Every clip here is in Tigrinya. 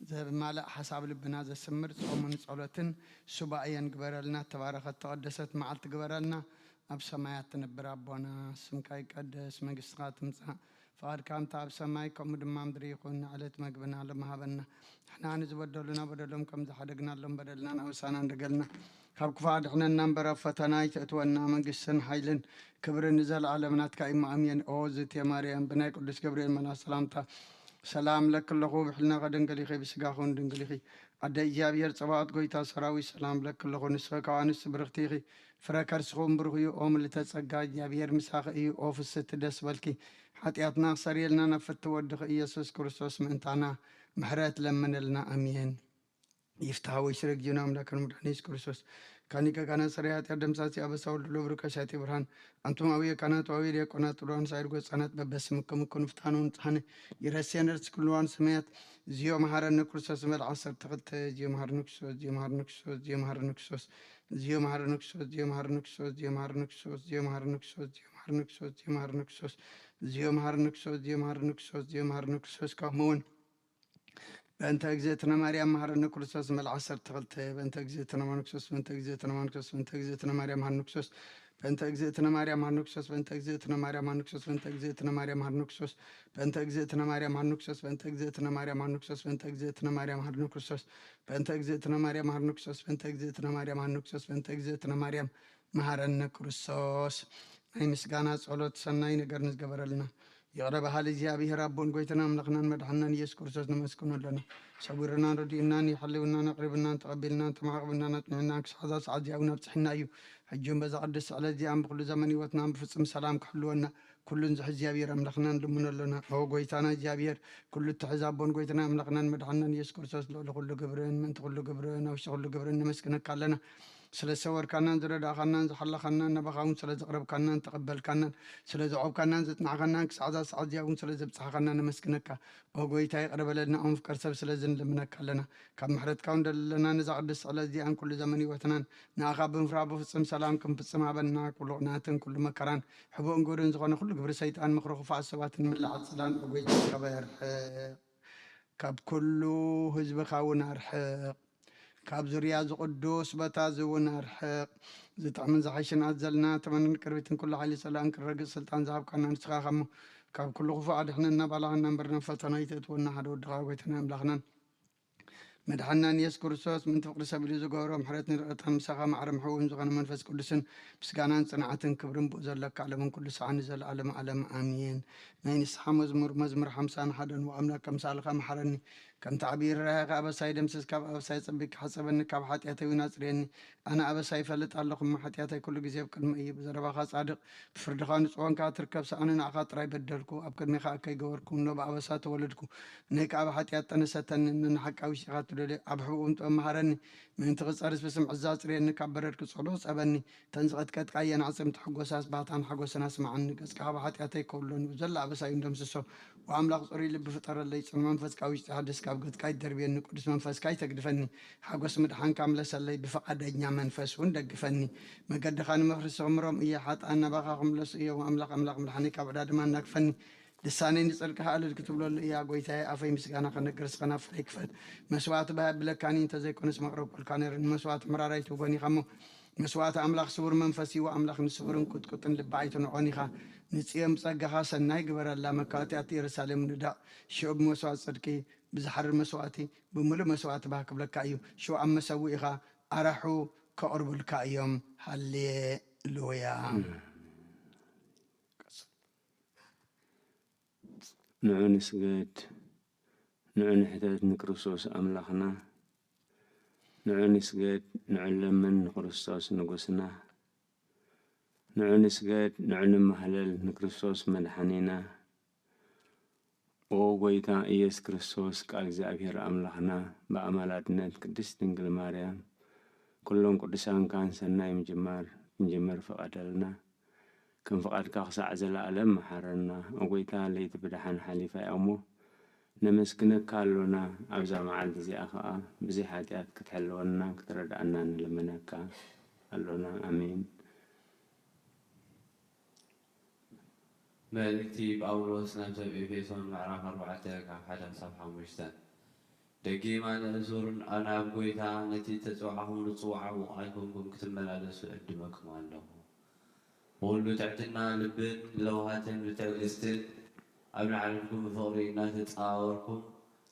ዘማልእ ሓሳብ ልብና ዘስምር ጾምን ጸሎትን ሱባኤን ግበረልና። ተባረኸት ተቐደሰት መዓልቲ ግበረልና። ኣብ ሰማያት ትነብር ኣቦና፣ ስምካ ይቀደስ፣ መንግስትኻ ትምጻእ፣ ፍቓድካ ከምቲ ኣብ ሰማይ ከምኡ ድማ ምድሪ ይኹን። ዕለት መግብና ሎሚ ሃበና። ንሕና ንዝበደሉና በደሎም ከም ዝሓደግናሎም በደልና ንኣውሳና እንደገልና፣ ካብ ክፉእ ኣድሕነና እምበር ኣብ ፈተና ኣይተእትወና። መንግስትን ሓይልን ክብርን ንዘለኣለም ናትካ እዩ። ኣሜን። ኦ ዝቴ ማርያም፣ ብናይ ቅዱስ ገብርኤል መልኣኽ ሰላምታ ሰላም እብለኪ ኣለኹ። ብሕልና ከደንገል ኢኺ፣ ብስጋኹን ድንግል ኢኺ። ኣደ እግዚኣብሔር ጸባኦት፣ ጎይታ ሰራዊት፣ ሰላም እብለኪ ኣለኹ። ንስኺ ካብ ኣንስቲ ብርኽቲ ኢኺ፣ ፍረ ከርስኹም ብሩኽ እዩ። ኦ ምልዕተ ጸጋ፣ እግዚኣብሔር ምሳኺ እዩ። ኦ ፍስቲ ደስ በልኪ፣ ሓጢኣትና ክሰርየልና ናብ ፍቲ ወድኺ ኢየሱስ ክርስቶስ ምእንታና ምሕረት ለምንልና። ኣሜን። ይፍትሐ ወይ ስረግ ዮና ኣምላክ መድኃኒት ኢየሱስ ክርስቶስ ካኒ ከካና ሰሪ ኃጢአት ደምሳሲ አበሳ ወልድ ለብሩ ከሻቲ ብርሃን አንቱም አብየ ካህናት ወአብየ ዲያቆናት ጥሉዋን ሳይድ ጎጻናት በበስምክም እኩን ፍታኑ ንጽሐነ ይረሴን ርስ ክልዋን ሰማያት ዚዮ መሐረነ ክርስቶስ መል ዓሰርተ ክልተ ዚዮ መሐረነ ክርስቶስ ዚዮ መሐረነ ክርስቶስ ዚዮ መሐረነ ክርስቶስ ዚዮ መሐረነ ክርስቶስ ዚዮ መሐረነ ክርስቶስ ዚዮ መሐረነ ክርስቶስ ዚዮ መሐረነ ክርስቶስ ዚዮ መሐረነ ክርስቶስ ዚዮ መሐረነ ክርስቶስ ዚዮ መሐረነ ክርስቶስ ዚዮ መሐረነ ክርስቶስ ዚዮ መሐረነ ክርስቶስ ከምኡ እውን በእንተ እግዝእትነ ማርያም መሐረነ ክርስቶስ መል ዓሰርተ ክልተ በእንተ እግዝእትነ ማንክሶስ በእንተ እግዝእትነ ማንክሶስ በእንተ እግዝእትነ ማርያም መሐረነ ክርስቶስ በእንተ እግዝእትነ ማርያም መሐረነ ክርስቶስ በእንተ እግዝእትነ ማርያም መሐረነ ክርስቶስ በእንተ እግዝእትነ ማርያም መሐረነ ክርስቶስ በእንተ እግዝእትነ ማርያም መሐረነ ክርስቶስ በእንተ እግዝእትነ ማርያም መሐረነ ክርስቶስ በእንተ እግዝእትነ ማርያም መሐረነ ክርስቶስ በእንተ እግዝእትነ ማርያም መሐረነ ክርስቶስ በእንተ እግዝእትነ ማርያም መሐረነ ክርስቶስ በእንተ እግዝእትነ ማርያም መሐረነ ክርስቶስ። ናይ ምስጋና ጸሎት ሰናይ ነገር ንዝገበረልና ይቕረ በሃሊ እግዚኣብሔር ኣቦን ጎይታና ኣምላኽናን መድሓንናን ኢየሱስ ክርስቶስ ነመስግኖ ኣለና። ሰዊርናን ረዲኡናን የሕልውናን ኣቕሪብናን ተቐቢልናን ተማዕቕብናን ኣጽኒዕናን ክሳዕ እዛ ሰዓት እዚኣ እውን ኣብጽሕና እዩ። ሕጂ እውን በዛ ቅድስቲ ዕለት እዚኣን ብኩሉ ዘመን ህይወትናን ብፍጹም ሰላም ክሕልወና ኩሉን ዝሕዝ እግዚኣብሔር ኣምላኽና ንልምኖ ኣለና። ኦ ጎይታና እግዚኣብሔር ኩሉ እትሕዝ ኣቦን ጎይታና ኣምላኽናን መድሓንናን ኢየሱስ ክርስቶስ ልዕሊ ኩሉ ግብርን ምእንቲ ኩሉ ግብርን ኣብ ውሽጢ ኩሉ ግብርን ነመስግነካ ኣለና። ስለ ዝሰወርካናን ዝረዳእኻናን ዝሓለኻናን ናባኻ እውን ስለ ዘቕረብካናን ተቐበልካናን ስለ ዘዕቆብካናን ዘጽናዕካናን ክሳዕ እዛ ሰዓት እዚኣ እውን ስለ ዘብጽሓኻና ነመስግነካ። ኦ ጎይታ ይቕረ በለልና፣ ኦ ምፍቀር ሰብ ስለዚ ንልምነካ ኣለና። ካብ ምሕረትካ እውን ደለና ነዛ ቅድስቲ ዕለት እዚኣን ኩሉ ዘመን ህይወትናን ንኣኻ ብምፍራህ ብፍጽም ሰላም ክንፍጽም ሃበና። ኩሉ ቅንኣትን ኩሉ መከራን ሕቡእን ግብርን ዝኾነ ኩሉ ግብሪ ሰይጣን ምኽሪ ክፉኣት ሰባትን ምላዓት ጽላን ኦ ጎይታ ካብ ኣርሕቕ። ካብ ኩሉ ህዝብኻ እውን ኣርሕቕ። ካብ ዙርያ እዚ ቅዱስ ቦታ እዚ እውን ኣርሕቕ። ዝጥዕምን ዝሓይሽን ኣዘልና ተመንን ቅርቢትን ኩሉ ሓይሊ ጸላእን ክረግጽ ስልጣን ዝሃብካና ንስኻ ኢኻ እሞ፣ ካብ ኩሉ ክፉእ ኣድሕነና፣ ባላኸና እምበር ናብ ፈተና ኣይተእትወና። ሓደ ወድኻ ጎይታና ኣምላኽናን መድሓንናን የሱስ ክርስቶስ ምእንቲ ፍቕሪ ሰብ ኢሉ ዝገበሮ ምሕረትን ይቕረታን ምሳኻ ማዕረ ምሕውን ዝኾነ መንፈስ ቅዱስን ምስጋናን ጽንዓትን ክብርን ብኡ ዘለካ ዓለምን ኩሉ ሰዓን ንዘለኣለም ዓለም ኣሜን። ናይ ንስሓ መዝሙር፣ መዝሙር ሓምሳን ሓደን። ወኣምላክ ከምሳልኻ መሓረኒ፣ ከምቲ ዓብዪ ርህራሄኻ ኣበሳይ ደምስስ፣ ካብ ኣበሳይ ጸቢብካ ሕጸበኒ፣ ካብ ሓጢኣተይ እውን ኣጽርየኒ። ኣነ ኣበሳይ እፈልጥ ኣለኹ እሞ፣ ሓጢኣተይ ኩሉ ግዜ ኣብ ቅድመይ እዩ። ብዘረባኻ ጻድቕ፣ ብፍርድኻ ንጹህ ኮንካ ትርከብ። ሰኣነ ንዓኻ ጥራይ በደልኩ፣ ኣብ ቅድሜኻ እከይ ገበርኩ፣ እኖ ብኣበሳ ተወለድኩ። ነይ ከኣ ብሓጢኣት ጠነሰተኒ፣ እኖ ንሓቂ ኣብ ውሽጢኻ ትደልዮ፣ ኣብ ሕቡእም ጥበብ መሃረኒ። ምእንቲ ክጸርስ ብስም ዕዛ ኣጽርየኒ፣ ካብ በረድ ክጸሎ ጸበኒ። እተን ዝቐጥቀጥካየን ኣዕጽምቲ ሕጎሳስ ባህታን ሓጎስን ኣስምዓኒ። ገጽካ ካብ ሓጢኣተይ ከውሎ፣ ንብዘላ ኣበሳይ እውን ደምስሶ። ወኣምላኽ ጽሩይ ልቢ ፍጠረለይ፣ ጽኑዕ መንፈስ ካብ ውሽጢ ሓድስ፣ ካብ ገጽካ ኣይትደርብየኒ፣ ቅዱስ መንፈስካ ኣይተግድፈኒ። ሓጎስ ምድሓንካ ምለሰለይ፣ ብፍቓደኛ መንፈስ እውን ደግፈኒ። መገድኻ ንመፍርሲ ክምሮም እየ፣ ሓጥኣን ናባኻ ክምለሱ እዮም። ኣምላኽ ኣምላኽ ምድሓኒ ካብ ዕዳ ድማ እናግፈኒ። ልሳነይ ንጽድቅኻ እልል ክትብለሉ እያ። ጎይታየ፣ ኣፈይ ምስጋና ከነግር፣ ስኸናፍረይ ክፈት። መስዋእቲ ባህ ኣብለካኒ እንተዘይኮነስ መቕረብኩልካ ነይሩ። ንመስዋእቲ ምራር ኣይትውጎን ኢኻ እሞ፣ መስዋእቲ ኣምላኽ ስቡር መንፈስ እዩ። ኣምላኽ ንስቡርን ቁጥቁጥን ልቢ ኣይትንዖን ኢኻ። ንጽዮን ብጸጋኻ ሰናይ ግበረላ። መካትያት ኢየሩሳሌም ንዳእ። ሽዑ ብመስዋእቲ ጽድቂ፣ ብዝሓርር መስዋእቲ፣ ብምሉእ መስዋእቲ ባህ ክብለካ እዩ። ሽዑ ኣብ መሰውኢኻ ኣራሑ ከቕርቡልካ እዮም። ሃሌሉያ። ንዑ ንስገድ፣ ንዑ ንሕተት ንክርስቶስ ኣምላኽና። ንዑ ንስገድ፣ ንዑ ንለምን ንክርስቶስ ንጉስና። ንዑ ንስገድ፣ ንዑ ንማህለል ንክርስቶስ መድሓኒና። ኦ ጎይታ ኢየሱስ ክርስቶስ፣ ቃል እግዚኣብሔር ኣምላኽና፣ ብኣማላድነት ቅድስት ድንግል ማርያም፣ ኩሎም ቅዱሳንካን ሰናይ ምጅማር ክንጅምር ፍቐደልና። ከም ፍቓድካ ክሳዕ ዘለኣለም መሓረና። ኦ ጎይታ፣ ለይቲ ብደሓን ሓሊፋ እያ እሞ፣ ነመስግነካ ኣሎና። ኣብዛ መዓልቲ እዚኣ ኸኣ ብዘይ ሓጢኣት ክትሕልወና ክትረድኣና ንልምነካ ኣሎና። ኣሜን። መልእክቲ ጳውሎስ ናብ ሰብ ኤፌሶን ምዕራፍ ኣርባዕተ ካብ ሓደ ክሳብ ሓሙሽተ። ደጊም ኣነ እሱርን ኣነ ኣብ ጐይታ ነቲ እተጸዋዕኹምሉ ጽዋዕ ምዉቕ ኣይኮንኩም ክትመላለሱ እዕድመኩም ኣለኹ። ብኹሉ ትሕትና ልብን ለውሃትን ብትዕግስትን ኣብ ላዕልልኩም ብፍቕሪ እናተጻወርኩም፣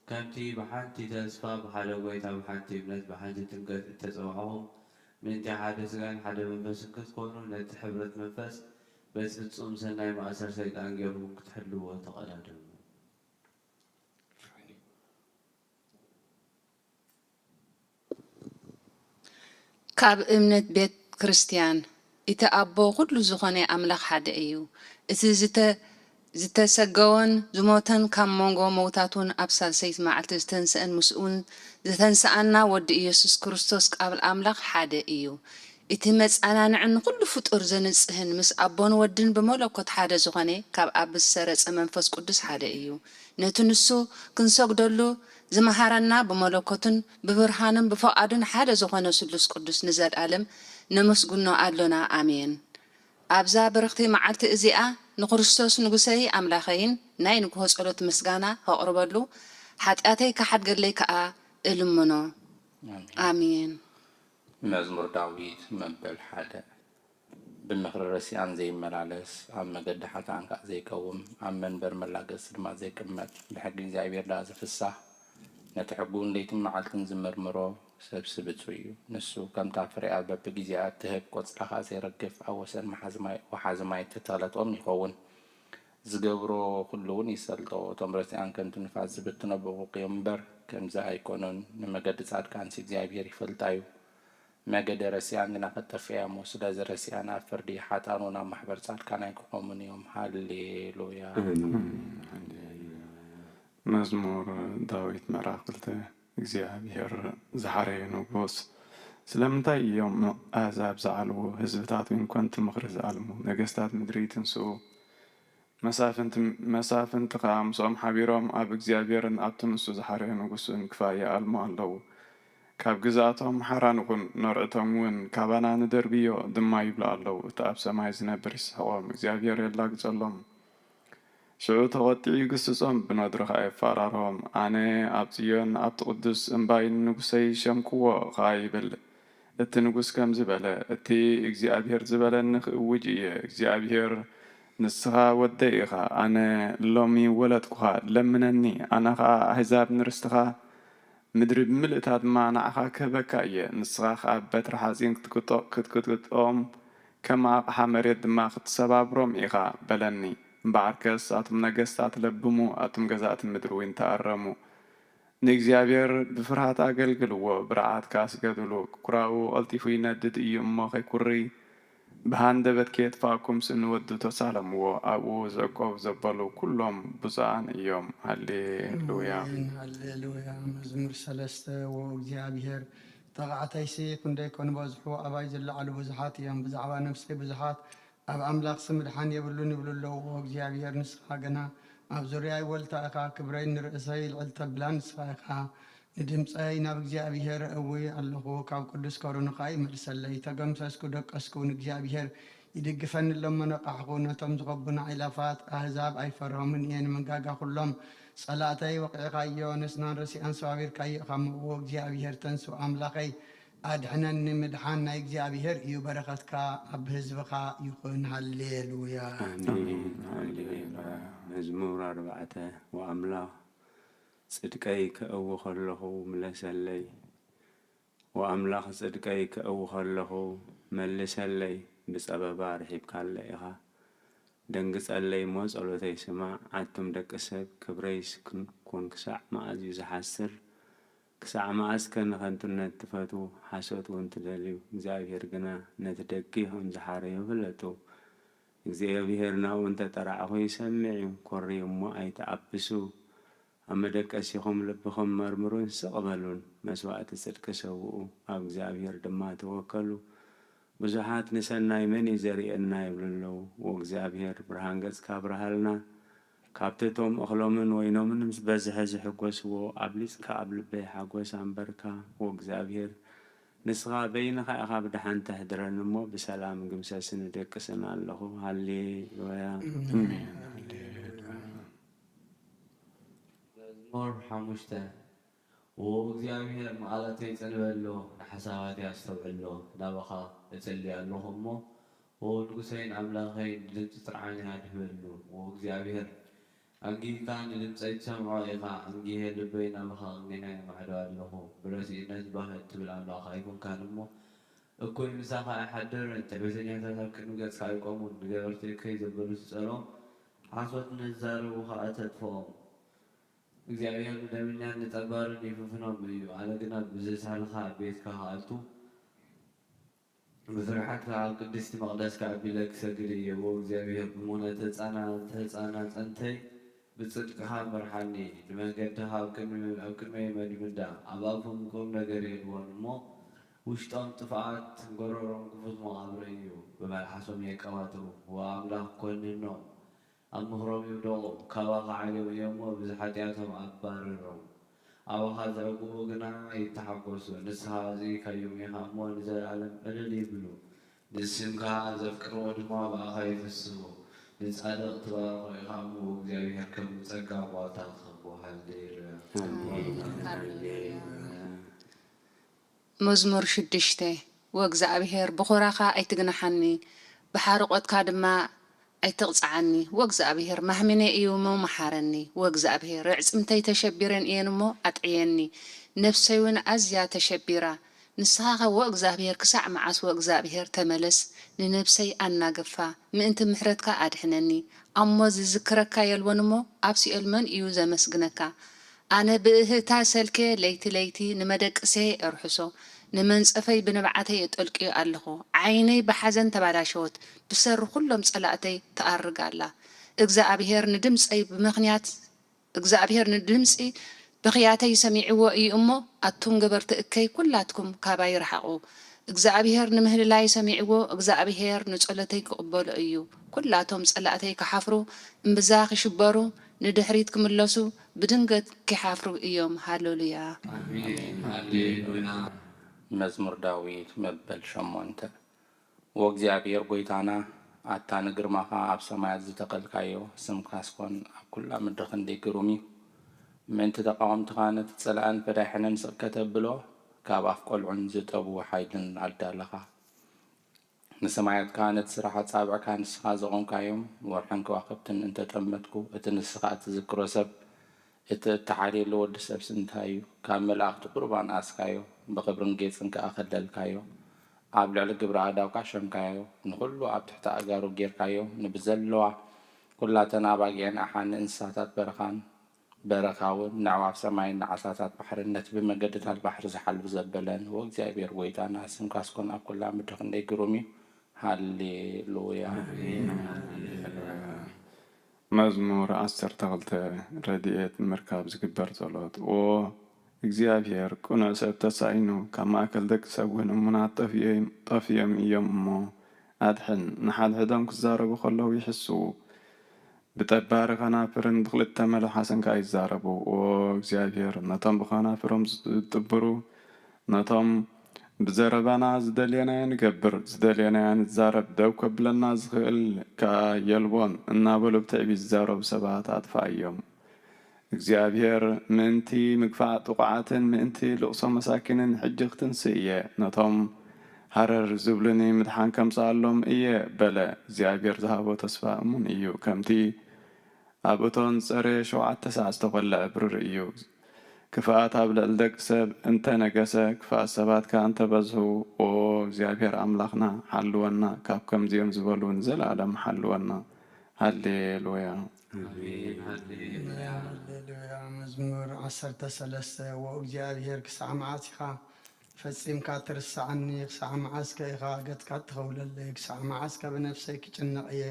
ከምቲ ብሓንቲ ተስፋ፣ ብሓደ ጐይታ፣ ብሓንቲ እምነት፣ ብሓንቲ ጥምቀት እተጸዋዕኹም፣ ምእንቲ ሓደ ሥጋን ሓደ መንፈስን ክትኮኑ፣ ነቲ ሕብረት መንፈስ በቲ ፍጹም ሰናይ ማእሰር ሰይጣን ጌርኩም ክትሕልዎ ተቐዳደሙ። ካብ እምነት ቤት ክርስትያን፣ እቲ ኣቦ ኩሉ ዝኾነ ኣምላኽ ሓደ እዩ። እቲ ዝተ- ዝተሰገወን ዝሞተን ካብ መንጎ መውታቱን ኣብ ሳልሰይቲ መዓልቲ ዝተንስአን ምስኡን ዝተንስኣና ወዲ ኢየሱስ ክርስቶስ ቃል ኣምላኽ ሓደ እዩ። እቲ መጸናንዕን ንኹሉ ፍጡር ዘንጽህን ምስ ኣቦን ወድን ብመለኮት ሓደ ዝኾነ ካብ ኣብ ዝሰረጸ መንፈስ ቅዱስ ሓደ እዩ። ነቲ ንሱ ክንሰግደሉ ዝመሃረና ብመለኮቱን ብብርሃኑን ብፍቓዱን ሓደ ዝኾነ ስሉስ ቅዱስ ንዘልኣለም ነመስግኖ ኣሎና። ኣሜን። ኣብዛ ብርኽቲ መዓልቲ እዚኣ ንክርስቶስ ንጉሰይ ኣምላኸይን ናይ ንግሆ ጸሎት ምስጋና ከቕርበሉ ሓጢኣተይ ክሓድገለይ ከኣ እልምኖ። ኣሜን። መዝሙር ዳዊት መበል ሓደ። ብምኽሪ ረሲኣን ዘይመላለስ፣ ኣብ መገዲ ሓጥኣን ከኣ ዘይቀውም፣ ኣብ መንበር መላገጺ ድማ ዘይቅመጥ፣ ብሕጊ እግዚኣብሔር ደኣ ዝፍሳህ፣ ነቲ ሕጉ ለይትን መዓልትን ዝምርምሮ ሰብሲ ብጹእ እዩ። ንሱ ከምታ ፍሬኣ በብጊዜኣ እትህብ፣ ቆጽላ ኸኣ ዘይረግፍ፣ ኣብ ወሰን መሓዚ ማይ፣ ወሓዚ ማይ እተተኸለት ኦም ይኸውን። ዝገብሮ ኹሉ እውን ይሰልጦ። እቶም ረሲኣን ከምቲ ንፋስ ዝብትኖ ብቑቕ እዮም እምበር፣ ከምዚ ኣይኮኑን። ንመገዲ ጻድቃንሲ እግዚኣብሔር ይፈልጣ እዩ። መገደ ረሲኣን ግና ኸጠፍእያ እሞ፣ ስለዚ ረሲኣን ኣብ ፍርዲ፣ ሓጥኣን እውን ኣብ ማሕበር ጻድቃን ኣይክቖሙን እዮም። ሃሌሉያ። መዝሙር ዳዊት ምዕራፍ ክልተ። እግዚኣብሔር ዝሓረየ ንጉስ። ስለምንታይ እዮም ኣህዛብ ዝዓልዉ፣ ህዝብታት እውን ኮንቲ ምኽሪ ዝኣልሙ? ነገስታት ምድሪ ይትንስኡ፣ መሳፍንቲ መሳፍንቲ ኸኣ ምስኦም ሓቢሮም ኣብ እግዚኣብሔርን ኣብቲ ንሱ ዝሓረየ ንጉስን ክፋ ይኣልሙ ኣለዉ። ካብ ግዝኣቶም ሓራ ንኹን፣ ነርዕቶም እውን ካባና ንደርብዮ ድማ ይብሉ ኣለዉ። እቲ ኣብ ሰማይ ዝነብር ይስሕቖም፣ እግዚኣብሔር የላግጸሎም። ሽዑ ተቖጢዑ ይግስጾም፣ ብነድሩ ኸኣ የፋራርሆም። ኣነ ኣብ ጽዮን ኣብቲ ቅዱስ እምባይ ንንጉሰይ ሸምክዎ ኸኣ ይብል። እቲ ንጉስ ከምዚ በለ፣ እቲ እግዚኣብሔር ዝበለኒ ክእውጅ እየ። እግዚኣብሔር ንስኻ ወደይ ኢኻ፣ ኣነ ሎሚ ወለድኩኻ፣ ለምነኒ፣ ኣነ ኸኣ ኣህዛብ ንርስትኻ፣ ምድሪ ብምልእታ ድማ ንዓኻ ክህበካ እየ። ንስኻ ኸኣ በትሪ ሓጺን ክትግጦ- ክትግጥግጦም፣ ከም ኣቕሓ መሬት ድማ ክትሰባብሮም ኢኻ በለኒ። እምበኣርከስ ኣቱም ነገስታት ለብሙ፣ ኣቱም ገዛእቲ ምድሪ እውን ተኣረሙ። ንእግዚኣብሔር ብፍርሃት ኣገልግልዎ፣ ብርዓት ከኣ ስገዱሉ። ኵራኡ ቀልጢፉ ይነድድ እዩ እሞ ከይኩሪ፣ ብሃንደበት ከየጥፍኣኩምሲ ንወዱ ተሳለምዎ፣ ኣብኡ ዘእቆብ ዘበሉ ኵሎም ብጹኣን እዮም። ሃሌ ሉያ። ኣሜን። ሃሌሉያ። መዝሙር ሰለስተ። ወእግዚኣብሔር፣ ጠቓዕተይሲ ክንደይ ኮን በዝሑ፣ ኣባይ ዝለዓሉ ብዙሓት እዮም። ብዛዕባ ነፍሰይ ብዙሓት ኣብ ኣምላኽሲ ምድሓን የብሉን ይብሉ ኣለዉ። ወእግዚኣብሔር፣ ንስኻ ግና ኣብ ዙርያይ ወልታ ኢኻ፣ ክብረይ ንርእሰይ ልዕል ተብላ ንስኻ ኢኻ። ንድምፀይ ናብ እግዚኣብሄር እውይ ኣለኹ፣ ካብ ቅዱስ ከሩኑ ኸዓ ይመልሰለይ። ተገምሰስኩ ደቀስኩ፣ ንእግዚኣብሄር ይድግፈኒ እለሞ ነቃሕኹ። ነቶም ዝኸቡና ዒላፋት ኣህዛብ ኣይፈርሆምን እየ፣ ንመንጋጋ ኹሎም ጸላእተይ ወቒዕኻዮ፣ ነስናን ረሲኣን ሰባቢርካዮ ኢኻ እሞ፣ ዎ እግዚኣብሄር ተንሱ ኣምላኸይ ኣድሕነኒ፣ ምድሓን ናይ እግዚኣብሄር እዩ፣ በረኸትካ ኣብ ህዝብኻ ይኹን። ሃሌሉያ። ኣሜን። ሃሌሉያ። መዝሙር ኣርባዕተ። ወኣምላኽ ጽድቀይ ከእዊ ከለኹ ምለሰለይ። ወኣምላኽ ጽድቀይ ከእዊ ከለኹ መልሰለይ፣ ብጸበባ ርሒብካለይ ኢኻ። ደንግጸለይ እሞ ጸሎተይ ስማዕ። ኣቱም ደቂ ሰብ፣ ክብረይስ ክንኩን ክሳዕ መኣዝ እዩ ዝሓስር? ክሳዕ መኣስከ ንኸንቱነት ትፈትዉ፣ ሓሶት እውን ትደልዩ? እግዚኣብሄር ግና ነቲ ደጊ ኸም ዝሓረዮ ፍለጡ። እግዚኣብሄር ናብኡ እንተ ጠራዕኹ ይሰምዕ እዩ። ኮርዩ እሞ ኣይትኣብሱ። ኣብ መደቀሲኹም ልብኹም መርምሩን ስቕ በሉን። መስዋእቲ ጽድቂ ሰውኡ፣ ኣብ እግዚኣብሄር ድማ ተወከሉ። ብዙሓት ንሰናይ መን እዩ ዘርእየና ይብሉ ኣለዉ። ወእግዚኣብሄር ብርሃን ገጽካ ኣብርሃልና። ካብቲ እቶም እኽሎምን ወይኖምን ምስ በዝሐ ዝሕጎስዎ ኣብሊጽካ ኣብ ልበይ ሓጎስ ኣንበርካ። ወእግዚኣብሄር ንስኻ በይንኻ ኢኻ ብደሓን ተሕድረኒ እሞ ብሰላም ግምሰስኒ ደቅስን ኣለኹ። ሃሌሉያ። ኣሜን። ሃሌሉያ። መዝሙር ሓሙሽተ። ዎ እግዚኣብሔር፣ ንቓላተይ ጸንበሎ፣ ንሓሳባተይ ኣስተውዕሎ፣ ናባኻ እጽሊ ኣለኹ እሞ፣ ዎ ንጉሰይን ኣምላኸይን፣ ንድምጺ ጥርዓንይ ኣድህበሉ። ዎ እግዚኣብሔር፣ ኣንጊህካ ንድምጸይ ትሰምዖ ኢኻ፣ ኣንጊሀ ልበይ ናባኻ ኣቕኒዐ ማዕዶ ኣለኹ። ብረሲእነት ባህ እትብል ኣምላኽ ኣይኮንካን እሞ፣ እኩይ ምሳኻ ኣይሓድርን። ትዕቢተኛታት ኣብ ቅድሚ ገጽካ ኣይቆሙን። ንገበርቲ እከይ ዘበሉ ትጸልኦም፣ ሓሶት ንዝዛረቡ ኸኣ ተጥፍኦም። እግዚኣብሔር ንደመኛን ንጠባርን ይፍንፍኖም እዩ። ኣነ ግና ብዝተሃልኻ ቤትካ ክኣቱ፣ ብፍርሓት ከኣ ኣብ ቅድስቲ መቕደስካ ኣቢለ ክሰግድ እየ። ዎ እግዚኣብሔር፣ እሞ ነቲ ህጻና-፣ ነቲ ህጻናጸንተይ ብጽድቅኻ ምርሓኒ፣ ንመንገድኻ ኣብ ቅድሚ-፣ ኣብ ቅድመይ መድምዳ። ኣብ ኣፎም ቁም ነገር የልቦን እሞ፣ ውሽጦም ጥፍኣት፣ ጎረሮም ክፉት መቓብር እዩ። ብመልሓሶም የቀባጥሩ። ዎ ኣምላኽ፣ ኮንኖም። ኣብ ምኽሮም ይውደቑ፣ ካባኻ ዓልዮም እዮም እሞ፣ ብዝሓጢኣቶም ኣባርሮም። ኣባኻ ዘዕቁቡ ግና ይተሓጎሱ፣ ንስኻ ኣጽይካዮም ኢኻ እሞ፣ ንዘለኣለም ዕልል ይብሉ። ንስምካ ዘፍቅርዎ ድማ ብኣኻ ይፍስሁ። ንጻድቕ ትባርኾ ኢኻ እሞ፣ እግዚኣብሔር ከም ጸጋ ጓልታ ትኸቦ። ሃሌሉያ። ኣሜን። ሃሌሉያ። መዝሙር ሽዱሽተ። ወእግዚኣብሔር ብኹራኻ ኣይትግንሓኒ፣ ብሓርቖትካ ድማ ኣይትቕጽዓኒ። ወእግዚኣብሔር ማህሚነይ እዩ እሞ መሓረኒ። ወእግዚኣብሔር ኣዕጽምተይ ተሸቢረን እየን እሞ ኣጥዕየኒ፣ ነፍሰይ እውን ኣዝያ ተሸቢራ። ንስኻኸ ወእግዚኣብሔር ክሳዕ መዓስ ወእግዚኣብሔር ተመለስ፣ ንነፍሰይ ኣናግፋ፣ ምእንቲ ምሕረትካ ኣድሕነኒ። ኣሞ ዝዝክረካ የልቦን እሞ ኣብ ሲኦል መን እዩ ዘመስግነካ? ኣነ ብእህህታ ሰልክየ ለይቲ ለይቲ ንመደቅሰየ እርሕሶ፣ ንመንጸፈይ ብንብዓተይ እጠልቅዮ ኣለኹ። ዓይነይ ብሓዘን ተባላሸወት፣ ብሰሪ ኩሎም ጸላእተይ ትኣርግ ኣላ። እግዚኣብሄር ንድምጸይ ብምኽንያት፣ እግዚኣብሄር ንድምጺ ብኽያተይ ሰሚዕዎ እዩ እሞ፣ ኣቱም ገበርቲ እከይ ኩላትኩም ካባይ ርሓቑ። እግዚኣብሄር ንምህልላይ ሰሚዕዎ፣ እግዚኣብሄር ንጸሎተይ ክቕበሎ እዩ። ኩላቶም ጸላእተይ ክሓፍሩ፣ እምብዛ ክሽበሩ፣ ንድሕሪት ክምለሱ፣ ብድንገት ኪሓፍሩ እዮም። ሃሌሉያ። ኣሜን። ሃሌሉያ። መዝሙር ዳዊት መበል ሸሞንተ። ዎ እግዚኣብሔር ጐይታና፣ ኣታ ንግርማኻ ኣብ ሰማያት ዝተኸልካዮ፣ ስምካስ ኮን ኣብ ኵላ ምድሪ ክንደይ ግሩም እዩ። ምእንቲ ተቓወምትኻ ነቲ ጸላእን ፈዳይሕንን ስቕ ከተብሎ፣ ካብ ኣፍ ቈልዑን ዝጠብዉ ሓይልን ኣዳለኻ። ንሰማያትካ ነቲ ስራሕ ኣጻብዕካ ንስኻ ዘቖምካዮም፣ ወርሕን ከዋኽብትን እንተ ጠመትኩ፣ እቲ ንስኻ እትዝክሮ ሰብ፣ እቲ እተሓልየሉ ወዲ ሰብሲ እንታይ እዩ? ካብ መላእኽቲ ቁሩብ ኣንኣስካዮ፣ ብኽብርን ጌጽን ከኣ ከለልካዮ። ኣብ ልዕሊ ግብሪ ኣእዳውካ ሸምካዮ፣ ንኹሉ ኣብ ትሕቲ ኣእጋሩ ጌርካዮ፣ ንብዘለዋ ኵላተን ኣባጊዕን ኣሓን ንእንስሳታት በረኻን፣ በረኻ እውን ነዕዋፍ ሰማይን ንዓሳታት ባሕርን ነቲ ብመገድታት ባሕሪ ዝሓልፍ ዘበለን፣ ዎ እግዚኣብሔር ጐይታና፣ ስምካስ ኮን ኣብ ኵላ ምድሪ ክንደይ ግሩም እዩ። ሃሌሉያ። መዝሙር ዓሰርተ ክልተ። ረድኤት ንምርካብ ዝግበር ጸሎት። ዎ እግዚኣብሔር፣ ቅኑዕ ሰብ ተሳኢኑ፣ ካብ ማእከል ደቂ ሰብ እውን እሙናት ጠፍዮም፣ ጠፍዮም እዮም እሞ፣ ኣድሕን። ንሓድሕዶም ክዛረቡ ከለዉ ይሕስዉ፣ ብጠባሪ ከናፍርን ብኽልተ መልሓስን ከኣ ይዛረቡ። ዎ እግዚኣብሔር፣ ነቶም ብኸናፍሮም ዝጥብሩ፣ ነቶም ብዘረባና ዝደልየናዮ ንገብር፣ ዝደልየናዮ ንዛረብ፣ ደው ከብለና ዝኽእል ከኣ የልቦን እናበሉ ብትዕቢት ዝዛረቡ ሰባት ኣጥፍኣዮም። እግዚኣብሔር፣ ምእንቲ ምግፋዕ ጥቑዓትን ምእንቲ ልቕሶ መሳኪንን ሕጂ ክትንስእ እየ። ነቶም ሃረር ዝብሉኒ ምድሓን ከምጽኣሎም እየ በለ። እግዚኣብሔር ዝሃቦ ተስፋ እሙን እዩ። ከምቲ ኣብ እቶን ጸሬ ሸውዓተ ሳዕ ዝተኾልዐ ብሩር እዩ። ክፍኣት ኣብ ልዕሊ ደቂ ሰብ እንተ ነገሰ፣ ክፍኣት ሰባት ከኣ እንተ በዝሑ፣ ኦ እግዚኣብሔር ኣምላኽና፣ ሓልወና፣ ካብ ከምዚኦም ዝበሉ ንዘለኣለም ሓልወና። ሃሌሉያ። ኣሜን። ሃሌሉያ። ሃሌሉያ። መዝሙር ዓሰርተ ሰለስተ። ዎ እግዚኣብሔር፣ ክሳዕ መዓስ ኢኻ ፈጺምካ ትርስዓኒ? ክሳዕ መዓስከ ኢኻ ገጽካ ትኸውለለይ? ክሳዕ መዓስከ ብነፍሰይ ክጭነቕ እየ?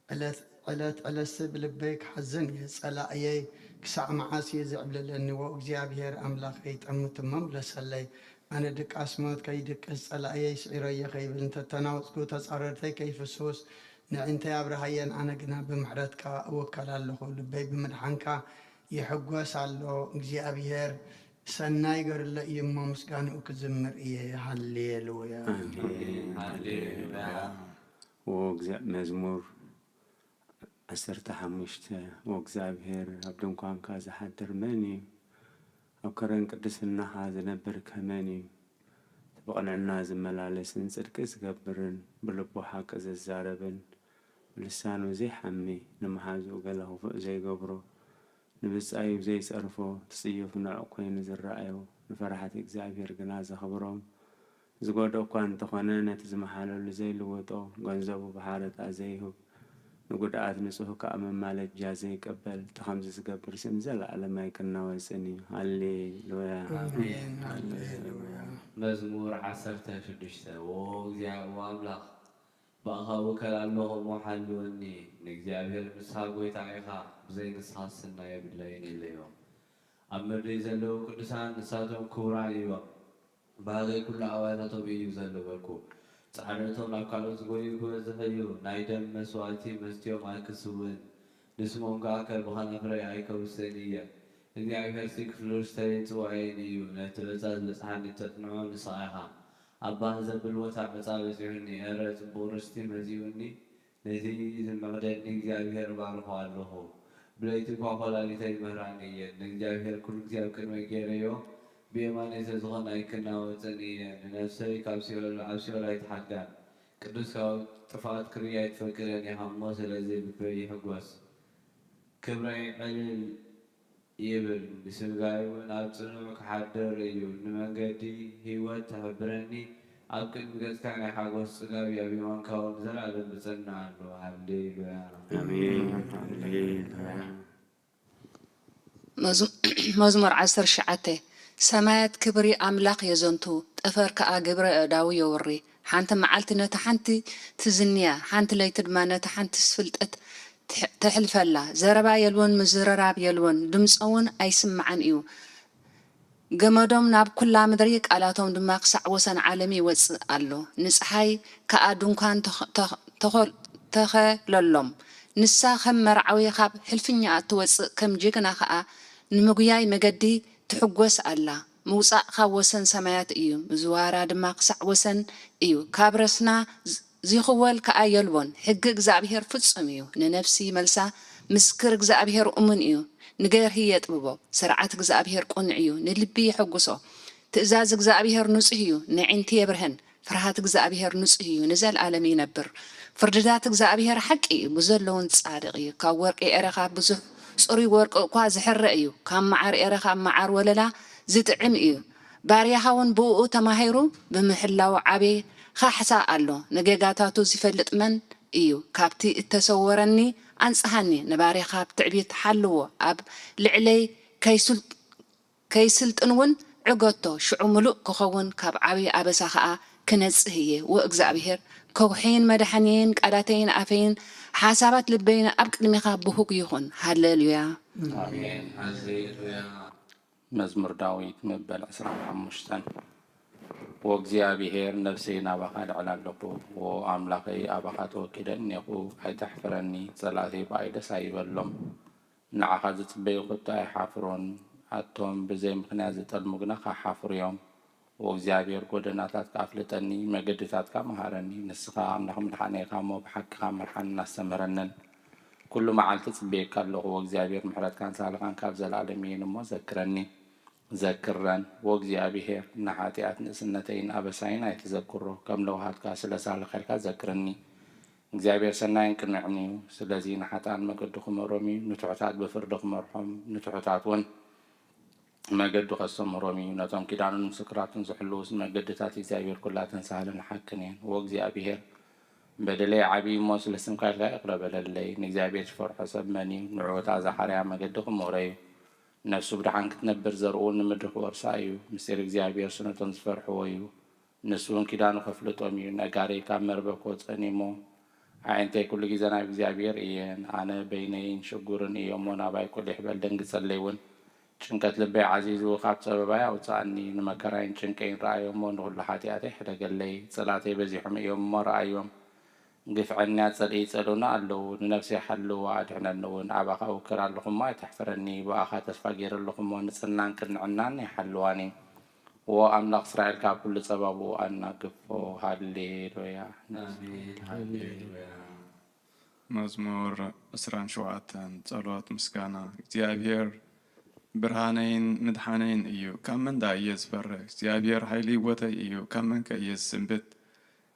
ዕለት ዕለት ዕለትሲ ብልበይ ክሓዝን እየ። ጸላእየይ ክሳዕ መዓስ እዩ ዝዕብልለኒ? ዎ እግዚኣብሔር ኣምላኸይ፣ ጠምት እሞ ምለሰለይ። ኣነ ድቃስ ሞት ከይድቅስ፣ ጸላእየይ ስዒረዮ ከይብል፣ እንተተናወጽኩ፣ ተጻረርተይ ከይፍስሱስ፣ ንዕንተይ ኣብርሃየን፣ ኣነ ግና ብምሕረትካ እውከል ኣለኹ። ልበይ ብምድሓንካ ይሕጎስ ኣሎ። እግዚኣብሔር ሰናይ ገርለ እዩ እሞ፣ ምስጋንኡ ክዝምር እየ። ሃሌሉያ። ኣሜን። ሃሌሉያ። ዎ እግዚኣብ-፣ መዝሙር ዓሰርተ ሓሙሽተ። ዎ እግዚኣብሔር፣ ኣብ ድንኳንካ ዝሓድር መን እዩ? ኣብ ከረን ቅድስናኻ ዝነብር ከመን እዩ? እቲ ብቕንዕና ዝመላለስን ጽድቂ ዝገብርን፣ ብልቡ ሓቂ ዝዛረብን፣ ብልሳኑ ዘይሓሚ፣ ንመሓዝኡ ገለ ክፉእ ዘይገብሮ፣ ንብጻዩ ዘይጸርፎ፣ እቲ ጽዩፍ ንዑቕ ኮይኑ ዝረኣዮ፣ ንፈራሕቲ እግዚኣብሔር ግና ዘኽብሮም፣ ዝጎድኦ እኳ እንተኾነ፣ ነቲ ዝመሓለሉ ዘይልውጦ፣ ገንዘቡ ብሓረጣ ዘይህብ፣ ንጉድኣት ንጹህ ከኣ መማለጃ ዘይቀበል፣ እቲ ከምዚ ዝገብር ስም ዘለዓለም ኣይቅናወጽን እዩ። ሃሌሉያ። ኣሜን። ሃሌሉያ። መዝሙር ዓሰርተ ሽዱሽተ። ዎ እግዚኣብ ኣምላኽ፣ ብኣኻ እውከል ኣለኹ እሞ ሓልወኒ፣ ንእግዚኣብሔር ንስኻ ጐይታ ኢኻ፣ ብዘይ ንስኻ ስና የብለይን ኢለዮ። ኣብ ምድሪ ዘለዉ ቅዱሳን ንሳቶም ክቡራን እዮም። ባህገይ ኩሉ ኣባይታቶም እዩ ዘሎ በልኩ። ጻዕርቶም ናብ ካልኦት ዝጎዩ ክበዝሕ እዩ። ናይ ደም መስዋእቲ መስትዮም ኣይክስውን፣ ንስሞም ከኣ ከብኸናፍረይ ኣይከውስን እየ። እግዚኣብሔርሲ ክፍሉስ ተለይ ጽዋኤን እዩ። ነቲ ዕጻ ዝበጽሓኒ እተጽንዖ ንስኻ ኢኻ። ኣብ ባህ ዘብል ቦታ ዕጻ በጺሑኒ፣ ኤረ ጽቡቕ ርስቲ መዚኡኒ። ነዚ ዝምዕደኒ እግዚኣብሔር እባርኾ ኣለኹ። ብለይቲ እኳ ኰላሊተይ ይምህራኒ እየን፣ ንእግዚኣብሔር ኵሉ ግዜ ኣብ ቅድመይ ገይረዮ፣ ብየማነይ ተዝኾን ኣይክናወጽን እየ። ንነፍሰይ ካብ ሲኦል፣ ኣብ ሲኦል ኣይትሓድጋን፣ ቅዱስ ካብ ጥፍኣት ክርእይ ኣይትፈቅድን ኢኻ እሞ፣ ስለዚ ልበይ ይሕጐስ፣ ክብረይ ዕልል ይብል፣ ንስጋይ እውን ኣብ ጽኑዕ ክሓድር እዩ። ንመንገዲ ህይወት ትሕብረኒ፣ ኣብ ቅድሚ ገጽካ ናይ ሓጎስ ጽጋብ እዩ፣ ኣብ የማንካ እውን ንዘለኣለም ብጽና ኣሎ። ሃሌሉያ። ኣሜን። ሃሌሉያ። መዝሙ-፣ መዝሙር ዓሰርተ ትሽዓተ። ሰማያት ክብሪ ኣምላኽ የዘንቱ፣ ጠፈር ከኣ ግብረ ኣእዳዉ የውሪ። ሓንቲ መዓልቲ ነታ ሓንቲ ትዝንያ፣ ሓንቲ ለይቲ ድማ ነታ ሓንትስ ፍልጠት ትሕ-፣ ተሕልፈላ። ዘረባ የልቦን፣ ምዝርራብ የልቦን፣ ድምጸ እውን ኣይስማዕን እዩ። ገመዶም ናብ ኵላ ምድሪ፣ ቃላቶም ድማ ክሳዕ ወሰን ዓለም ይወጽእ ኣሎ። ንጸሓይ ከኣ ድንኳን ተኸ-፣ ተኸ-፣ ተኸ-፣ ተኸለሎም። ንሳ ከም መርዓዊ ካብ ሕልፍኛኣ እትወጽእ፣ ከም ጅግና ከኣ ንምጉያይ መገዲ ትሕጐስ ኣላ። ምውጻእ ካብ ወሰን ሰማያት እዩ፣ ምዝዋራ ድማ ክሳዕ ወሰን እዩ። ካብ ረስና ዝ-፣ ዚኽወል ከኣ የልቦን። ሕጊ እግዚኣብሄር ፍጹም እዩ፣ ንነፍሲ መልሳ። ምስክር እግዚኣብሄር እሙን እዩ፣ ንገርሂ የጥብቦ። ስርዓት እግዚኣብሄር ቅኑዕ እዩ፣ ንልቢ የሐጉሶ። ትእዛዝ እግዚኣብሄር ንጹህ እዩ፣ ነዒንቲ የብርሀን። ፍርሃት እግዚኣብሄር ንጹህ እዩ፣ ንዘለኣለም ይነብር። ፍርድታት እግዚኣብሄር ሓቂ እዩ፣ ብዘሎ እውን ጻድቕ እዩ። ካብ ወርቂ ኤረኻ ብዙሕ ጽሩይ ወርቂ እኳ ዝሕረ እዩ፣ ካብ መዓር ኤረኻ መዓር ወለላ ዝጥዕም እዩ። ባርያኻ እውን ብእኡ ተማሂሩ ብምሕላው ዓቢ ካሕሳ ኣሎ። ንጌጋታቱ ዝፈልጥ መን እዩ? ካብቲ እተሰወረኒ ኣንጽሃኒ፣ ንባርያኻ ኣብ ትዕቢት ሓልዎ፣ ኣብ ልዕለይ ከይሱል-፣ ከይስልጥን እውን ዕገቶ። ሽዑ ምሉእ ክኸውን፣ ካብ ዓቢ ኣበሳ ኸኣ ክነጽህ እየ። ወእግዚኣብሄር ከውሕይን መድሓንየይን፣ ቃላተይን ኣፈይን ሓሳባት ልበይን ኣብ ቅድሜኻ ብሁግ ይኹን። ሃሌሉያ። ኣሜን። ሃሌሉያ። መዝሙር ዳዊት መበል ዕስራን ሓሙሽተን። ወእግዚኣብሄር፣ ነፍሰይ ናባኻ ኣልዕል ኣለኹ። ዎ ኣምላኸይ፣ ኣባኻ ተወኪለ እኔኹ፣ ኣይተሕፍረኒ። ጸላእተይ ብኣይ ደስ ኣይበሎም። ንዓኻ ዝጽበዩ ከቶ ኣይሓፍሩን። ኣቶም ብዘይ ምኽንያት ዝጠልሙ ግና ክሓፍሩ እዮም። ዎ እግዚኣብሄር፣ ጐደናታትካ ኣፍልጠኒ፣ መገድታትካ ምሃረኒ። ንስኻ ኣምላኽ ምድሓነይ ኢኻ እሞ፣ ብሓቅኻ ምርሓንን ኣስተምህረንን። ኩሉ መዓልቲ እጽበየካ ኣለኹ። ዎ እግዚኣብሄር፣ ምሕረትካን ሳህልኻን ካብ ዘለኣለም እየን እሞ፣ ዘክረኒ። ዘክረን። ዎ እግዚኣብሄር፣ ንሓጢኣት ንእስነተይን ኣበሳይን ኣይትዘክሮ። ከም ለውሃትካ ስለ ሳህልኻ ኢልካ ዘክረኒ። እግዚኣብሄር ሰናይን ቅኑዕን እዩ። ስለዚ ንሓጥኣን መገዱ ክምህሮም እዩ፣ ንትሑታት ብፍርዲ ክመርሖም፣ ንትሑታት እውን መገዱ ከስተምህሮም እዩ። ነቶም ኪዳኑን ምስክራቱን ዝሕልዉስ፣ መገድታት እግዚኣብሄር ኵላተን ሳህልን ሓቅን እየን። ዎ እግዚኣብሄር፣ በደለይ ዓብዪ እሞ፣ ስለ ስምካ ኢልካ ይቕረ በለለይ። ንእግዚኣብሄር ዝፈርሖ ሰብ መን እዩ? ንዕወታ ዝሓርያ መገዲ ክምህሮ እዩ። ነፍሱ ብደሓን ክትነብር፣ ዘርኡ እውን ንምድሪ ክወርሳ እዩ። ምስጢር እግዚኣብሄርሲ ነቶም ዝፈርሕዎ እዩ። ንሱ እውን ኪዳኑ ከፍልጦም እዩ። ነጋሪይ ካብ መርበብ ከውጽእን እዩ እሞ፣ ኣዒንተይ ኩሉ ግዜ ናብ እግዚኣብሄር እየን። ኣነ በይነይን ሽጉርን እየ እሞ፣ ናባይ ቁሊሕ በል፣ ደንግጸለይ እውን። ጭንቀት ልበይ ዓዚዙ፣ ካብ ጸበባይ ኣውጽኣኒ። ንመከራይን ጭንቀይን ረኣዮ እሞ፣ ንኹሉ ሓጢኣተይ ሕደገለይ። ጸላእተይ በዚሖም እዮም እሞ፣ ረኣዮም። ግፍዐኛታት ጸልኢ ይጸልኡና ኣለዉ። ንነፍሰይ ሓልዋ፣ ኣድሕነኒ እውን። ኣባኻ እውክር ኣለኹ እሞ፣ ኣይተሕፍረኒ። ብኣኻ ተስፋ ገይረ ኣለኹ እሞ፣ ንጽህናን ቅንዕናን ይሓልዋኒ። ዎ ኣምላኽ እስራኤል፣ ካብ ኩሉ ጸባብኡ ኣናግፎ። ሃሌሉያ። ኣሜን። ሃሌሉያ። መዝሙር ዕስራን ሸውዓተን። ጸሎት ምስጋና። እግዚኣብሔር ብርሃነይን ምድሓነይን እዩ፣ ካብ መን ደኣ እየ ዝፈርህ? እግዚኣብሔር ሓይሊ ህይወተይ እዩ፣ ካብ መንከ እየ ዝስንብድ?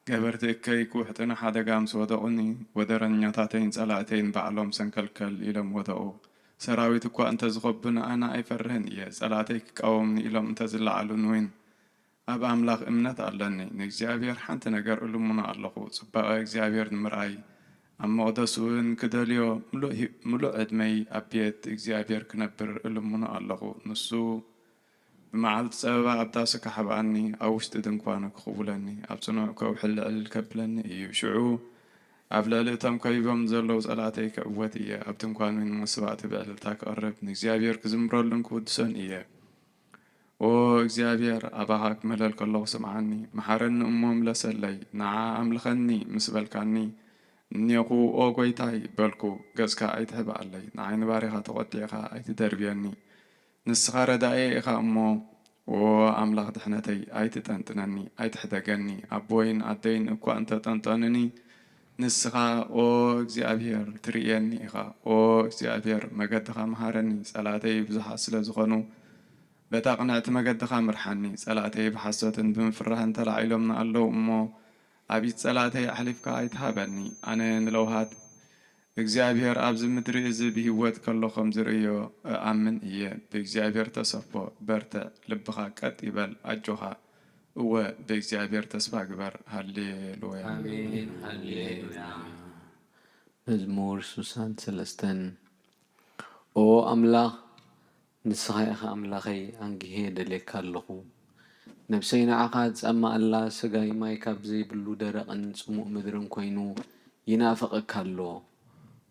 ገበርቲ እከይ ክውሕጡ ንሓደጋ ምስ ወደቑኒ፣ ወደረኛታተይን ጸላእተይን ባዕሎም ሰንከልከል ኢሎም ወደቑ። ሰራዊት እኳ እንተ ዝኾቡኒ፣ ኣነ ኣይፈርህን እየ። ጸላእተይ ክቃወሙኒ ኢሎም እንተ ዝለዓሉኒ እውን፣ ኣብ ኣምላኽ እምነት ኣለኒ። ንእግዚኣብሔር ሓንቲ ነገር እልምኖ ኣለኹ፣ ጽባቐ እግዚኣብሔር ንምርኣይ፣ ኣብ መቕደሱ እውን ክደልዮ፣ ምሉእ ሂ-፣ ምሉእ ዕድመይ ኣብ ቤት እግዚኣብሔር ክነብር እልምኖ ኣለኹ። ንሱ ብመዓልቲ ጸበባ ኣብ ዳሱ ክሓብኣኒ፣ ኣብ ውሽጢ ድንኳኑ ክኽውለኒ፣ ኣብ ጽኑዕ ከውሒ ልዕል ከብለኒ እዩ። ሽዑ ኣብ ልዕሊ እቶም ከቢቦም ዘለዉ ጸላእተይ ክዕወት እየ፣ ኣብ ድንኳኑን መስዋእቲ ብዕልልታ ክቐርብ፣ ንእግዚኣብሔር ክዝምረሉን ክውድሶን እየ። ኦ እግዚኣብሔር፣ ኣባኻ ክምለል ከለኹ ስምዓኒ፣ መሓረኒ እሞ ምለሰለይ። ንዓ ኣምልኸኒ ምስ በልካኒ፣ እኔኹ ኦ ጐይታይ በልኩ፣ ገጽካ ኣይትሕብኣለይ። ንዓይ ንባሪኻ ተቖጢዕካ ኣይትደርብየኒ። ንስኻ ረዳእየ ኢኻ እሞ፣ ኦ ኣምላኽ ድሕነተይ፣ ኣይትጠንጥነኒ፣ ኣይትሕደገኒ። ኣቦይን ኣደይን እኳ እንተ ጠንጠኑኒ፣ ንስኻ ኦ እግዚኣብሔር ትርእየኒ ኢኻ። ኦ እግዚኣብሔር፣ መገድኻ ምሃረኒ፣ ጸላእተይ ብዙሓት ስለ ዝኾኑ፣ በታ ቅንዕቲ መገድኻ ምርሓኒ። ጸላእተይ ብሓሶትን ብምፍራህን ተላዒሎምኒ ኣለዉ እሞ፣ ኣብ ኢድ ጸላእተይ ኣሕሊፍካ ኣይትሃበኒ። ኣነ ንለውሃት እግዚኣብሔር ኣብዚ ምድሪ እዚ ብህይወት ከሎ ከም ዝርእዮ እኣምን እየ። ብእግዚኣብሔር ተሰፎ፣ በርትዕ፣ ልብኻ ቀጥ ይበል፣ ኣጆኻ። እወ፣ ብእግዚኣብሔር ተስፋ ግበር። ሃሌሉያ። ኣሜን። ሃሌሉያ። መዝሙር ስሳን ሰለስተን። ኦ ኣምላኽ፣ ንስኻ ኢኻ ኣምላኸይ፣ ኣንጊሄ ደልየካ ኣለኹ። ነብሰይ ንዓኻ ትጸምእ ኣላ፣ ስጋይ ማይ ካብ ዘይብሉ ደረቕን ጽሙእ ምድርን ኮይኑ ይናፍቐካ ኣሎ።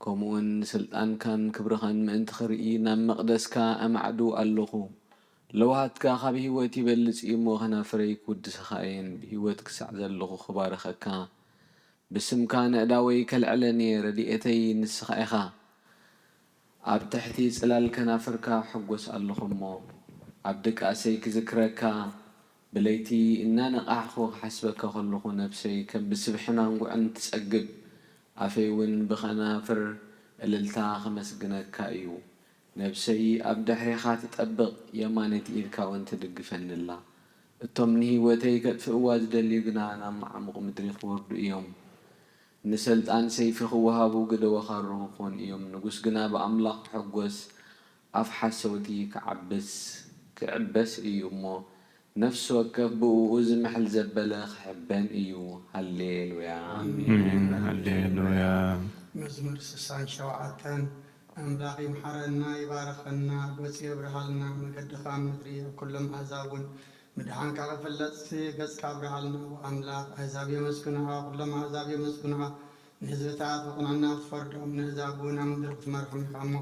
ከምኡውን ንስልጣንካን ክብርኻን ምእንቲ ክርኢ ናብ መቕደስካ ኣማዕድው ኣለኹ። ለውሃትካ ካብ ህይወት ይበልጽ እዩ እሞ፣ ከናፍረይ ክውድሰኻ እየን። ብህይወት ክሳዕ ዘለኹ ክባርኸካ፣ ብስምካ ነእዳወይ ከልዕለን እየ። ረድኤተይ ንስኻ ኢኻ። ኣብ ትሕቲ ጽላል ከናፍርካ ሕጎስ ኣለኹ እሞ፣ ኣብ ድቃሰይ ክዝክረካ፣ ብለይቲ እናነቓሕኩ ክሓስበካ ከለኹ፣ ነብሰይ ከም ብስብሕን ኣንጉዕን ትጸግብ፣ ኣፈይ እውን ብኸናፍር እልልታ ከመስግነካ እዩ። ነብሰይ ኣብ ድሕሬኻ ትጠብቕ፣ የማነይቲ ኢድካ እውን ትድግፈኒ ኣላ። እቶም ንህይወተይ ከጥፍእዋ ዝደልዩ ግና ናብ መዓሙቕ ምድሪ ክወርዱ እዮም። ንሰልጣን ሰይፊ ክወሃቡ ግደ ወኻሩ ክኾኑ እዮም። ንጉስ ግና ብኣምላኽ ክሕጎስ፣ ኣፍ ሓሰውቲ ክዓብስ፣ ክዕበስ እዩ እሞ፣ ነፍሲ ወከፍ ብእኡ ዝምሕል ዘበለ ክሕበን እዩ። ሃሌሉያ። ኣሜን። ሃሌሉያ። መዝሙር ስሳን ሸውዓተን። ኣምላኽ ይምሓረና፣ ይባርኸና፣ ገጹ የብርሃልና፣ መገድኻ ኣብ ምድሪ ኣብ ኩሎም ኣህዛብ እውን ምድሓንካ ክፍለጥ ገጽካ ኣብርሃልና። ኣምላኽ ኣህዛብ የመስግኑኻ፣ ኩሎም ኣህዛብ የመስግኑኻ። ንህዝብታት ብቕንዕና ክትፈርዶም፣ ንህዛብ እውን ኣብ ምድሪ ክትመርሖም ኢኻ እሞ፣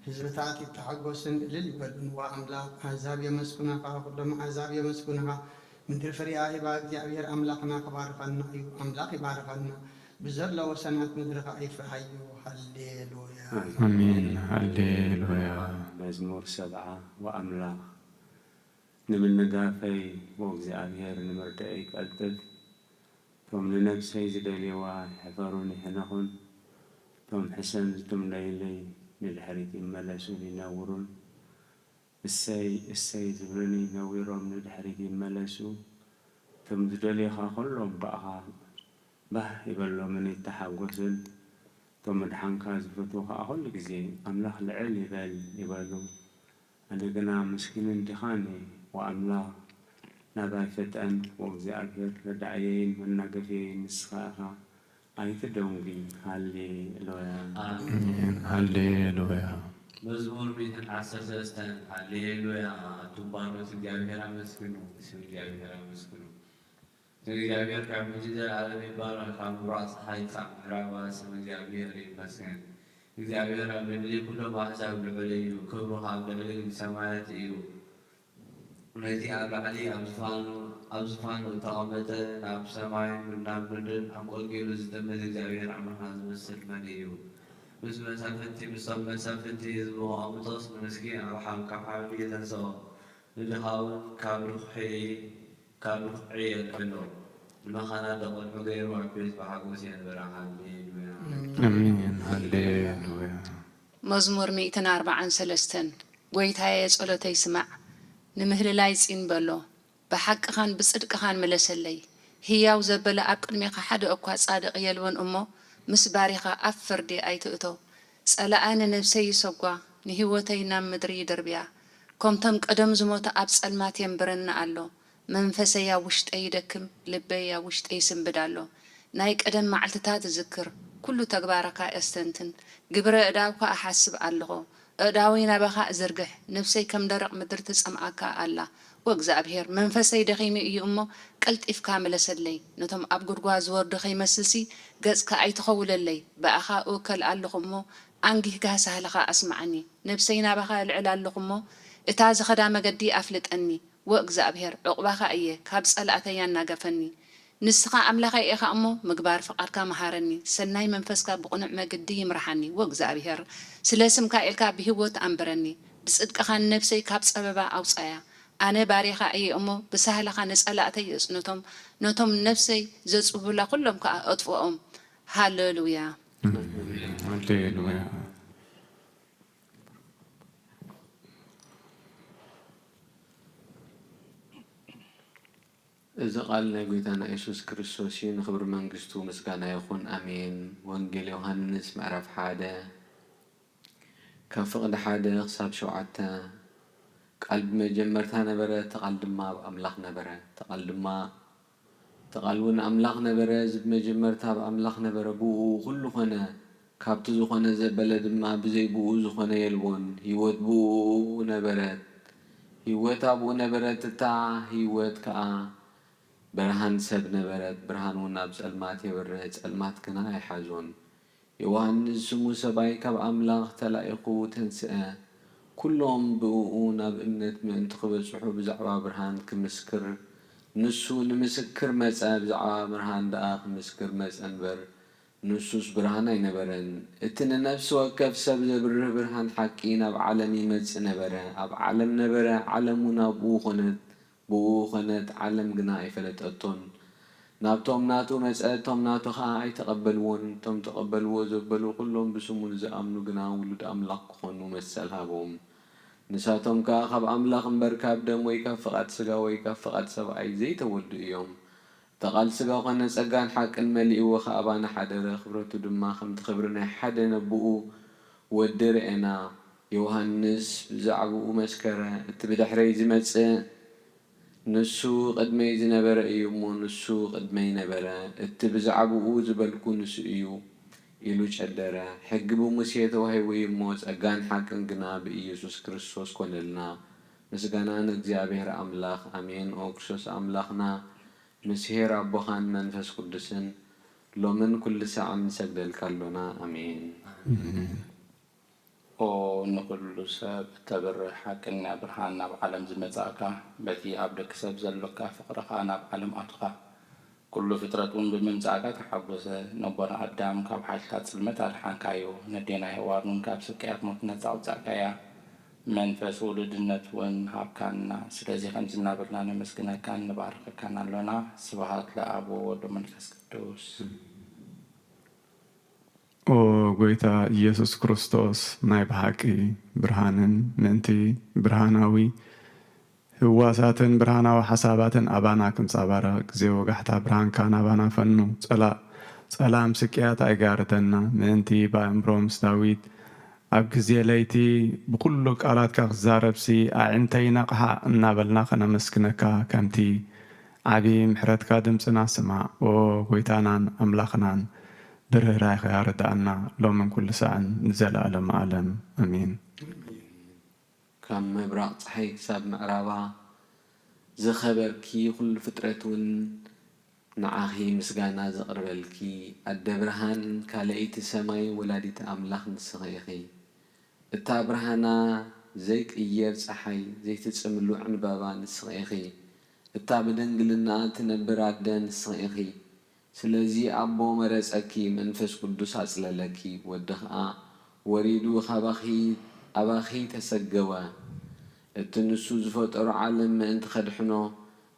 ህዝብታት ይተሓጎስን እልል ይበሉን። ኣምላኽ ኣህዛብ የመስግኑኻ፣ ኩሎም ኣህዛብ የመስግኑኻ። ምድሪ ፍሪኣ ሂባ እግዚኣብሔር ኣምላኽና ክባርኸና እዩ። ኣምላኽ ይባርኸና፣ ብዘሎ ወሰናት ምድሪ ኸዓ ይፍርሃዮ። ሃሌሉያ። ኣሜን። ሃሌሉያ። መዝሙር ሰብዓ። ወኣምላኽ ንምንጋፈይ ወእግዚኣብሔር ንምርድኣይ ይቀልጥፍ። እቶም ንነብሰይ ዝደልይዋ ይሕፈሩን ይሕነኹን። እቶም ሕሰም ዝጥምለዩለይ ንድሕሪት ይመለሱን ይነውሩን። እሰይ እሰይ ዝብሉኒ ነዊሮም ንድሕሪት ይመለሱ። እቶም ዝደልዩኻ ኩሎም ብኣኻ ባህ ይበሎምን ይተሓጎሱን። እቶም ምድሓንካ ዝፈትዉ ኸኣ ኩሉ ግዜ ኣምላኽ ልዕል ይበል ይበሉ። ኣነ ግና ምስኪንን ድኻን እየ፣ ወኣምላኽ ናባይ ፍጠን፣ ወእግዚኣብሔር ረዳእየይን መናገፍየይን ንስኻ ኢኻ፣ ኣይትደንጉይ። ሃሌሉያ። ኣሜን። ሃሌሉያ። መዝሙር ሚእትን ዓሰርተ ሰለስተን። ሃሌሉያ። ኣቱም ባሮት እግዚኣብሔር ኣመስግኑ፣ ስም እግዚኣብሔር ኣመስግኑ። ስም እግዚኣብሔር ካብ ሕጂ ዘልኣለም ይባረኽ፣ ካብ ምብራቕ ጸሓይ ክሳዕ ምዕራባ ስም እግዚኣብሔር ይመስገን። እግዚኣብሔር ኣብ ልዕሊ ኩሎም ኣህዛብ ልዑል እዩ፣ ክብሩ ካብ ልዕሊ ሰማያት እዩ። ነቲ ኣብ ላዕሊ ኣብ ዝፋኑ፣ ኣብ ዝፋኑ እተቐመጠ፣ ናብ ሰማይን ናብ ምድርን ኣንቆልቂሉ ዝጥምት እግዚኣብሔር ኣምላኽና ዝመስል መን እዩ? ምስ መሳፍንቲ፣ ምስቶም መሳፍንቲ ህዝቡ ኣቕምጦስ፣ ንምስኪን ኣቕሓ ካብ ሓዊ የተንስኦ፣ ንድኻ እውን ካብ ርኹሒ፣ ካብ ርኹዒ የልዕሎ፣ ንመኻናት ደቆልዑ ገይሩ ኣብ ቤት ብሓጎስ የንብራ። ሃሌሉያ። ኣሜን። ሃሌሉያ። መዝሙር ሚእትን ኣርባዓን ሰለስተን። ጐይታየ፣ ጸሎተይ ስማዕ፣ ንምህልላይ ጽን በሎ። ብሓቅኻን ብጽድቅኻን ምለሰለይ። ህያው ዘበለ ኣብ ቅድሜኻ ሓደ እኳ ጻድቕ የልቦን እሞ፣ ምስ ባሪኻ ኣብ ፍርዲ ኣይትእቶ። ጸላኢ ንነብሰይ ይሰጓ፣ ንህይወተይ ናብ ምድሪ ይድርብያ። ከምቶም ቀደም ዝሞቱ ኣብ ጸልማት የንብረኒ ኣሎ። መንፈሰይ ኣብ ውሽጠይ ይደክም፣ ልበይ ኣብ ውሽጠይ ይስንብድ ኣሎ። ናይ ቀደም መዓልትታት እዝክር፣ ኩሉ ተግባርካ እስተንትን፣ ግብረ እዳውካ እሓስብ ኣለኹ። ኣእዳወይ ናባኻ እዝርግሕ፣ ነፍሰይ ከም ደረቕ ምድሪ ትጸምኣካ ኣላ። ወእግዚኣብሄር፣ መንፈሰይ ደኺሙ እዩ እሞ፣ ቀልጢፍካ ምለሰለይ። ነቶም ኣብ ጒድጓድ ዝወርዱ ኸይመስልሲ፣ ገጽካ ኣይትኸውለለይ። ብኣኻ እውከል ኣለኹ እሞ፣ ኣንጊህካ ሳህልኻ ኣስምዓኒ። ነፍሰይ ናባኻ እልዕል ኣለኹ እሞ፣ እታ ዝኸዳ መገዲ ኣፍልጠኒ። ወእግዚኣብሄር፣ ዕቑባኻ እየ፣ ካብ ጸላእተይ ኣናገፈኒ። ንስኻ ኣምላኸይ ኢኻ እሞ፣ ምግባር ፍቓድካ መሃረኒ። ሰናይ መንፈስካ ብቕኑዕ መገዲ ይምርሓኒ። ወእግዚኣብሄር፣ ስለ ስምካ ኢልካ ብህይወት ኣንብረኒ። ብጽድቅኻ ንነፍሰይ ካብ ጸበባ ኣውጻያ። ኣነ ባርያኻ እየ እሞ፣ ብሳህልኻ ንጸላእተይ እጽንቶም። ነቶም ነፍሰይ ዘጽብቡላ ኩሎም ከኣ ኣጥፍኦም። ሃሌሉያ። ሃሌሉያ። እዚ ቃል ናይ ጐይታና የሱስ ክርስቶስ እዩ። ንኽብሪ መንግስቱ ምስጋና ይኹን። ኣሜን። ወንጌል ዮሃንስ ምዕራፍ ሓደ ካብ ፍቕዲ ሓደ ክሳብ ሸውዓተ። ቃል ብመጀመርታ ነበረ፣ እቲ ቃል ድማ ኣብ ኣምላኽ ነበረ፣ እቲ ቃል ድማ እቲ ቃል እውን ኣምላኽ ነበረ። እዚ ብመጀመርታ ኣብ ኣምላኽ ነበረ፣ ብእኡ ኩሉ ኾነ። ካብቲ ዝኾነ ዘበለ ድማ ብዘይ ብኡ ዝኾነ የልቦን። ህይወት ብኡ ነበረት፣ ህይወት ኣብኡ ነበረት፣ እታ ህይወት ከኣ ብርሃን ሰብ ነበረት። ብርሃን እውን ኣብ ጸልማት የብርህ፣ ጸልማት ግና ኣይሓዞን። ዮሃንስ ስሙ ሰብኣይ ካብ ኣምላኽ ተላኢኹ ተንስአ። ኩሎም ብእኡ ናብ እምነት ምእንቲ ክበጽሑ ብዛዕባ ብርሃን ክምስክር ንሱ ንምስክር መጸ። ብዛዕባ ብርሃን ደኣ ክምስክር መጸ እምበር፣ ንሱስ ብርሃን ኣይነበረን። እቲ ንነፍሲ ወከፍ ሰብ ዘብርህ ብርሃን ሓቂ ናብ ዓለም ይመጽእ ነበረ። ኣብ ዓለም ነበረ፣ ዓለም እውን ኣብኡ ኾነት፣ ብእኡ ኾነት፣ ዓለም ግና ኣይፈለጠቶን። ናብቶም ናቱ መጸ፣ እቶም ናቱ ኸኣ ኣይተቐበልዎን። እቶም ተቐበልዎ ዘበሉ ኹሎም ብስሙ ንዝኣምኑ ግና ውሉድ ኣምላኽ ክኾኑ መሰል ሃቦም። ንሳቶም ከኣ ካብ ኣምላኽ እምበር ካብ ደም ወይ ካብ ፍቓድ ስጋ ወይ ካብ ፍቓድ ሰብኣይ ዘይተወልዱ እዮም። እቲ ቃል ስጋ ኾነ፣ ጸጋን ሓቅን መሊእዎ ኸኣ ኣባና ሓደረ። ክብረቱ ድማ ከምቲ ክብሪ ናይ ሓደ ነብኡ ወዲ ርኤና። ዮሃንስ ብዛዕባኡ መስከረ፣ እቲ ብድሕረይ ዝመጽእ ንሱ ቅድመይ ዝነበረ እዩ እሞ፣ ንሱ ቅድመይ ነበረ። እቲ ብዛዕባኡ ዝበልኩ ንሱ እዩ ኢሉ ጨደረ። ሕጊ ብሙሴ ተዋሂቡ እዩ እሞ፣ ጸጋን ሓቅን ግና ብኢየሱስ ክርስቶስ ኮነልና። ምስጋና ንእግዚኣብሔር ኣምላኽ። ኣሜን። ኦ ክርስቶስ ኣምላኽና፣ ምስ ኄር ኣቦኻን መንፈስ ቅዱስን፣ ሎምን ኩሉ ሳዕን ንሰግደልካ ኣሎና። ኣሜን። ኦ ንኹሉ ሰብ እተብርህ ሓቀኛ ብርሃን፣ ናብ ዓለም ዝመጻእካ፣ በቲ ኣብ ደቂ ሰብ ዘሎካ ፍቕሪ ኸኣ ናብ ዓለም ኣቱኻ። ኩሉ ፍጥረት እውን ብምምጻእካ ተሓጎሰ። ነቦና ኣዳም ካብ ሓይልታት ጽልመት ኣድሓንካዮ። ነዴና ሄዋን እውን ካብ ስቅያት ሞት ነጻ ኣውጻእካያ። መንፈስ ውሉድነት እውን ሃብካና። ስለዚ ከምዚ እናበልና ነመስግነካን ንባርኸካን ኣሎና። ስብሃት ለኣብ ወወልድ ወመንፈስ ቅዱስ። ኦ ጐይታ ኢየሱስ ክርስቶስ፣ ናይ ብሓቂ ብርሃንን ምእንቲ ብርሃናዊ ህዋሳትን ብርሃናዊ ሓሳባትን ኣባና ክንጸባረቕ ግዜ ወጋሕታ ብርሃንካ ናባና ፈኑ። ጸላእ ጸላም ስቅያት ኣይጋርደና፣ ምእንቲ ብኣእምሮ ምስ ዳዊት ኣብ ግዜ ለይቲ ብኹሉ ቃላትካ ክዛረብሲ፣ ኣዒንተይ ነቕሓ እናበልና ከነመስግነካ፣ ከምቲ ዓቢ ምሕረትካ ድምጽና ስማዕ። ኦ ጐይታናን ኣምላኽናን፣ ብርህራሄኻ ርድኣና፣ ሎምን ኩሉ ሳዕን ንዘለኣለመ ኣለም። ኣሜን። ካብ ምብራቕ ጸሓይ ክሳብ ምዕራባ ዝኸበርኪ፣ ኩሉ ፍጥረት እውን ንዓኺ ምስጋና ዘቕርበልኪ፣ ኣደ ብርሃን፣ ካልኣይቲ ሰማይ፣ ወላዲተ ኣምላኽ ንስኺ ኢኺ። እታ ብርሃና ዘይቅየር ጸሓይ፣ ዘይትጽምሉ ዕንባባ ንስኺ ኢኺ። እታ ብድንግልና እትነብር ኣደ ንስኺ ኢኺ። ስለዚ ኣቦ መረጸኪ፣ መንፈስ ቅዱስ ኣጽለለኪ፣ ወዲ ኸኣ ወሪዱ ካባኺ ኣባኺ ተሰገወ። እቲ ንሱ ዝፈጠሮ ዓለም ምእንቲ ከድሕኖ፣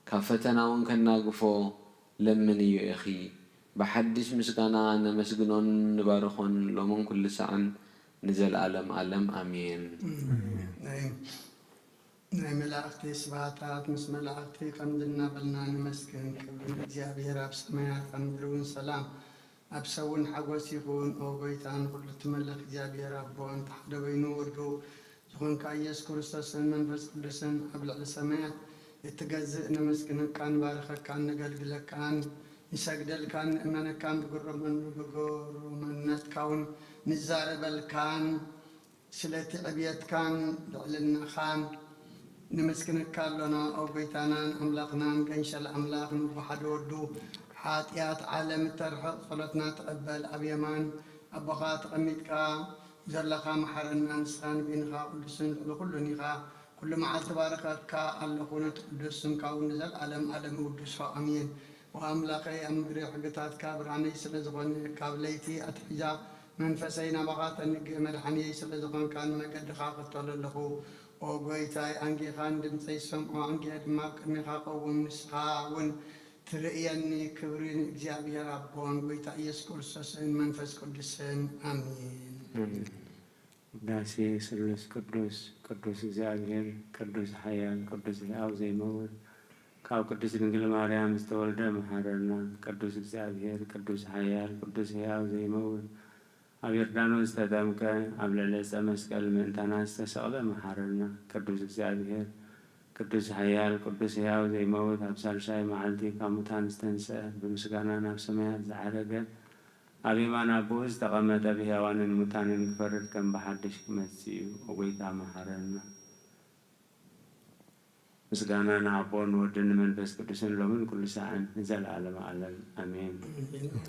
ካብ ፈተና እውን ከናግፎ ለምንዮ ኢኺ። ብሓድሽ ምስጋና ነመስግኖን ንባርኾን፣ ሎምን ኩሉ ሳዕን ንዘለኣለም ኣለም ኣሜን። ናይ ናይ መላእኽቲ ስብሃታት ምስ መላእኽቲ ከምዚ እናበልና ንመስግን። ክብሪ ንእግዚኣብሔር ኣብ ሰማያት ኣብ ምድሪ እውን ሰላም ኣብ ሰብ እውን ሓጎስ ይኹን። ኦ ጎይታ ንኹሉ እትመልኽ እግዚኣብሔር ኣቦ ኣንተ ሓደ በይኑ ወዱ ዝኾንካ ኢየሱስ ክርስቶስን መንፈስ ቅዱስን ኣብ ልዕሊ ሰማያት እትገዝእ ነመስግነካን ንባርኸካን ነገልግለካን ንሰግደልካን ንእመነካን ብግሮመን ብግሩምነትካ እውን ንዛረበልካን ስለቲ ዕብየትካን ልዕልናኻን ነመስግነካ ኣሎና። ኦ ጎይታናን ኣምላኽናን ገንሸል ኣምላኽ ንብሓደ ወዱ ሓጢኣት ዓለም እተርሕቕ ጸሎትና ተቐበል። ኣብ የማን ኣቦኻ ተቐሚጥካ ዘለኻ መሓረና። ንስኻ ንበይንኻ ቅዱስን ልዕሊ ኩሉን ኢኻ። ኩሉ መዓልቲ ባረኸካ ኣለኹ፣ ነቲ ቅዱስ ስምካ እውን ንዘለኣለም ኣለም እውድሶ። ኣሜን። ኦ ኣምላኸይ፣ ኣብ ምድሪ ሕግታትካ ብርሃነይ ስለ ዝኾነ፣ ካብ ለይቲ ኣትሒዛ መንፈሰይ ናባኻ ተንግህ። መድሓኒየይ ስለ ዝኾንካ ንመገድኻ እኽተሎ ኣለኹ። ኦ ጎይታይ፣ ኣንጊኻ ንድምፀይ ዝሰምዖ ኣንጊሀ ድማ ኣብ ቅድሜኻ እቐውም። ንስኻ እውን ትርእየኒ። ክብሪ ንእግዚኣብሔር ኣቦን ጎይታ ኢየሱስ ክርስቶስን መንፈስ ቅዱስን። ኣሜን። ውዳሴ ስሉስ ቅዱስ። ቅዱስ እግዚኣብሔር፣ ቅዱስ ሓያል፣ ቅዱስ ሕያው ዘይመውት፣ ካብ ቅድስት ድንግል ማርያም ዝተወልደ መሓረና። ቅዱስ እግዚኣብሔር፣ ቅዱስ ሓያል፣ ቅዱስ ሕያው ዘይመውት፣ ኣብ ዮርዳኖስ ዝተጠምቀ፣ ኣብ ልዕሊ ዕፀ መስቀል ምእንታና ዝተሰቕለ መሓረና። ቅዱስ እግዚኣብሔር፣ ቅዱስ ሓያል፣ ቅዱስ ሕያው ዘይመውት፣ ኣብ ሳልሳይ መዓልቲ ካብ ሙታን ዝተንስአ፣ ብምስጋና ናብ ሰማያት ዝዓረገ፣ ኣብ የማን ኣቦኡ ዝተቐመጠ፣ ብሕያዋንን ሙታንን ክፈርድ ከም ብሓድሽ ክመጽእ እዩ። ኦ ጐይታ መሓረና። ምስጋና ንኣቦን ንወድን ንመንፈስ ቅዱስን ሎምን ኩሉ ሳዕን ንዘለኣለመ ዓለም ኣሜን።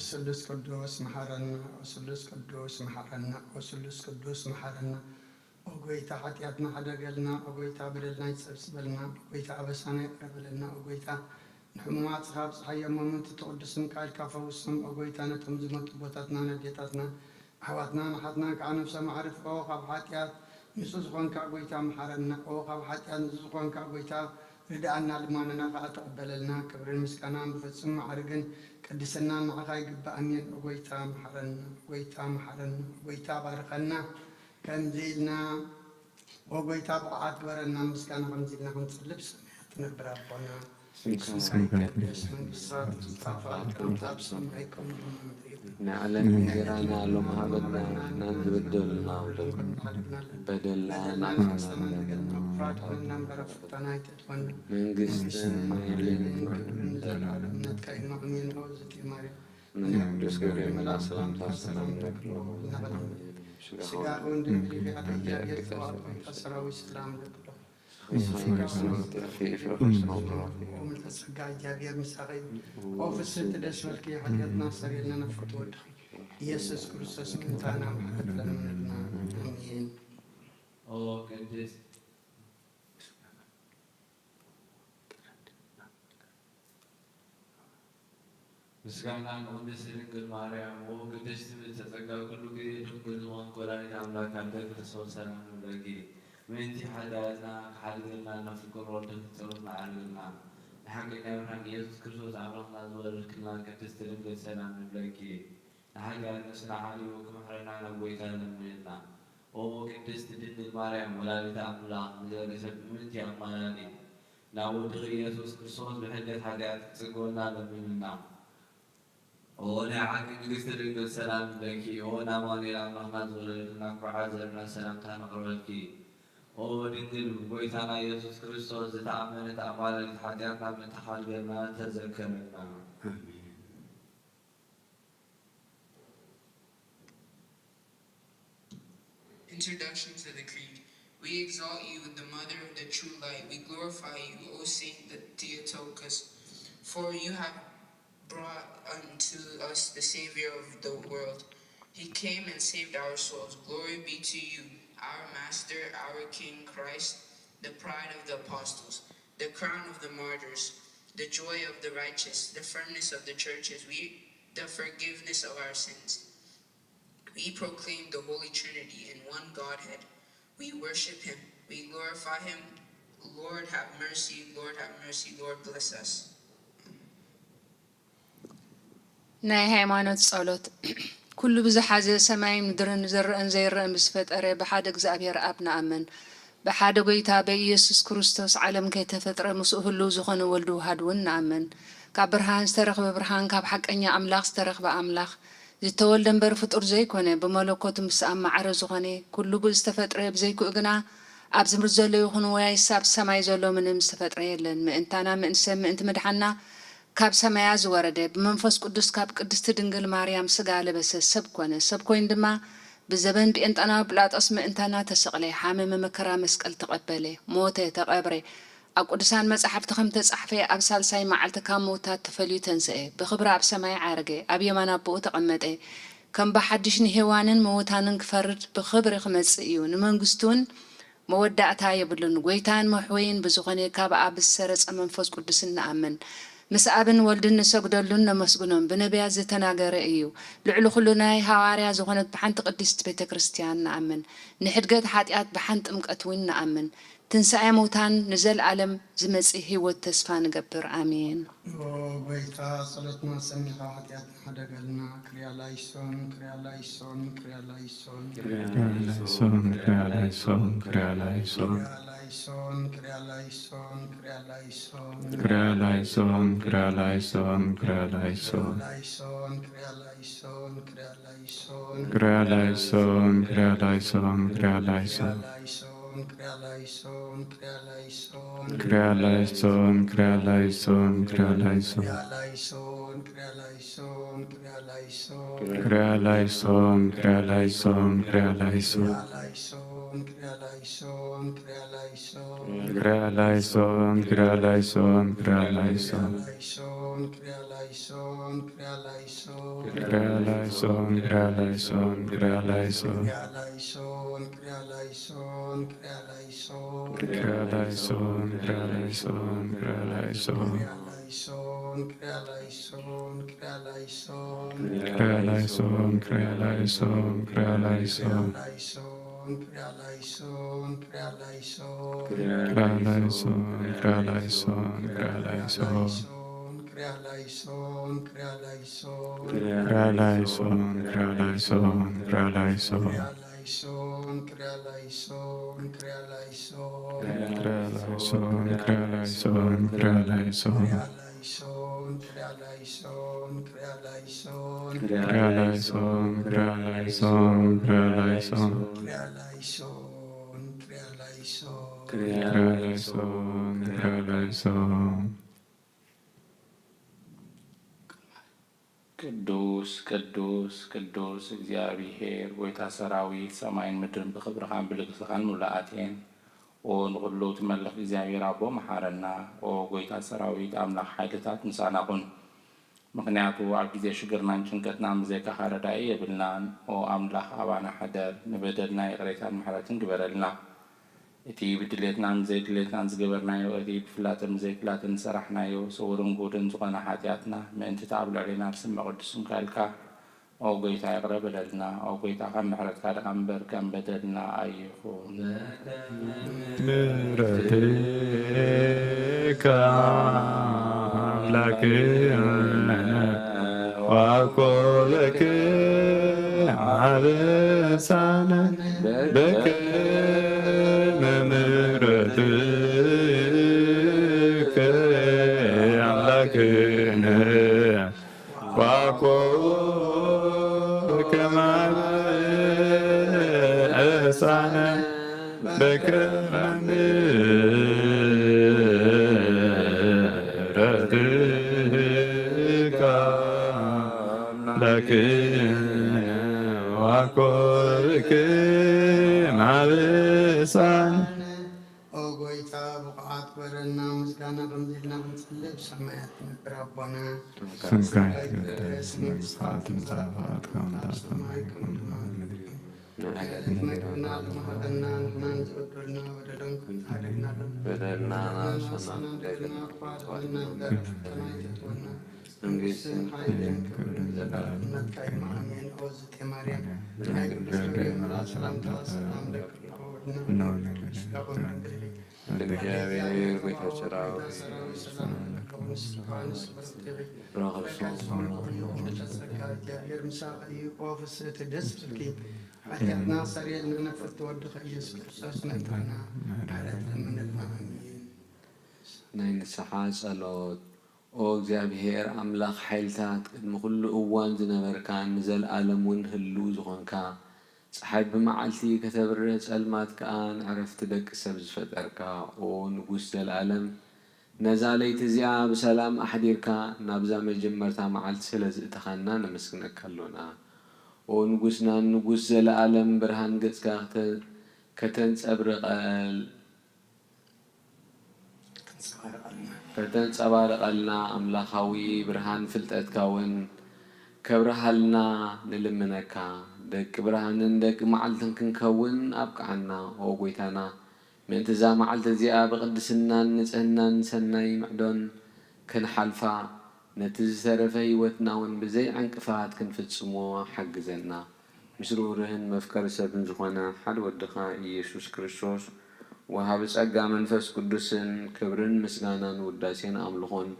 ስሉስ ቅዱስ መሓረና፣ ስሉስ ቅዱስ መሓረና፣ ስሉስ ቅዱስ መሓረና። ኦ ጐይታ፣ ሓጢኣትና ሕደገልና። ኦ ጐይታ፣ በደልና ይጸብጽበልና። ኦ ጐይታ፣ ኣበሳና ይቕረ በለልና። ኦ ጐይታ፣ ንሕሙማትኻ ኣብጽሓዮም። እሞ ምእንቲ እቲ ቅዱስ ስምካ ኢልካ ፈውሶም። ኦ ጐይታ፣ ነቶም ዝሞቱ ኣቦታትናን ኣዴታትናን ኣሕዋትናን ኣሓትናን ከዓ ነፍሶም ኣዕርፍኦ። ካብ ሓጢኣት ንጹህ ዝኾንካ ጐይታ፣ መሓረና። ኦ ካብ ሓጢኣት ንጹህ ዝኾንካ ጐይታ፣ ርድኣና፣ ልማኖና ከዓ ተቐበለልና። ክብርን ምስጋናን ብፍጹም ማዕርግን ቅድስናን ንዓኻ ይግባእ። ኣሜን። ኦ ጐይታ፣ መሓረና። ኦ ጐይታ፣ መሓረና። ኦ ጐይታ፣ ባርኸና። ከምዚ ኢልና ኦ ጐይታ፣ ብቑዓት ግበረና። ምስጋና ከምዚ ኢልና ክንጽሊ ብሰማያት ትነብር ኣቦና፣ ስምካ ይቀደስ፣ መንግስትኻ ትምጻእ፣ ፈቓድካ ትምጻእ፣ ኣብ ሰማይ ከምኡ እውን ኣብ ምድሪ። ንዓለም እንጀራና ሎሚ ሃበና፣ ንበደልና በደልና ንሕና ንበደልና ንሕና ንበደልና፣ ፍርሃት ኮነና እምበር፣ ኣብ ፈተና ኣይተእትወና። መንግስትን ሓይልን ክብርን ዘለኣለም ናትካ እዩ። ኣሜን። ኦ እግዝእትየ ማርያም፣ ቅዱስ ገብርኤል መልኣክ ሰላምታ ሰላም ንብለኪ። ስጋኺ እውን ድንግል እዩ። እግዚኣብሔር ጸባኦት ጐይታ ሰራዊት ሰላም ንብሎ። ስጋኺ እውን ድንግል እዩ። ጸጋ እግዚኣብሔር ምሳኺ እዩ። ኦ ፍስሕቲ ደስ በልኪ፣ ሓጢኣትና ኣስተሰርየልና፣ ናብ ፍርዲ ወድኺ ኢየሱስ ክርስቶስ ምእንታና ምሕረት ለምንልና። ኣሜን። ኦ ቅድስት ምስጋና ንቅድስት ድንግል ማርያም። ኦ ቅድስቲ ብእተ ጸጋ፣ ኩሉ ግዜ ድንግል ዝኾንኪ ወላዲተ ኣምላክ ኣደ ክርስቶስ ሰላም ንብለኪ። ምእንቲ ሓጢኣትና ክሓድገልና ናብ ፍቁር ወድኺ ጸሎት ንዓርግልና። ንሓቀኛ ብርሃን ኢየሱስ ክርስቶስ ኣምላኽና ዝወለድክልና ቅድስቲ ድንግል ሰላም ንብለኪ። ንሓጢኣት ነፍስና ሓሊዉ ክምሕረና ናብ ጐይታ ለምንልና። ኦ ቅድስቲ ድንግል ማርያም ወላዲተ ኣምላኽ፣ ንዘርኢ ሰብ ምእንቲ ኣማላዲ፣ ናብ ወድኺ ኢየሱስ ክርስቶስ ብሕድገት ሓጢኣት ክትጽግወልና ለምንልና። ኦ ናይ ሓቂ ንግስቲ ድንግል ሰላም ንብለኪ። ኦ ንኣማኑኤል ኣምላኽና ዝወለድክልና ኩርዓት ዘርእና ሰላምታ ነቕርበልኪ። ኦ ድንግል ብጐይታና ኢየሱስ ክርስቶስ ዝተኣመነት ኣማላዲት፣ ሓጢኣትና ምእንቲ ክሓድገልና ተዘከረና። ኣሜን። Introduction to the Creed. We exalt you, the Mother of the true light. We glorify you, O Saint Theotokos, for you have brought unto us the Savior of the world. He came and saved our souls. Glory be to you, our Master, our King, Christ, the pride of the apostles, the crown of the martyrs, the joy of the righteous, the firmness of the churches, we, the forgiveness of our sins. We proclaim the Holy Trinity in one Godhead. We worship Him. We glorify Him. Lord, have mercy. Lord, have mercy. Lord, bless us. ናይ ሃይማኖት ጸሎት። ኩሉ ብዝሓዘ ሰማይን ምድርን ዝረኣን ዘይረኣን ብዝፈጠረ ብሓደ እግዚኣብሔር ኣብ ንኣምን። ብሓደ ጐይታ በኢየሱስ ክርስቶስ ዓለም ከይተፈጥረ ምስኡ ህልው ዝኾነ ወልዱ ውሃድ እውን ንኣምን። ካብ ብርሃን ዝተረኽበ ብርሃን፣ ካብ ሓቀኛ ኣምላኽ ዝተረኽበ ኣምላኽ፣ ዝተወልደ እምበር ፍጡር ዘይኮነ፣ ብመለኮቱ ምስ ኣብ ማዕረ ዝኾነ፣ ኩሉ ብዝተፈጥረ ብዘይክኡ ግና፣ ኣብዚ ምድሪ ዘሎ ይኹን ወያይስ ኣብ ሰማይ ዘሎ ምንም ዝተፈጥረ የለን። ምእንታና፣ ምእንቲ ሰብ፣ ምእንቲ ምድሓንና፣ ካብ ሰማያ ዝወረደ፣ ብመንፈስ ቅዱስ ካብ ቅድስቲ ድንግል ማርያም ስጋ ለበሰ፣ ሰብ ኮነ። ሰብ ኮይኑ ድማ ብዘበን ጴንጠናዊ ጲላጦስ ምእንታና ተሰቕለ፣ ሓመመ፣ መከራ መስቀል ተቐበለ፣ ሞተ፣ ተቐብረ። ኣብ ቅዱሳን መጻሕፍቲ ከም ተጻሕፈ፣ ኣብ ሳልሳይ መዓልቲ ካብ ምውታት ተፈልዩ ተንስአ፣ ብኽብሪ ኣብ ሰማይ ዓረገ፣ ኣብ የማን ኣቦኡ ተቐመጠ። ከም ብሓድሽ ንሄዋንን ምውታንን ክፈርድ ብኽብሪ ክመጽእ እዩ። ንመንግስቱን መወዳእታ የብሉን። ጐይታን መሕወይን ብዝኾነ ካብ ኣብ ዝሰረጸ መንፈስ ቅዱስ እንኣምን። ምስ ኣብን ወልድን ንሰግደሉን ነመስግኖን። ብነቢያት ዝተናገረ እዩ። ልዕሊ ኩሉ ናይ ሃዋርያ ዝኾነት ብሓንቲ ቅድስቲ ቤተ ክርስቲያን ንኣምን። ንሕድገት ሓጢኣት ብሓንቲ ጥምቀት እውን ንኣምን። ትንሳኤ ሙታን ንዘለኣለም ዝመጽእ ህይወት ተስፋ ንገብር። ኣሜን። ኦ ጐይታ፣ ጸሎትና ሰሚዕኻ ሓጢኣትና ሕደገልና። ክርያ ላይሶን፣ ክርያ ላይሶን፣ ክርያ ላይሶን። ክርያ ላይሶን፣ ክርያ ላይሶን፣ ክርያ ላይሶን። ክርያ ላይሶን፣ ክርያ ላይሶን፣ ክርያ ላይሶን። ክርያ ላይሶን፣ ክርያ ላይሶን፣ ክርያ ላይሶን። ላይሶን፣ ክርያ ላይሶን፣ ክርያ ላይሶን። ክርያ ላይሶን፣ ክርያ ላይሶን፣ ክርያ ላይሶን። ላይሶን፣ ክርያ ላይሶን፣ ክርያ ላይሶን። ክርያ ላይሶን፣ ክርያ ላይሶን፣ ክርያ ላይሶን። ክርያ ላይሶን፣ ክርያ ላይሶን፣ ክርያ ላይሶን። ክርያ ላይሶን፣ ክርያ ላይሶን፣ ክርያ ላይሶን። ክርያ ላይሶን፣ ክርያ ላይሶን፣ ክርያ ላይሶን። ክርያ ላይሶን፣ ክርያ ላይሶን፣ ክርያ ላይሶን። ላይሶን፣ ክርያ ላይሶን፣ ክርያ ላይሶን። ክርያ ላይሶን፣ ክርያ ላይሶን፣ ክርያ ላይሶን። ክርያ ላይሶን፣ ክርያ ላይሶን፣ ክርያ ላይሶን። ክርያ ላይሶን፣ ክርያ ላይሶን፣ ክርያ ላይሶን። ክርያ ላይሶን፣ ክርያ ላይሶን፣ ክርያ ላይሶን። ክርያ ላይሶን፣ ክርያ ላይሶን፣ ክርያ ላይሶን። ክርያ ላይሶን፣ ክርያ ላይሶን፣ ክርያ ላይሶን። ክርያ ላይሶን፣ ክርያ ላይሶን፣ ክርያ ላይሶን። ክርያ ላይሶን፣ ክርያ ላይሶን፣ ክርያ ላይሶን። ክርያ ላይሶን፣ ክርያ ላይሶን፣ ክርያ ላይሶን። ክርያ ላይሶን፣ ክርያ ላይሶን፣ ክርያ ላይሶን። ክርያ ላይሶን፣ ክርያ ላይሶን፣ ክርያ ላይሶን። ክርያ ላይሶን፣ ክርያ ላይሶን፣ ክርያ ላይሶን። ክርያ ላይሶን፣ ክርያ ላይሶን፣ ክርያ ላይሶን። ክርያ ላይሶን፣ ክርያ ላይሶን። ክርያ ላይሶን፣ ክርያ ላይሶን። ቅዱስ፣ ቅዱስ፣ ቅዱስ እግዚኣብሄር ጐይታ ሰራዊት፣ ሰማይን ምድርን ብኽብርኻን ብልግስኻን ምሉኣት እየን። ኦ ንኹሉ ትመልኽ እግዚኣብሄር ኣቦ፣ መሓረና። ኦ ጐይታ ሰራዊት፣ ኣምላኽ ሓይልታት፣ ምሳና ኩን። ምኽንያቱ ኣብ ግዜ ሽግርናን ጭንቀትናን ብዘይካኻ ረዳኢ የብልናን። ኦ ኣምላኽ፣ ኣባና ሕደር፣ ንበደልና ይቕሬታን ምሕረትን ግበረልና። እቲ ብድሌትናን ብዘይድሌትናን ዝገበርናዮ፣ እቲ ብፍላጥን ብዘይፍላጥን ዝሰራሕናዮ፣ ስዉርን ግሁድን ዝኾነ ሓጢኣትና፣ ምእንቲ እቲ ኣብ ልዕሌና ዝስመ ቅዱስ ስምካ ኢልካ፣ ኦ ጐይታ፣ ይቕረ በለልና። ኦ ጐይታ፣ ከም ምሕረትካ ደኣ እምበር ከም በደልና ኣይኹን። ምሕረትካ ኣምላክነ ዋኮበክ ዓበሳነ በከመ ምሕረትከ ኣምላክነ ዋኮ ከማነ እሳነ በከመ ምሕረትከ ለክነ ዋኮ ከማነ እሳነ። ኦ ጐይታ፣ ብቑዓት ግበረና፣ ምስጋና ከምዚ ኢልና ክንጽሊ፣ ኣብ ሰማያት ትነብር ኣቦና፣ ስምካ ይትቀደስ፣ መንግስትኻ ትምጻእ፣ ፈቓድካ ከም ትበጽሕ ኣብ ሰማይ ከምኡ ድማ ኣብ ምድሪ። ንዕለተ መግብና ሎሚ ሃበና፣ ንሕና ንዝበደሉና በደሎም ከም ንሓድግ፣ በደልና ንስና ንበድለና፣ ንስና ንበድለና፣ ንበድለና፣ ንበድለና፣ ፈተና ኣይተእትወና፣ መንግስትን ሓይልን ክብርን ዘለኣለምነት ናትካ እዩ። ኣሜን። ኦ ዝቴ ማርያም፣ ናይ ቅዱስ ገብርኤል መልኣክ ሰላምታ ሰላም እለኪ፣ እግዚአብሔር ጌታችን ራው ራክሶ ጸጋ እግዚአብሔር ምሳኺ እዩ። ኦ ፍስሕቲ ደስ ብልኪ፣ ኃጢኣትና ሰሪየልና ነፍርቲ ወድኸ ኢየሱስ ክርስቶስ መጣና። ምሕረት ለምነትና። ኣሜን። ናይ ንስሓ ጸሎት። ኦ እግዚኣብሔር ኣምላኽ ሓይልታት፣ ቅድሚ ኩሉ እዋን ዝነበርካን ንዘለኣለም እውን ህልው ዝኾንካ፣ ጸሓይ ብመዓልቲ ከተብርህ፣ ጸልማት ከኣ ንዕረፍቲ ደቂ ሰብ ዝፈጠርካ፣ ኦ ንጉስ ዘለኣለም፣ ነዛ ለይቲ እዚኣ ብሰላም ኣሕዲርካ ናብዛ መጀመርታ መዓልቲ ስለ ዝእተኻና ነመስግነካ ኣሎና። ኦ ንጉስናን ንጉስ ዘለኣለም፣ ብርሃን ገጽካ ከተ-፣ ከተንጸብርቐል-፣ ከተንጸባርቐልና፣ ኣምላኻዊ ብርሃን ፍልጠትካ እውን ከብርሃልና ንልምነካ። ደቂ ብርሃንን ደቂ መዓልትን ክንከውን ኣብቅዓና። ኦ ጐይታና፣ ምእንቲ እዛ መዓልቲ እዚኣ ብቕድስናን ንጽህናን ሰናይ ምዕዶን ክንሓልፋ፣ ነቲ ዝተረፈ ህይወትና እውን ብዘይ ዕንቅፋት ክንፍጽሞ ሓግዘና። ምስ ርህሩህን መፍቀሪ ሰብን ዝኾነ ሓደ ወድኻ ኢየሱስ ክርስቶስ፣ ወሃቢ ጸጋ መንፈስ ቅዱስን፣ ክብርን ምስጋናን ውዳሴን ኣምልኾን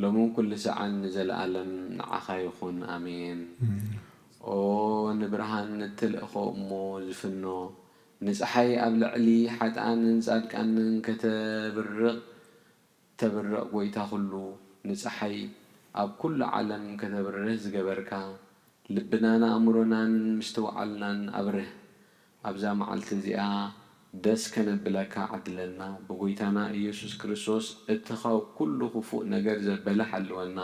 ሎምን ኩሉ ሰዓን ንዘለኣለም ንዓኻ ይኹን። ኣሜን። ኦ ንብርሃን ንትልእኾ እሞ ዝፍኖ፣ ንጸሓይ ኣብ ልዕሊ ሓጥኣንን ጻድቃንን ከተብርቕ፣ ተብርቕ ጐይታ ኹሉ፣ ንጸሓይ ኣብ ኩሉ ዓለም ከተብርህ ዝገበርካ፣ ልብናን ኣእምሮናን ምስትውዓልናን ኣብርህ። ኣብዛ መዓልቲ እዚኣ ደስ ከነብለካ ዓድለና። ብጐይታና ኢየሱስ ክርስቶስ፣ እቲ ካብ ኩሉ ክፉእ ነገር ዘበለ ሓልወና።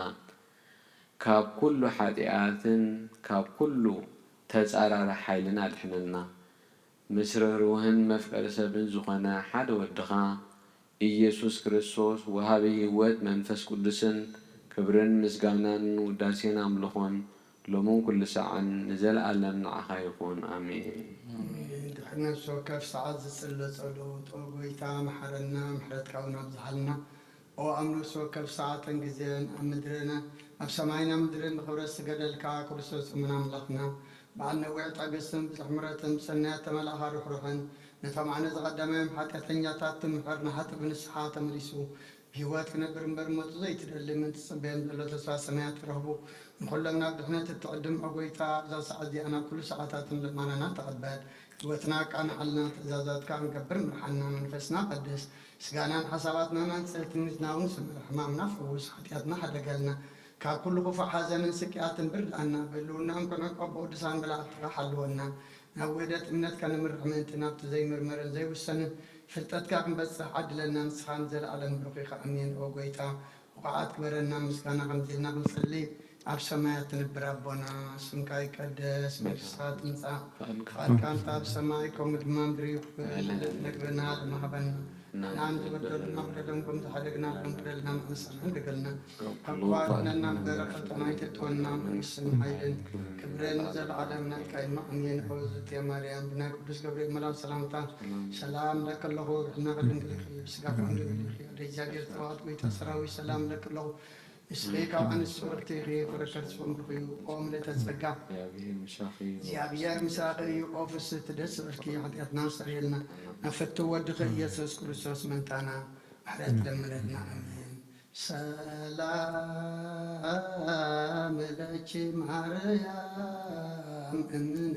ካብ ኩሉ ሓጢኣትን ካብ ኩሉ ተጻራሪ ሓይልን ኣድሕነና። ምስ ርህሩህን መፍቀሪ ሰብን ዝኾነ ሓደ ወድኻ፣ ኢየሱስ ክርስቶስ፣ ወሃቢ ህይወት መንፈስ ቅዱስን፣ ክብርን ምስጋናን ውዳሴን ኣምልኾን ሎምን ኩሉ ሰዓን ንዘለኣለም ንዓኻ ይኹን። ኣሜን። ኣሜን። ድሕሪ ነፍሲ ወከፍ ሰዓት ዝጽለ ጸሎት፣ ኦ ጐይታ፣ መሓረና፣ ምሕረትካ እውን ኣብዝሓልና። ኦ ኣብ ነፍሲ ወከፍ ሰዓትን ግዜን ኣብ ምድርና፣ ኣብ ሰማይና ምድርን ብኽብረት ዝገደልካ ክርስቶስ እሙን ኣምላኽና፣ በዓል ነዊሕ ትዕግስትን ብዙሕ ምሕረትን ብሰናያት ተመላእኻ ርሕሩሕን፣ ነቶም ኣነ ዝቐደመዮም ሓጢኣተኛታት ትምሕር፣ ንሓጥእ ብንስሓ ተመሊሱ ብህይወት ክነብር እምበር ሞት ዘይትደሊ፣ ምን ትጽበዮም ዘሎ ተስፋ ሰማያት ክረኽቡ፣ ንኹሎም ናብ ድሕነት እትዕድም፣ ኦ ጐይታ፣ ኣብዛ ሰዓት እዚኣ ናብ ኩሉ ሰዓታትን ልማናና ተቐበል። ህይወትና ኣቃንዓልና፣ ትእዛዛትካ ክንገብር ምርሓና፣ መንፈስና ቀድስ፣ ስጋናን ሓሳባትናን ኣንጽህ፣ ትምኒትና እውን ስምር፣ ሕማምና ፈውስ፣ ሓጢኣትና ሓደገልና፣ ካብ ኩሉ ክፉእ ሓዘንን ስቅያትን ብርድኣና፣ ብህልውናኦም ክንዕቆብ ብቅዱሳን መላእኽትኻ ሓልወና፣ ናብ ውህደት እምነትካ ንምርሕ ምእንቲ ናብቲ ዘይምርመርን ዘይውሰንን ፍልጠትካ ክንበጽሕ ዓድለና፣ ንስኻ ንዘለኣለም ብሩኽ ኢኻ። ኣሜን። ኦ ጐይታ፣ ብቑዓት ግበረና፣ ምስጋና ከምዚ ኢልና ክንጽሊ፣ ኣብ ሰማያት ትነብር ኣቦና፣ ስምካ ይቀደስ፣ መንግስትኻ ትምጻእ፣ ፍቓድካ እንተ ኣብ ሰማይ ከምኡ ድማ ምድሪ ይኹን። መግብና ሃለና ሃበና፣ ንሕናን ዝበደሉና በደሎም ከም ዝሓደግና፣ ከም በደልና ንሕንሳና ንገደልና፣ ካብ ክፉእ ኣድሕነና እምበር፣ ፈተና ኣይተእትወና፣ መንግስትን ሓይልን ክብርን ንዘለዓለም ናትካ እዩ። ኣሜን። ኦ እግዝእትየ ማርያም፣ ብናይ ቅዱስ ገብርኤል መልኣክ ሰላምታ ሰላም እብለኪ ኣለኹ፣ ብሕልናኺ ድንግል ኢኺ፣ ብስጋኺ እውን ድንግል ኢኺ። ኣደ እግዚኣብሔር ጸባኦት፣ ጐይታ ሰራዊት፣ ሰላም እብለኪ ኣለኹ፣ ንስኺ ካብ ኣንስቲ ብርክቲ ኢኺ፣ ፍረ ከርስኺ እውን ብሩኽ እዩ። ኦ ምልእተ ጸጋ፣ እግዚኣብሔር ምሳኺ እዩ። እግዚኣብሔር ምሳኺ እዩ። ኦ ፍስሕቲ ደስ ይበልኪ፣ ሓጢኣትና ኣስተሰርየልና፣ ናብ ፍትው ወድኺ ኢየሱስ ክርስቶስ መምጻእና ምሕረት ለምነልና። ኣሜን። ሰላም ለኪ ማርያም እምነ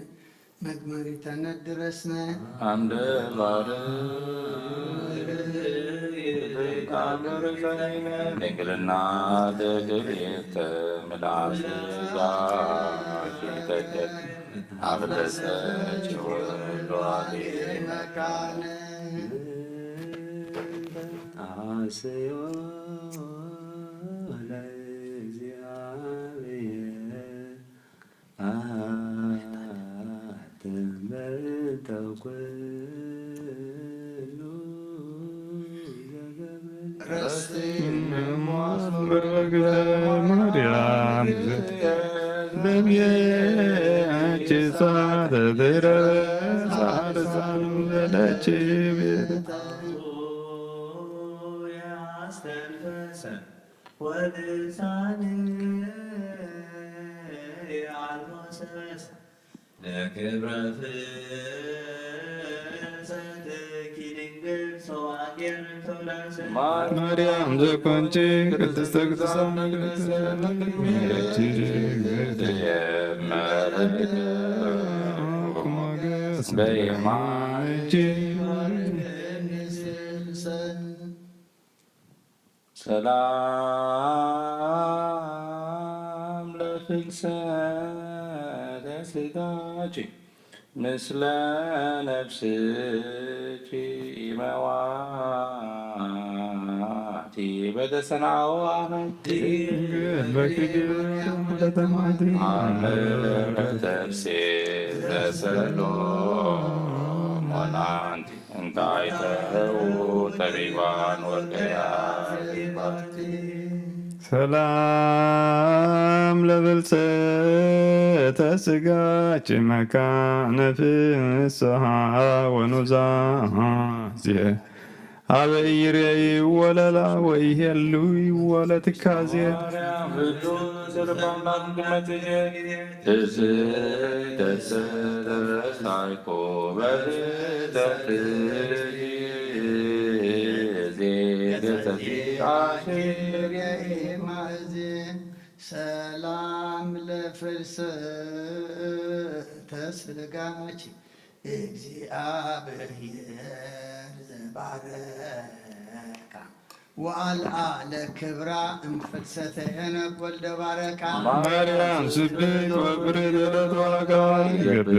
መግመሪተ ነድረስነ ኣንደ ባር ድንግልና ተክልኤተ ምልኣት ስጋ ይተክል ኣፍለሰች ወልዋሌ መካነ ኣስዮ ለእግዚኣብሔር ኣትመርተው ኩሉ ዘገበል ረስቲ እሞ በረከተ ማርያም ዘት በሚያች ሳተትረ ሳርሳን ዘለች ቤት ያስተንፈሰ ወልሳን አልሞሰስ ለክብረ ፍልሰትኪ ድንግል ሰዋጌ ማርያም ዘኮንቺ ቅድስተ ቅዱሳን ሞገስ በየማንቺ። ሰላም ለፍልሰተ ስጋኪ ምስለ ነፍስኪ መዋቲ በተሰናዋ ድንግል በክብር ተማቲ አመረ ተፍሴ ዘሰሎሞን አንቲ እንታይ ተህዉ ጠቢባን ወልደያ። ሰላም ለብልጽተ ስጋኪ መካነ ፍስሓ ወኑዛዜ አበ ኢሬ ይወለላ ወይ ሄሉ ይወለ ትካዜ። ማርያም ህሉ ስርባና ድመትዬ ትስደሰ ተበሳይኮ በልደትኪ ዜገተቲ አሽር የኢማእዜ። ሰላም ለፍልሰተ ስጋኪ እግዚአብሔር ዘባረካ ወአልአ ለክብራ እምፍልሰተ ሄኖክ ወልደ ባረካ። ማርያም ስብሕት ወብርህት ዕለት ዋጋ ይገብር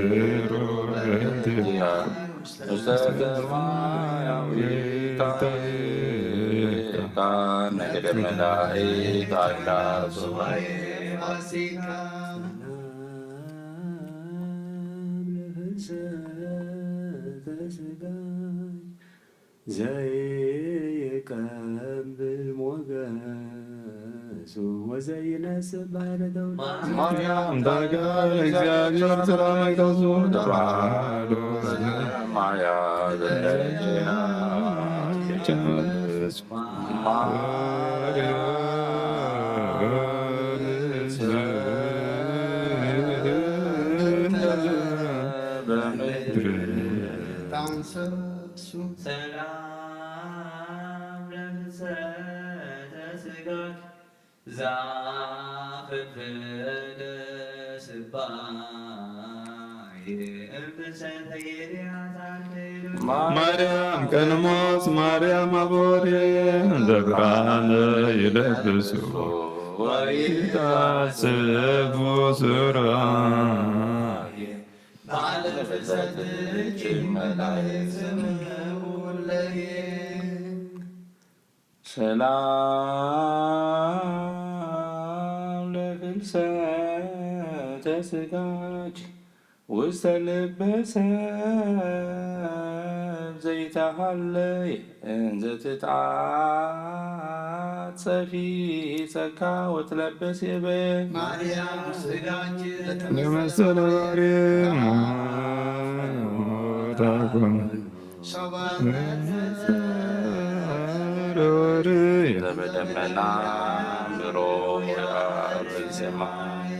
ውበት ውስተ ሰማያዊት ታሪካ ነገደ መላእክት አእላፍ ሱባኤ ፋሲካ። ለፍልሰተ ስጋኪ ዘይቀብል ሞገሱ ወዘይነስእ ባህረ ተውዳሲ። ማርያም ዳጋ ለእግዚአብሔር ጽራ መቅደሱ ተባህዶ ሰማያ ዘለችና ማርያም በምድር ታንሰሱ። ሰላም ለፍልሰተ ስጋኪ ዛፍንፍነ ስባይ እምፍልሰተ ይርያ ታርክሉ። ማርያም ቀንሞስ ማርያም አቦሬ ዘብርሃነ ይለብሱ ወይታስቡ ሱራፌል። በዓለ ፍልሰትኪ መላእክት ስምዑ ለየ። ሰላም ለፍልሰተ ስጋኪ ውስተ ልበ ሰብ ዘይተሃለየ እንዘ ትትዓጸፊ ጸጋ ወትለበስ የበ ማርያም ስጋኪ ለመሰለ ባሕሪ ሞታ ኮነ። ዘበደመና ምሮ የአርግ ሰማይ።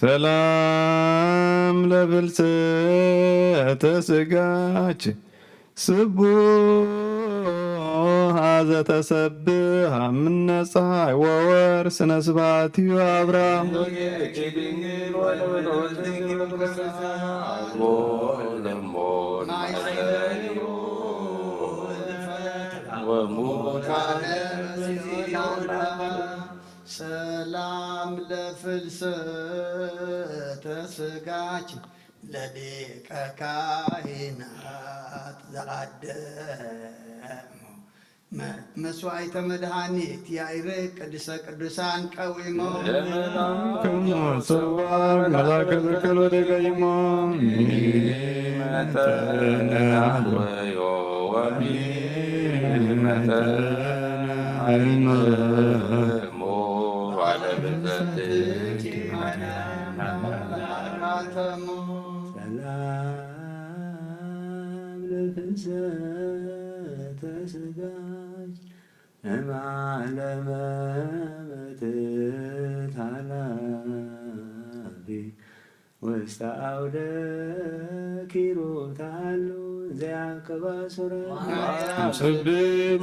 ሰላም ለፍልሰተ ስጋኪ ስቡሃ ዘተሰብሃ ምነ ፀሐይ ወወር ስነ ስብሐት እዩ አብርሃም። ሰላም ለፍልሰተ ስጋኪ ለሊቀ ካህናት ዘአደሙ መ-፣ መስዋዕተ መድኃኒት ያኢርግ ቅድስተ ቅዱሳን ቀዊሞ። ለመላእክት ሰዋግ መልአከ ዘከል ወደቀይሞ። መጠነ አልወዮ ወሚመጠነ አይመሞ ባለ ብዘትኪ ማርያም አራተሞ። ሰላም ለፍልሰተ ስጋኪ እምዓለመ መትት ኃላፊ ውስተ አውደ ኪሩብ ተሃሉ። ዘያቀባ ሱረ ማርያም ሰብት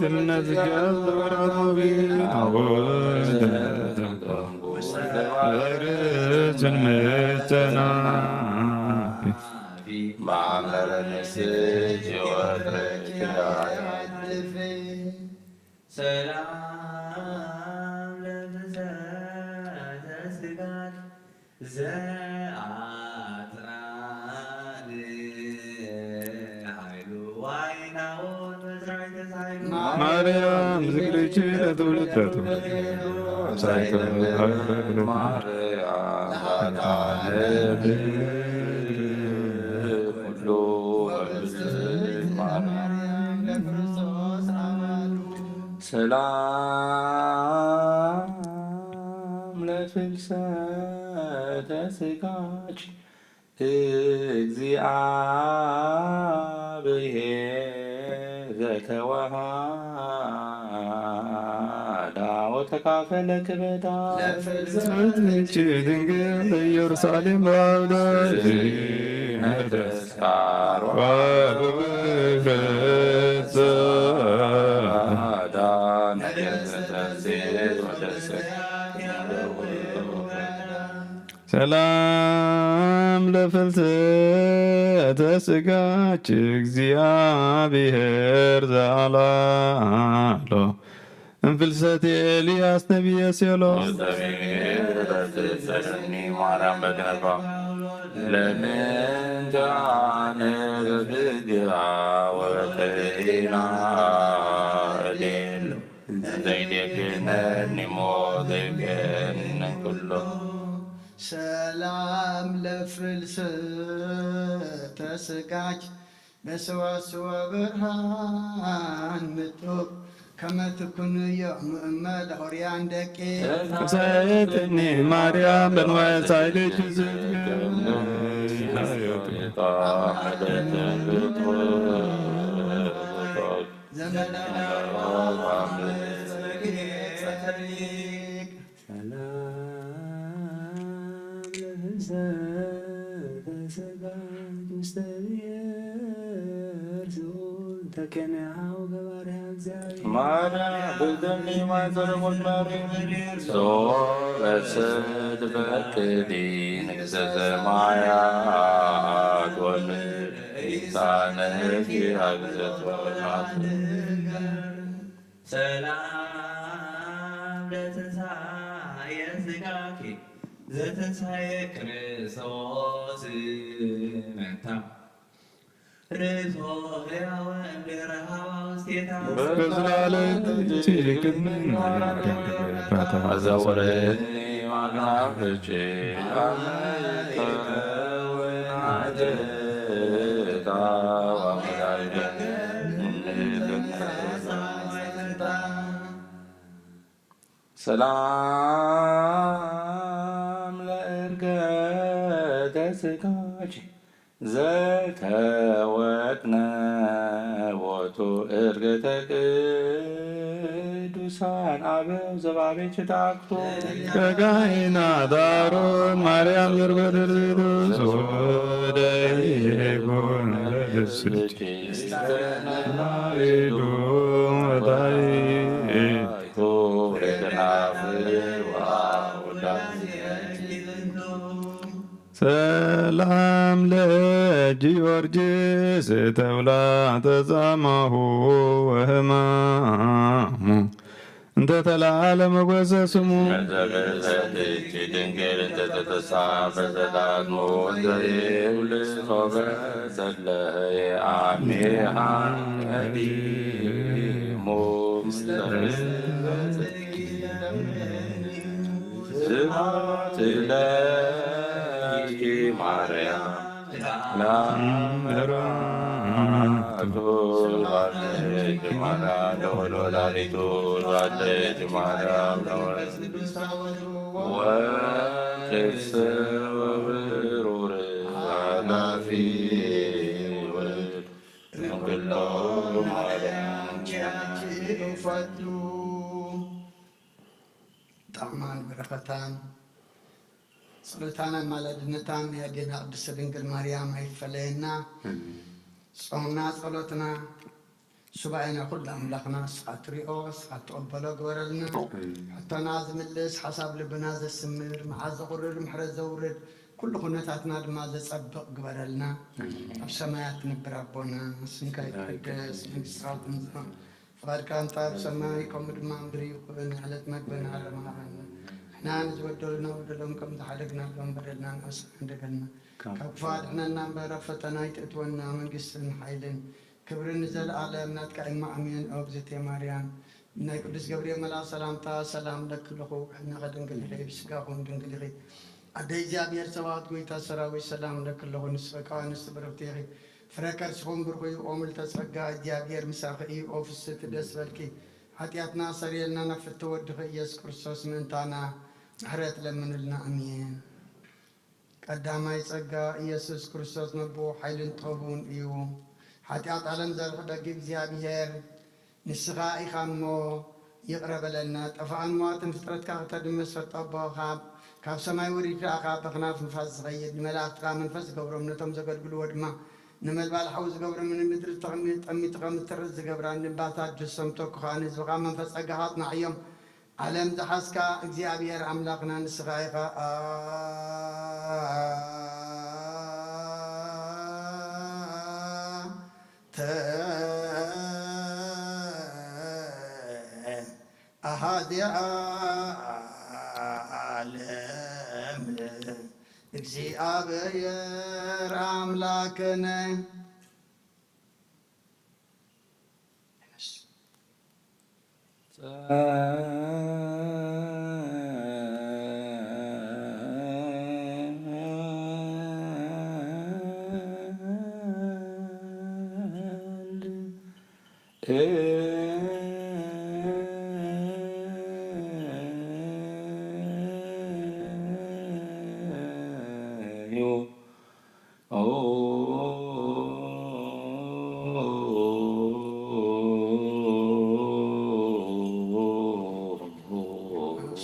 እምነት ገብረ ሮቢ አወደ ወርትን መተና ማመረ ንስጅ ወረኪ አያድፍ ሰላም ለብሰተ ስጋት ዘአጥራን ኃይሉ ዋይናውን መስራይተ ሳይሉ ማርያም ዝክርኪ ለትውልድ ለትውልድ ሳይተ ኃይሉ ማርያም ኩሉ ወብስት ማርያም ለክርስቶስ አማኑ ሰላም ለፍልሰተ ስጋች እግዚአብሔር ዘተዋሃዳ ወተካፈለ ክበዳ ለፍልሰት ምንጭ ድንግል ኢየሩሳሌም በአውደ ተስካሮ ወበክብረት ዘአዳ ነገሰተ ሴት ወደሰ ሰላም ለፍልሰተ ስጋች እግዚአብሔር ዘአላሎ እምፍልሰት ኤልያስ ነቢየ ሴሎ ሰኒ ማርያም በገባ ለምንተ አነ በፍግራ ወበጥዒና እዴል ዘይደግነኒ ሞት ዘይገንን ኩሎ ሰላም ለፍልሰተ ስጋች በሰዋስወ ብርሃን ምጡቅ ከመ ትኩን ዮም እመ ለሆርያን ደቂ ተሳየትኒ ማርያም በንዋየ ሳይልች ዝትገ ዘመደ ሰላም ለፍልሰተ ስጋች ውስተ ብሔር ስዑል ተኬንያሃው ገባርያ እግዚአብሔር ማርያም ብዘኒ ማይዘረ ሞት ማርያም ሶበ ስትፈቅዲ ንግሥተ ሰማያት ወምድር ኢሳነኪ አግዘት ወናት ሰላም ለትንሳኤ ስጋኪ ዘትንሳኤ ክርስቶስ መታ ርእሶ ሕያወ እምድረ ሀዋ ውስቴታ በዘላለም ትእቲ ቅድሚ ማርያም ተንበረከከ። አዘወረኒ ማርያም ፍቺ አመከ ወናጀታ ወአመዳይደ ሰላም ለእርገተ ስጋች ዘተወጥነ ቦቱ እርገተ ቅዱሳን አበው ዘባቤች ታክቶ ከጋይና ዳሮን ማርያም ዘርበደርቤዶ ሶደይጎን ለደስች ስተነናሬዶ ወታይ ሰላም ለጊዮርጊስ ተብላ ተጻማሁ ወህማሙ እንተ ተላዓለ መጎሰ ስሙ። መዘበሰትኪ ድንግል እንተ ተተሳ በዘላትሙ ወዘይብልጾ በጸለየ አሜሃ ቀዲሙ ምስለ ስብሐት ለኪ ማርያም ለአምራቱ ስብሐት ለኪ ማርያም ለወላዲቱ ስብሐት ለኪ ማርያም ለወልድ ወቅድስ ወብሩር ኃላፊ ውልድ እንክሎ ማርያም ኪያኪ ፈቱ ጣዕማን በረኸታን ጸሎታን ኣማላድነታን ናይ ኣዴና ቅድስተ ድንግል ማርያም ኣይፈለየና። ጾምና ጸሎትና ሱባኤና ኩሉ ኣምላኽና ንስኻ ትሪኦ ንስኻ ትቕበሎ ግበረልና። ሕቶና ዝምልስ ሓሳብ ልብና ዘስምር መዓዝ ዘቑርር ምሕረት ዘውርድ ኩሉ ኩነታትና ድማ ዘጸብቕ ግበረልና። ኣብ ሰማያት ትነብር ኣቦና ስምካ ይትቀደስ መንግስትኻ ትምጻእ ፍቓድካ እንተ ኣብ ሰማይ ከምኡ ድማ ምድሪ ይኹን። ዕለት መግብና ሎም ሃበና። ንሕና ንዝበደሉና በደሎም ከም ዝሓደግናሎም በደልና ንኣስና እንደገና ካብ ክፉእ ኣድሕነና እምበር ኣብ ፈተና ኣይተእትወና። መንግስትን ሓይልን ክብርን ንዘለኣለም ናትካ እማ ኣሜን። ኦ እግዝእትየ ማርያም ናይ ቅዱስ ገብርኤል መልኣክ ሰላምታ ሰላም ለኪ ኣለኹ። ሕና ከድንግል ኢኺ ብስጋኹም ድንግል ኢኺ። ኣደ እግዚኣብሔር ጸባኦት ጎይታ ሰራዊት ሰላም ለኪ ኣለኹ። ንስኺ ካብ ኣንስቲ ብርኽቲ ኢኺ። ፍረ ከርስኹም ብርኹ እዩ። ኦ ምልተ ጸጋ እግዚኣብሔር ምሳኺ እዩ። ኦ ፍስቲ ደስ በልኪ። ሓጢኣትና ሰሪየልና ናብ ፍቲ ወድኺ ኢየሱስ ክርስቶስ ምእንታና ምሕረት ለምንልና። ኣሜን። ቀዳማይ ጸጋ ኢየሱስ ክርስቶስ መቦ ሓይልን ጥበቡን እዩ። ሓጢኣት ዓለም ዘርሕደግ እግዚኣብሔር ንስኻ ኢኻ እሞ ይቕረ በለልና። ጠፋእን ሞዋትን ፍጥረትካ ከተድምስ ፈጣቦ ካብ ካብ ሰማይ ወሪድካ ካብ በኽናፍ ንፋስ ዝኸይድ ንመላእክትኻ መንፈስ ዝገብሮም ነቶም ዘገልግልዎ ድማ ንመልባል ሓዊ ዝገብሮም ንምድሪ ተቐሚ- ጠሚቱ ከም እትርእ ዝገብራ ንባታት ድሶም ተኩኻ ንህዝብኻ መንፈስ ጸጋኻ ኣጽናዕዮም። ዓለም ዝሓዝካ እግዚኣብሔር ኣምላኽና ንስኻ ኢኻ። ኣንተ ኣሃዚ ዓለም እግዚኣብሔር ኣምላክነ።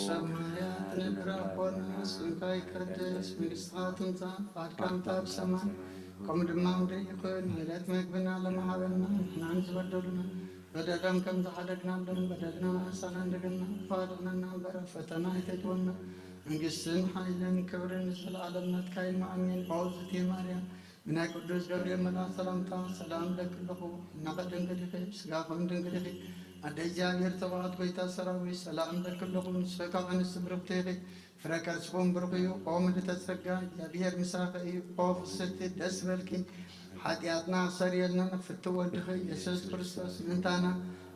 ሰማያት ንብር ኣቦና፣ ስምካ ይቀደስ፣ መንግስትኻ ትምጻእ፣ ፍቓድካ እንተ ኣብ ሰማይ ከምኡ ድማ ምድሪ ይኹን። ዕለት መግብና ሎሚ ሃበና፣ ንሕና ንዝበደሉና በደሎም ከም ዝሓደግናሎም በደልና ንኣሳና እንደገና፣ ተዋድቕና እምበር ኣብ ፈተና ኣይተእትወና። መንግስትን ሓይልን ክብርን ንዘለኣለም ናትካ እዩ። ኣሜን። ኦ እግዝእትየ ማርያም፣ ብናይ ቅዱስ ገብርኤል መልኣክ ሰላምታ ሰላም እብለኪ ኣለኹ። ሕልናኺ ድንግል ኢኺ፣ ስጋኺ እውን ድንግል ኢኺ። ኣደ እግዚኣብሔር ጸባኦት ጐይታ ሰራዊት ሰላም እብለኪ ኣለኹ። ንስኺ ካብ ኣንስቲ ብርኽቲ ኢኺ፣ ፍረ ከርስኺ እውን ብሩኽ እዩ። ኦ ምልዕተ ጸጋ፣ እግዚኣብሔር ምሳኺ እዩ። ኦ ፍስሕቲ ደስ ይበልኪ፣ ሓጢኣትና ኣስተሰርየልና፣ ናብ ፍትው ወድኺ ኢየሱስ ክርስቶስ ምእንታና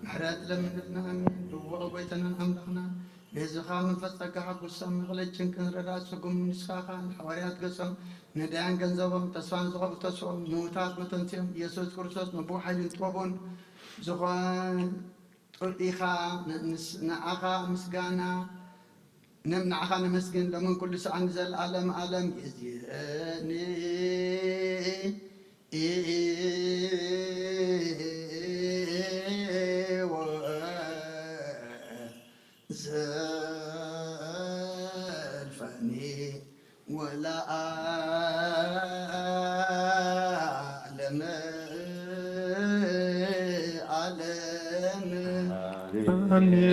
ምሕረት ለምንልና። ኣሜን። ብውዕ ጐይታናን ኣምላኽናን ንህዝብኻ መንፈስ ጸጋ ሓጉሶም፣ መቕለል ጭንቅን ረዳእ ስጉምን ንስኻ ኢኻ። ንሓዋርያት ገጾም፣ ነዳያን ገንዘቦም፣ ተስፋ ንዝኸብኡ ተስፍኦም፣ ንሙታት መተንስኦም፣ ኢየሱስ ክርስቶስ ንቡር ሓይልን ጥበቡን ዝኾን ኢኻ። ን-፣ ንስ-፣ ንዓኻ ምስጋና ንም-፣ ንዓኻ ነመስግን ሎምን ኩሉ ሰዓን ንዘለኣለም ኣለም። ይእዜኒ ወዘልፈኒ ወለዓለመ ዓለም። ኣሜን።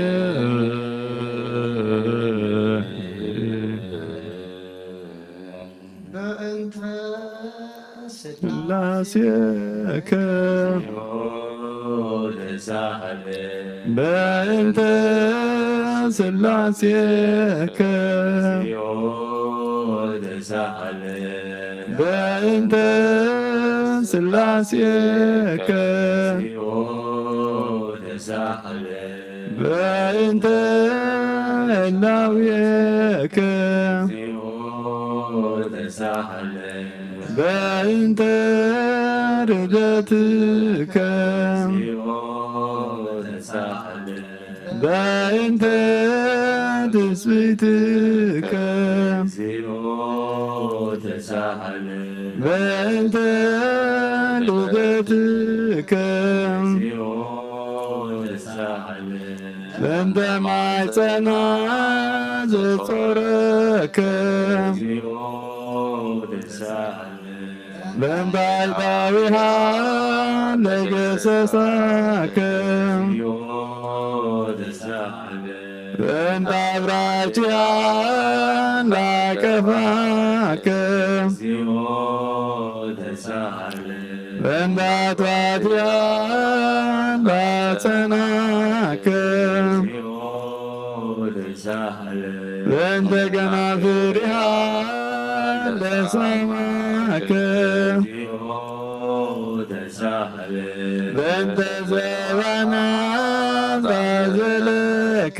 በእንተ ስላሴከ በእንተ ስላሴከ በእንተ ስላሴከ በእንተ ህላዌከ በእንተ ርደትከ በእንተ ትስብእትከ በእንተ ልደትከ በእንተ ማይጸና ዘጾረከ በእንተ ኣዕዳዊሃ ለገሰሳከ። በእንተ ኣብራቲሃ ላቀፋከ። በእንተ ኣትባቲሃ ላጸናከ። በእንተ ከናፍሪሃ ለሳማከ። በእንተ ዘባና ዛዘለከ።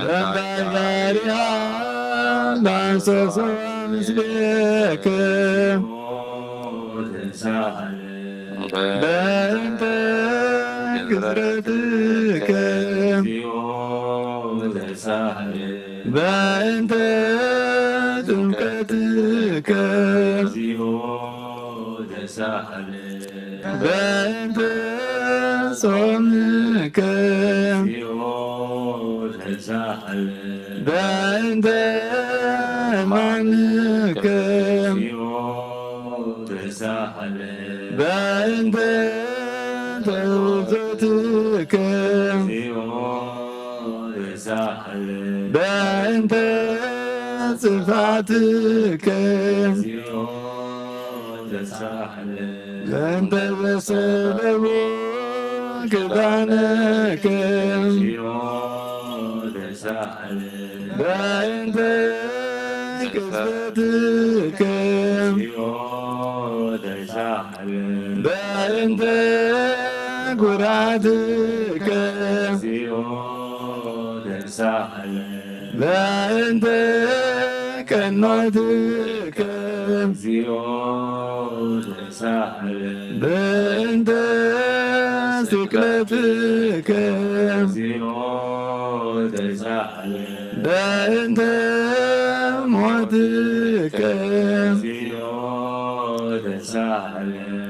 በእንተ ጋሪሃ ዳንሰሶ ምስሌከ። በእንተ ግዝረትከ። በእንተ ጥምቀትከ። በእንተ ጾምከ። በእንተ ሕማምከ። በእንተ ተውህትከ። በእንተ ጽፋትከ። በእንተ ዘሰለቡ ክዳነከ። በእንተ ቅስፈትከ። በእንተ ኩራትከ። በእንተ ቀኖትከ። በእንተ ስቅለትከ። በእንተ ሞትከ።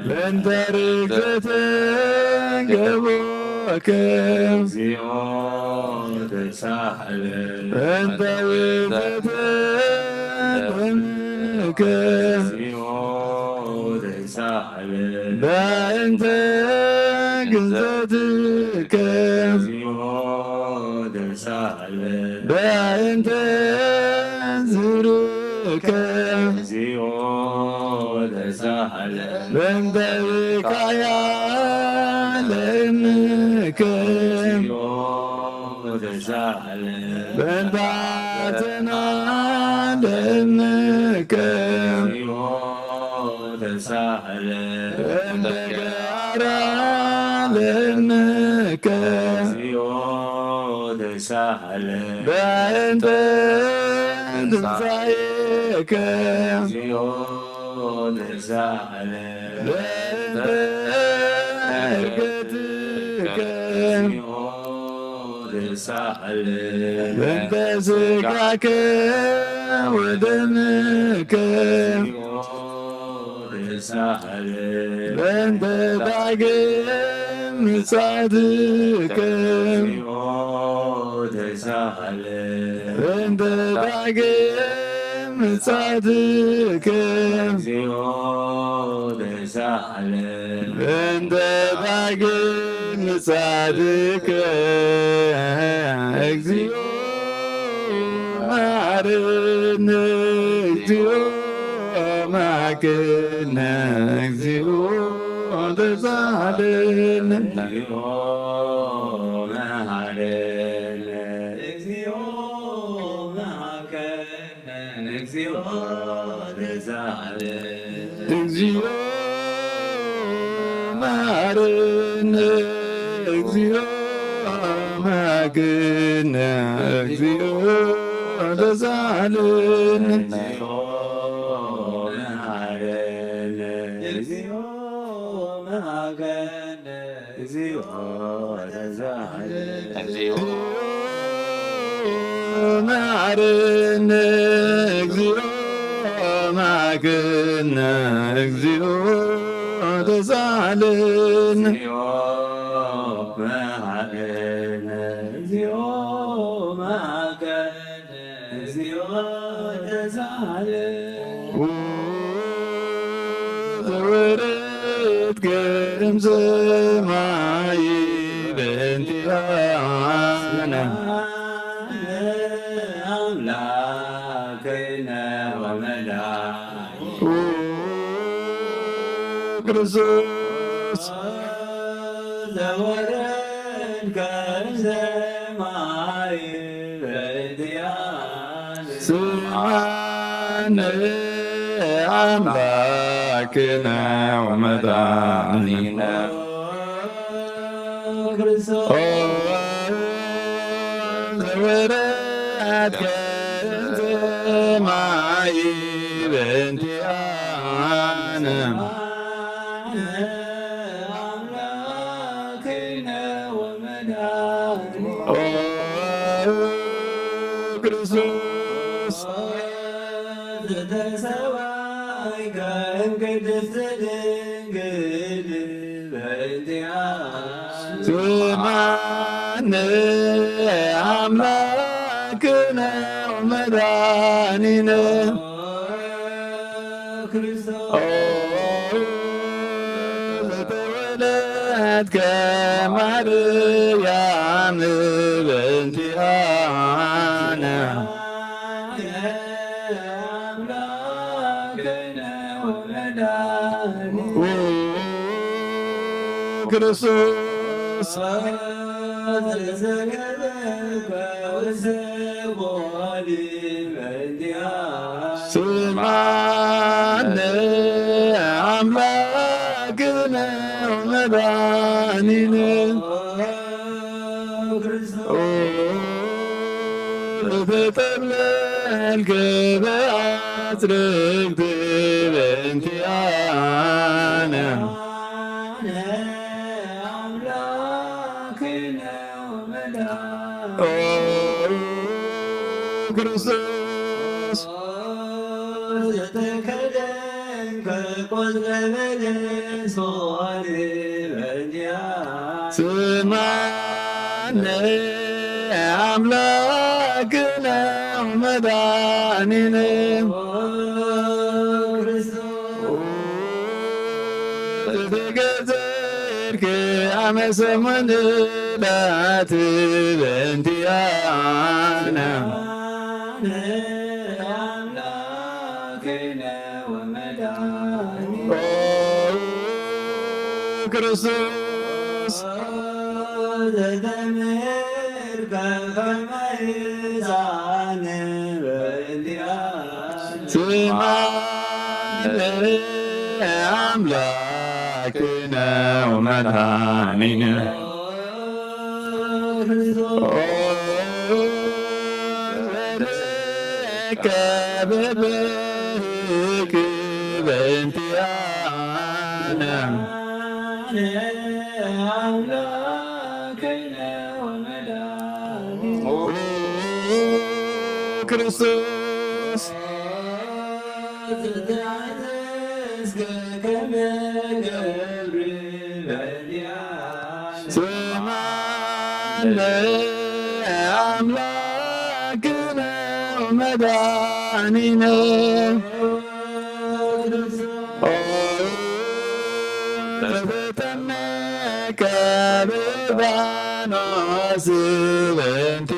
በእንተ ርግዘተ ገቦከ። በእንተ ውግዘተ ደምከ። በእንተ ግንዘትከ። በእንተ ዝሩከ። በእንተ ብካያ ለእምከ። በእንተ ሐዘና ለእምከ። በእንተ ገራ ለእምከ። በእንተ ትንሣኤከ። በእንተ ዕርገትከ። በእንተ ሥጋከ ወደምከ። በእንተ ዳግም ምጽኣትከ። በእንተ ዳግም ምጽኣትከ። በእንተ ዳግም ምጽኣትከ። እግዚኦ መሐረነ። እግዚኦ መሐረነ። እግዚኦ ተሳሃለነ። እግዚኦ መሐረነ። እግዚኦ መሐረነ። እግዚኦ ተሳሃለነ። እግዚኦ መሐረነ። እግዚኦ መሐረነ። እግዚኦ ተሳሃለነ። እግዚኦ መሐረነ። እግዚኦ መሐረነ። እግዚኦ ተሳሃለነ። እግዚኦ መሐረነ። እግዚኦ መሐረነ። እግዚኦ ተሳሃለነ። እግዚኦ መሐረነ። እግዚኦ መሐረነ። እግዚኦ ተሳ ዘወረድከ እምሰማይ በእንቲኣነ ኣምላክነ ወመድኃኒነ ክርስቶስ ዘወረድከ እምሰማይ በእንቲኣነ ስምዓነ ኣምላክነ ወመድኃኒነ ክርስቶስ ዘወረድከ እምሰማይ በእንቲኣነ ኣምላክነ ወመድኃኒነ ኦ ክርስቶስ ዘተሰዋይከ እምቅድስት ድንግል በእንቲኣነ ስምዓነ ኣምላክነ ወመድኃኒነ ክርስቶስ ዘተወለድከ ማርያም በእንቲኣነ ኣምላክነ ወመድኃኒነ ክርስቶስ ስምዓነ ኣምላክነ ወመድኃኒነ ኦ፣ ተጠብለልከ ብኣጽርግቲ በእንቲኣነ ኦ ክርስቶስ ዝተከደንከ ቆጽለ በለስ ሆነ በእንቲኣ ስምዓነ ኣምላክነ ወመድኃኒነ ኦ ክርስቶስ ተገዘርክ ኣመ ሰሙን ዳት በእንቲኣነ ኣምላክነ ወመድኃኒነ ኦ ክርስቶስ ዘተምህርከ ከመ ሕፃን በእንቲኣነ ስምዓነ ኣምላክነ ወመድኃኒነ ኦ፣ በበህክ በእንቲኣነ ኣምላክነ ወመድኃኒነ ኦ፣ ክርስቶስ ስምዓነ ኣምላክነ ወመድኃኒነ ኦ፣ ተጠመቀ በዮርዳኖስ በእንቲኣነ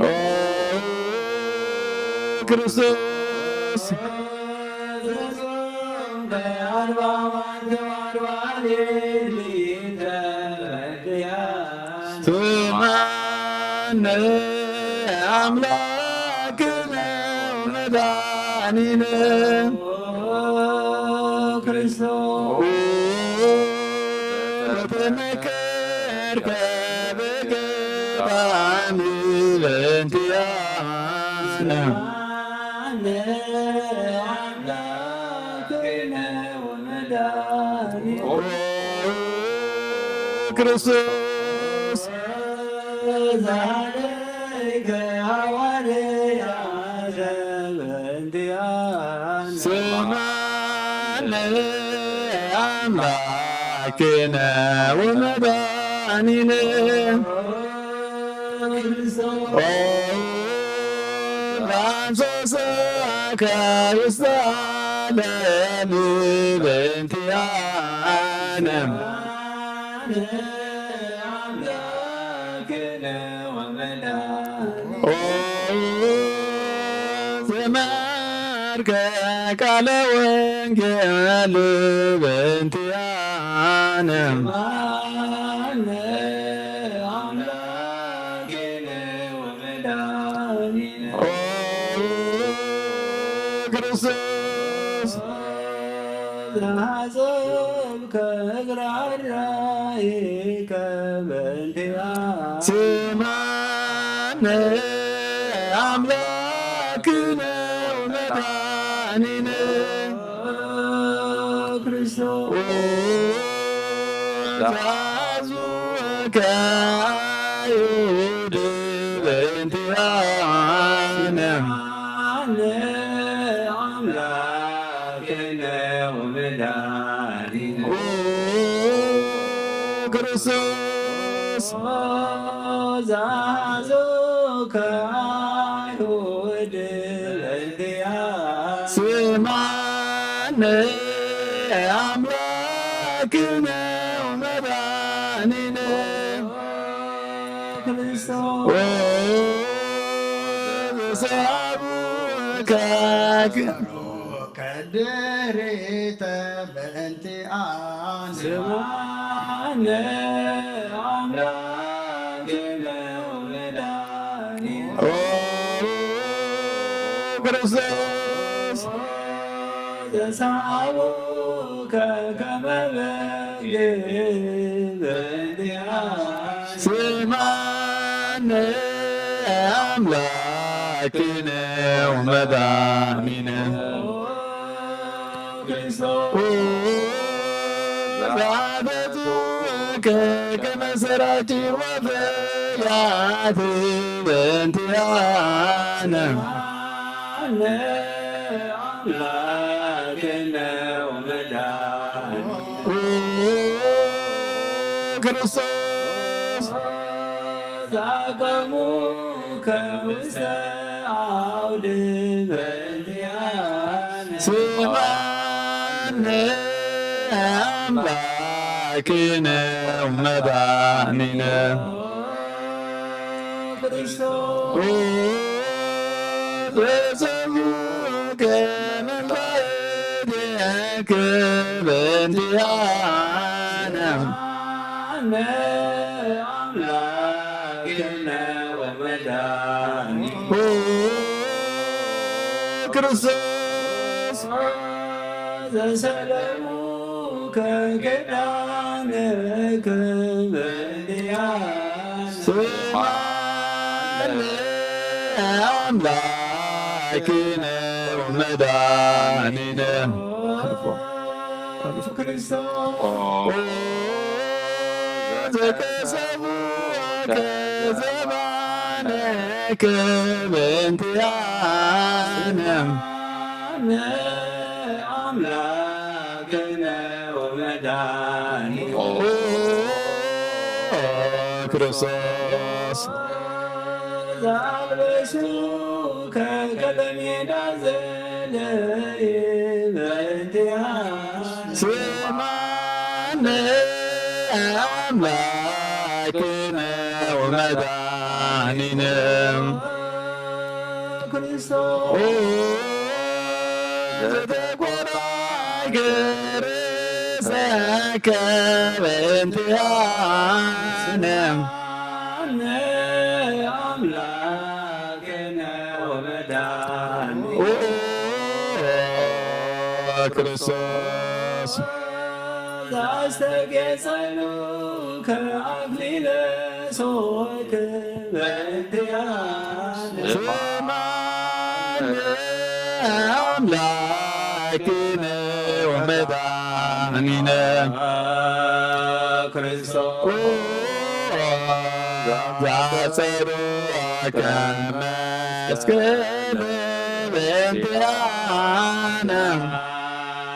ኦ ክርስቶስ ስምዓነ ኣምላክነ ወመድኃኒነ ክርስቶስ ተመከርከ በገባን በእንቲኣነ ኦ ክርስቶስ ስምዓነ ኣምላክነ ወመድኃኒነ መድኃኒነ። ኦ፣ ላንሶሰከ ውስተ ዓለም በእንቲአነ። ኦ፣ ዘመርከ ቃለ ወንጌል በእንቲአነ። ኦ፣ ክርስቶስ ዘሐዘብከ እግረ አራይከ በእንቲአ። ስማነ አምላክነ ወመድኃኒነ። ክርስቶስ ዘሐዘብከ አይሁድ በእንቲአነ። ስማነ አምላክነ ወመድኃኒነ። ኦ፣ ክርስቶስ ዘሐዘብከ አይሁድ በእንቲአነ። ስማነ አምላክነ ወመድኃኒነ። ክርስቶስ ኦ፣ ዘሰአሉከ ከድሬተ በእንቲአነ። ስማነ አምላክነ ወመድኃኒነ። ኦ፣ ክርስቶስ ዘሰአሉከ ከመ በግ በእንቲአነ። ስማነ አምላክነ ወመድኃኒነ። ኦ፣ ዛደቱ ከመ ሰራቂ ወፈያት በእንቲአነ። አምላክነ ወመድኃኒነ። ኦ፣ ክርስቶስ ዛቀሙ ከውስተ አውድ በእንቲአነ። ስማነ አምላክነ ወመድኃኒነ። ክርስቶስ ኦ፣ ዘሰሉከ መንፈስከ በእንቲአነ። አነ አምላክነ ወመድኃኒነ። ኦ፣ ክርስቶስ ዘሰለሙ ከገዳንክ በእንቲአነ። ስማነ አምላክነ ወመድኃኒነ። ክርስቶስ ኦ፣ ዘከሰቡ ከዘባነ ከበንቲያነ። አምላክነ ወመድኃኒነ ኦ ክርስቶስ። ዘአልበሱ ከከተሜዳ ዘለይ በእንቲአነ። ስማነ አምላክነ ወመድኃኒነ። ክርስቶስ ኦ ዘተቆራገረ ሰከበ እንቲአነ። አነ አምላክነ ወመድኃኒነ ኦ ክርስቶስ። ዘአስተጌጸሉ ከአክሊለ ሶክ በእንቲአነ። ስማነ አምላክነ ወመድኃኒነ ክርስቶስ። ዛጸሩ ከመ እስክል በእንቲአነ።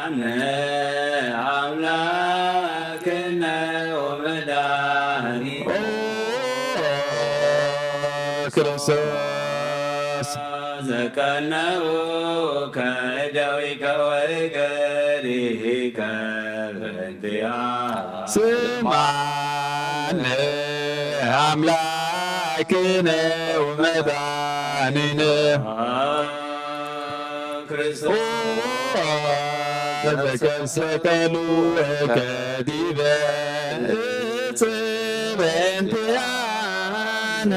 አነ አምላክነ ወመድኃኒነ ክርስቶስ ዘቀነውከ ደዊከ ወእገሪከ በእንቲኣ ስማነ ኣምላክነ ወመድኃኒነ ክርስቶስ ዘተሰቀሉ ከዲበ እጽ በእንቲኣነ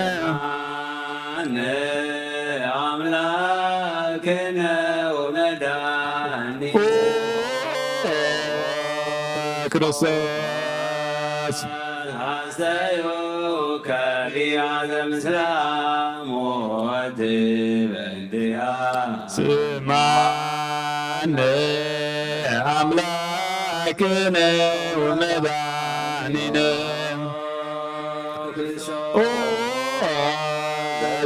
ኣምላክነ ወመድኃኒነ ክርስቶስ ሐሰዩ ከሊያ ዘምስላ ሞት በእንቲኣ ስማነ ኣምላክነ ወመድኃኒነ ኦ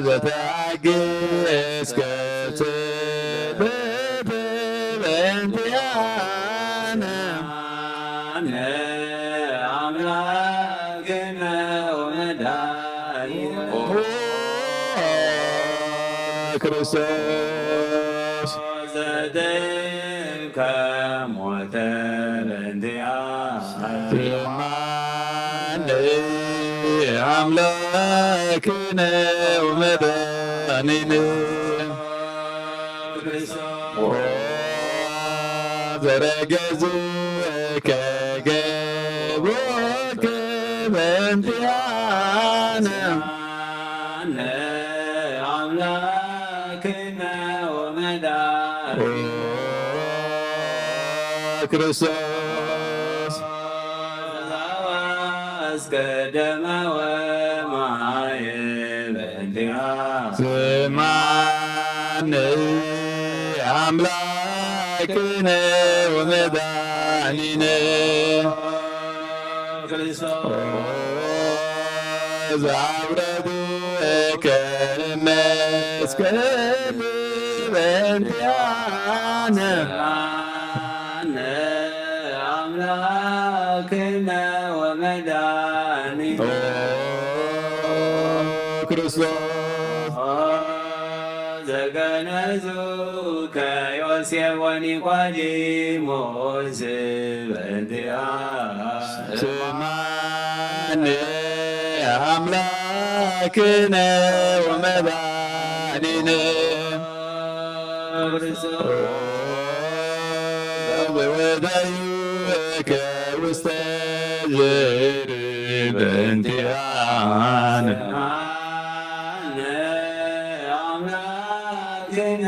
ዘተአግስከ በእንቲአነ ኣምላክነ ወመድኃኒነ ክርስቶስ ዘተይከ ሞተ በእንቲአ ስማነ ኣምላክነ ወመድኃኒነ ዘረገዙ ከገቦ በእንቲአነ ኣምላክነ ወመድኃኒነ ክርስቶስ እስከ ደመ ወማየ በእንቲአ ስማነ ኣምላክነ ወመድኃኒነ ክርስቶስ ዘአውረዱ ከመ እስከ በእንቲአነ ኣምላክነ ወመድኃኒነ ክርስቶስ ዘገነዙ ከዮሴፍ ወኒቆዲሞስ በእንቲአ ስማነ ኣምላክነ ወመድኃኒነ ዘወዳዩከ ውስተ ጀርብ በእንቲአነ ኣምላክነ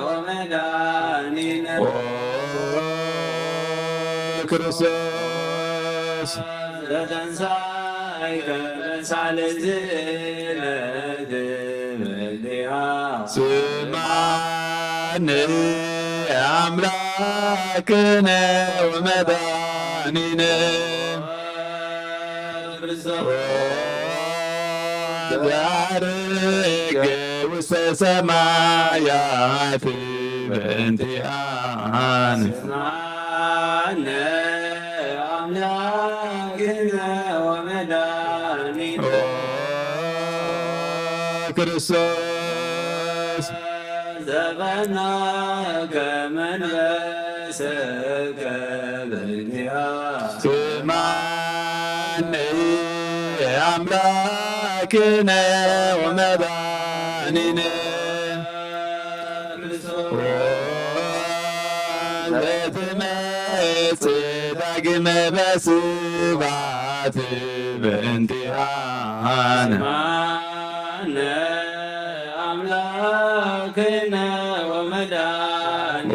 ወመድኃኒነ ኦ ክርስቶስ ዘተንሳይከ በሳልስት ዕለት በእንቲአ ስማነ ኣምላክነ ወመድኃኒነ ክርስቶስ ዘዐረገ ውስተ ሰማያት በእንቲአነ ስማነ ኣምላክነ ወመድኃኒነ ኦ ክርስቶስ ዘበናከ መንፈስከ በእንቲአ ስማነ ኣምላክነ ወመድኃኒነ ክርስቶስ ዘትመጽእ ዳግመ በስብሐት በእንቲአነ ስማነ ኣምላክነ ወመድኃኒነ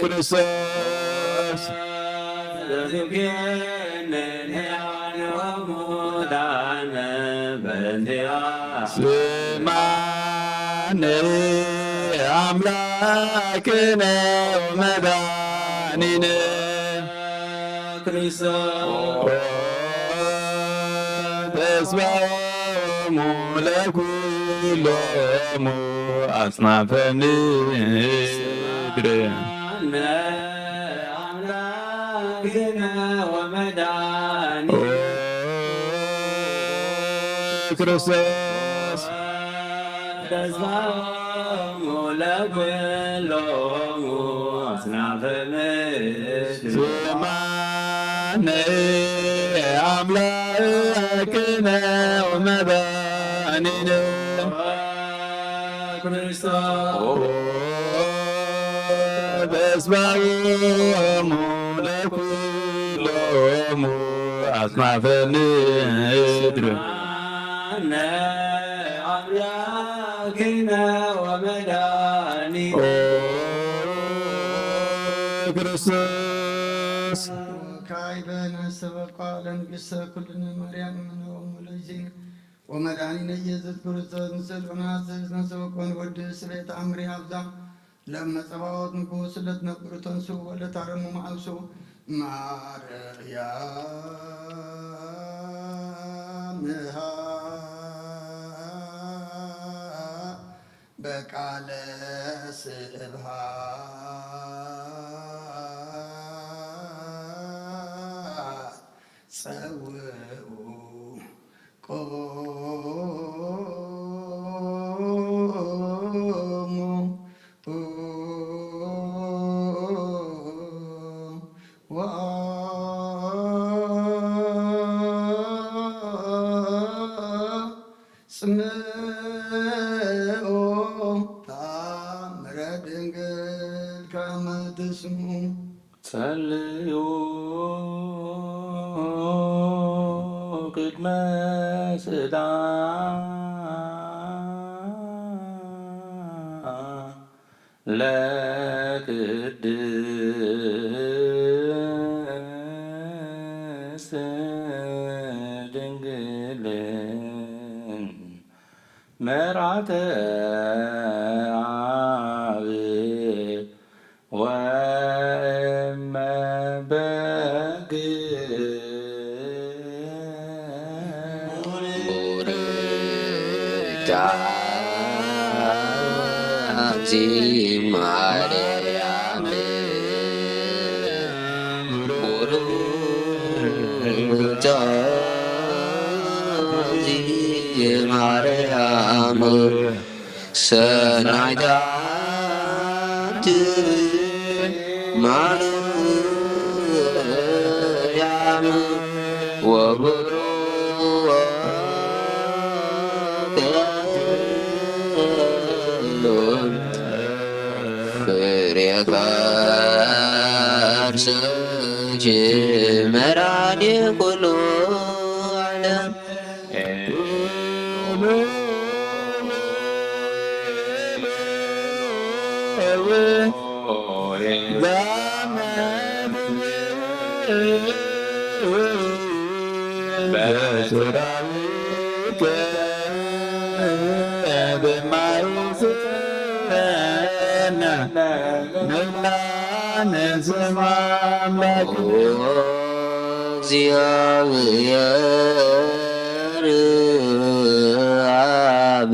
ክርስቶስ ዘትኩየንን ሕያዋን ወሙታን በእንቲአ ስማነ ኣምላክነ ወመድኃኒነ ክርስቶስ ተስፋሆሙ ለኩሎሙ አጽናፈ ምድር አነ አምላክነ ወመድኃኒነ ኦ ክርስቶስ ተስፋሙ ለኩሎሙ አጽናፈ ምድር። ስማነ አምላክነ ወመድኃኒነ ክርስቶስ ተስፋሙ ለኩሎሙ አጽናፈ ምድር። አነ አምላክነ ወመድኃኒነ ኦ ክርስቶስ። ካይበነ ሰበኳ ለንግሥተ ኩልነ ማርያም እምነ ወሙ ለእግዚእነ ወመድኃኒነ ኢየሱስ ክርስቶስ ምስል ዑናስ ነሰበኮን ወድ ስቤት አምሪ አብዛ ለመጸባዖት ንጉሥ ለትነብሩ ተንሱ ወለታረሙ መዓልሱ ማርያም በቃለ ስብሐት ጸውዑ ቆሙ ወአጽምዑ ተአምረ ድንግል ከመ ትስምዑ። ጸልዩ ቅድመ ስዳ ለቅድስት ድንግል መርዓተ አብ ወእመ በግ ቡርክት አንቲ ማርያም ቡርክት አንቲ ማርያም ሰናይት አንቲ ማርያም ወብሩክ ፍሬ ከርሥኪ መድኃኔ ኩሉ ዓለም። ስም አምላክ ኦ እግዚአብሔር አብ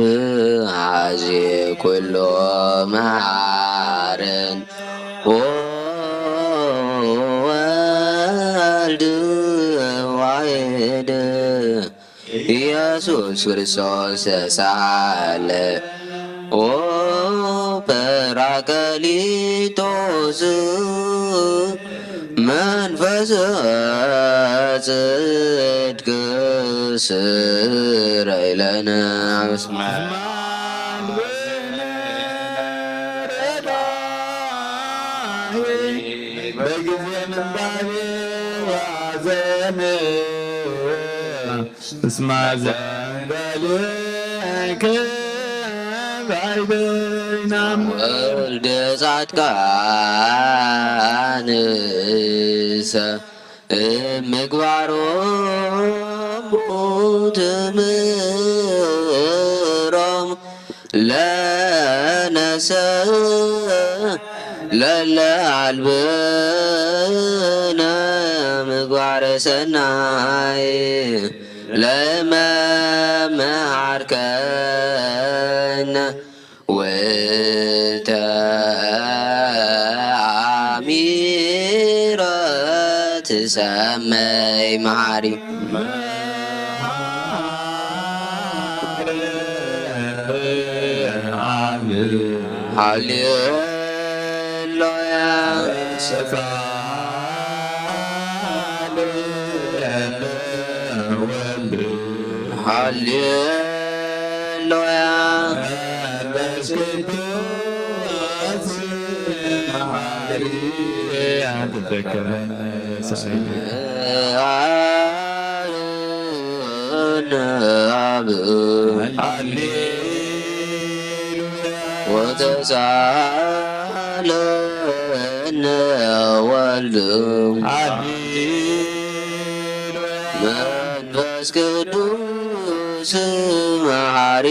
አዜ ኩሎ መሐረነ ኦ ወልድ ዋሕድ ኢየሱስ ክርስቶስ ተሳለ ኦ ጰራቅሊጦስ መንፈስ ጽድቅ ስረይ ለነ። በጊዜ ምንባቤ ወሐዘን እስማ ዘንበሌከ ባይበይናም ወልደ ጻድቃንሰ እምግባሮሙ ትምህሮም ለነሰ ለለ አልብነ ምግባረ ሰናይ ለመመሃርከነ ውእተ አሚረ ትሰመይ መሃሪ ሃሌሉያ። ሃሌሉያ። መንፈስ ቅዱስ መሓሪ ተዘከረነ ሳይል። አብ። ሃሌሉያ። ወተሳለነ ወልድ። ሃሌሉያ። መንፈስ ቅዱስ መሓሪ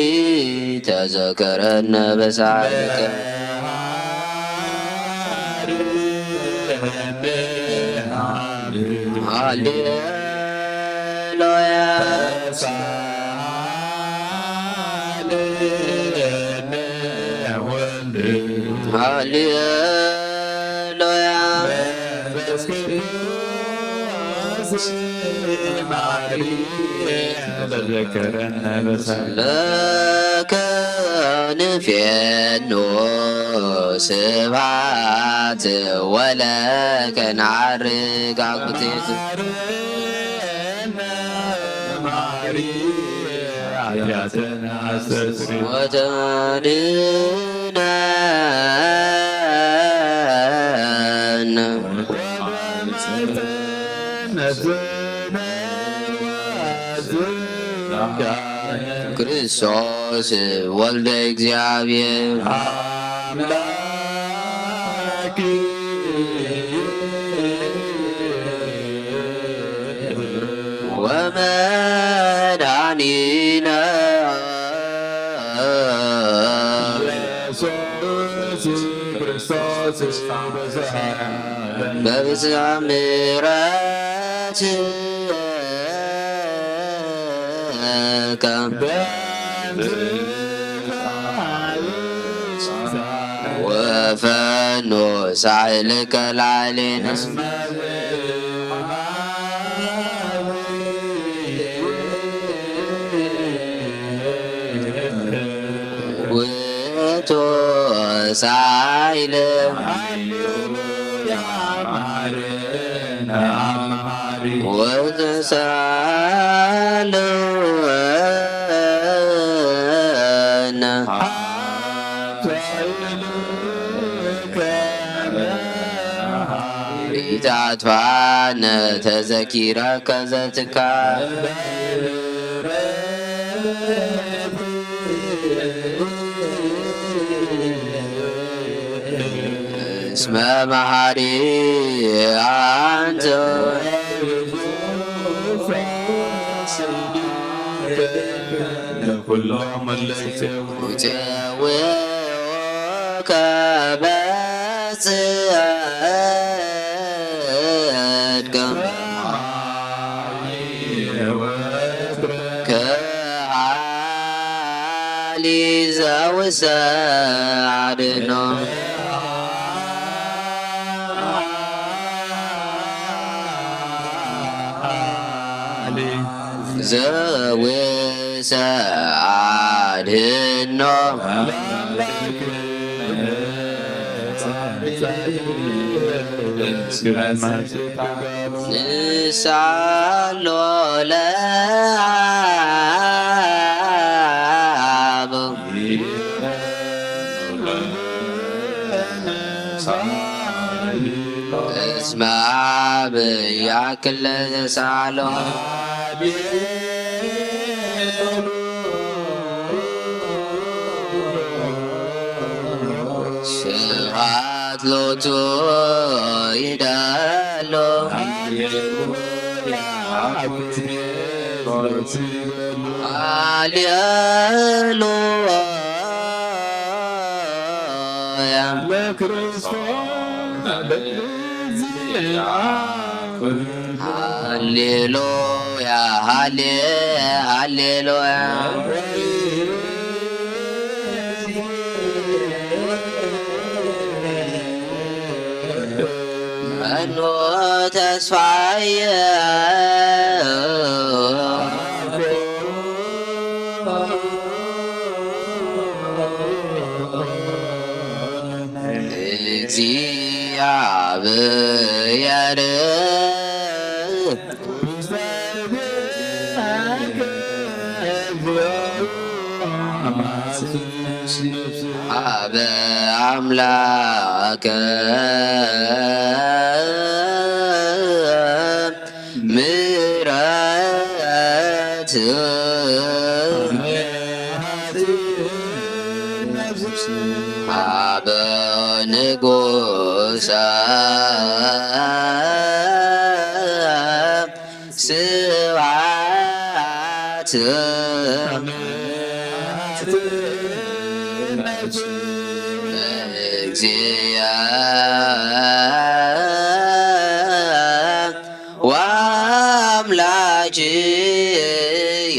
ተዘከረነ በሳልከ። ሃሌሉያ። ሃሌሉያ። መንፈስ ቅዱስ መሓሪ ተዘከረነ በሳል። ለከ ንፌኖ ስብሐት ወለከ ነዓርግ አኩቴት። መሓሪ ኃጢአተነ አስተስሪ። ወተድነነ። ክርስቶስ ወልደ እግዚአብሔር። አምላክ ወመድኃኒነ። ኢየሱስ ክርስቶስ በብዝኃ ምሕረትከ ወፈኑ ሳይልከ ላዕሌነ። ውእቱ ሳይል። ወተሳለነ። ኢታጥፋነ ተዘኪረከ ዘትካል። እስመ መሓሪ አንተ። ለኩሎም እለ ይጼውዑ። ይጼውዑከ በጽድቅ። ከሃሊ ዘውሰ አድኖ። ዘውሰ አድኖ። ንሳሎ ለአብ። እስመ አብ ያክል ለዘሳሎ። ስብሐት ሎቱ ይዳሎ። ሃሌሉያ። ሃሌሉያ፣ ሃሌ-፣ ሃሌሉያ። መኑ ተስፋየ። ያረ አበ አምላከ ምሕረት አበ ንጉሰ ስብሐት እግዚአ ወአምላክየ።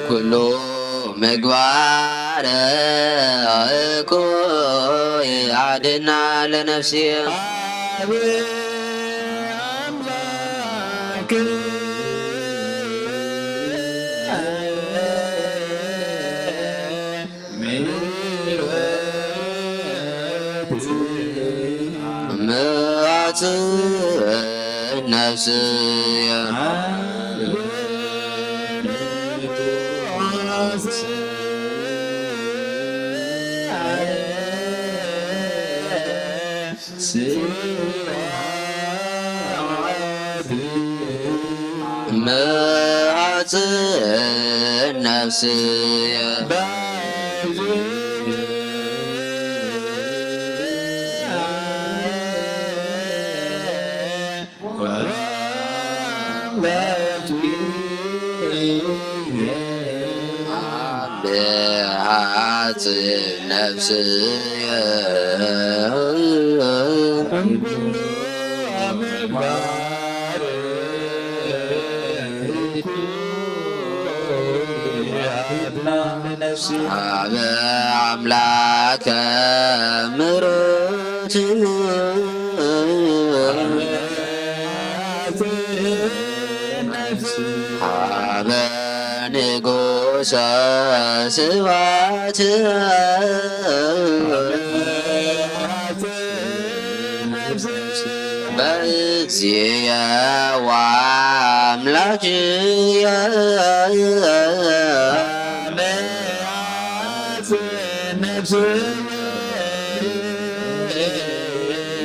ኩሉ ምግባር እኩይ አድና ለነፍስየ። ምሕረት ነፍስየ። መዓጽን ነፍስየ። አምሃጽ ነፍስየ። አበ አምላከ ምሕረት። አበ ንጉሰ ስብሐት። በእግዚአ ወአምላክየ።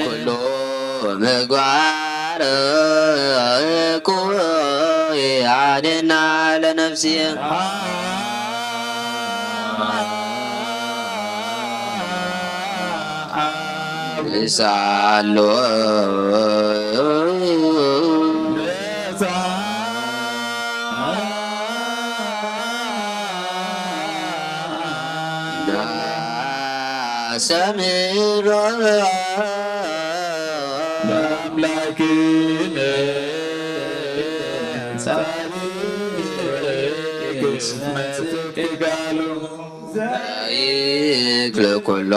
ኩሉ ምግባር እኩይ አድና ለነፍስየ። ሳሎ ሰምሮ ለአምላክነ ጻድቅ እስመ ጽድቅ ቃሉ። ዘይክል ኩሎ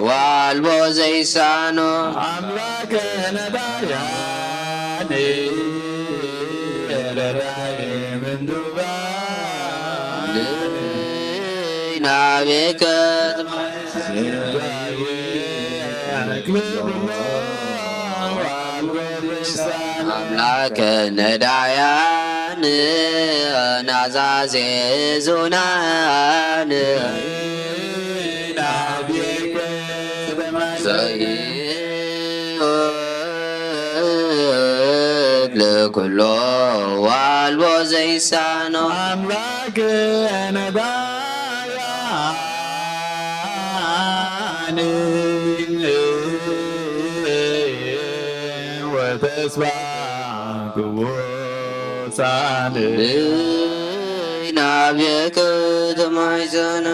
ወአልቦ ዘይሳኖ። አምላከ ነዳያን ረዳኢ ምንዱባን። ናቤከ አምላከ ነዳያን ናዛዜ ዞናን። ዘይክል ኩሎ ዋልቦ ዘይሳኖ። አምላክ ነዳያን ወተስፋ ቅቡሳን። ናብየከ ተማይዘነ።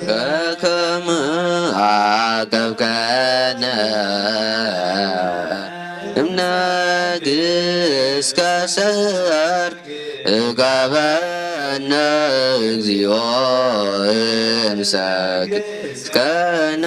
ከከመ አቀብከነ እምነግ እስከ ሰርክ እቀበነ እግዚኦ እምሰክ እስከነ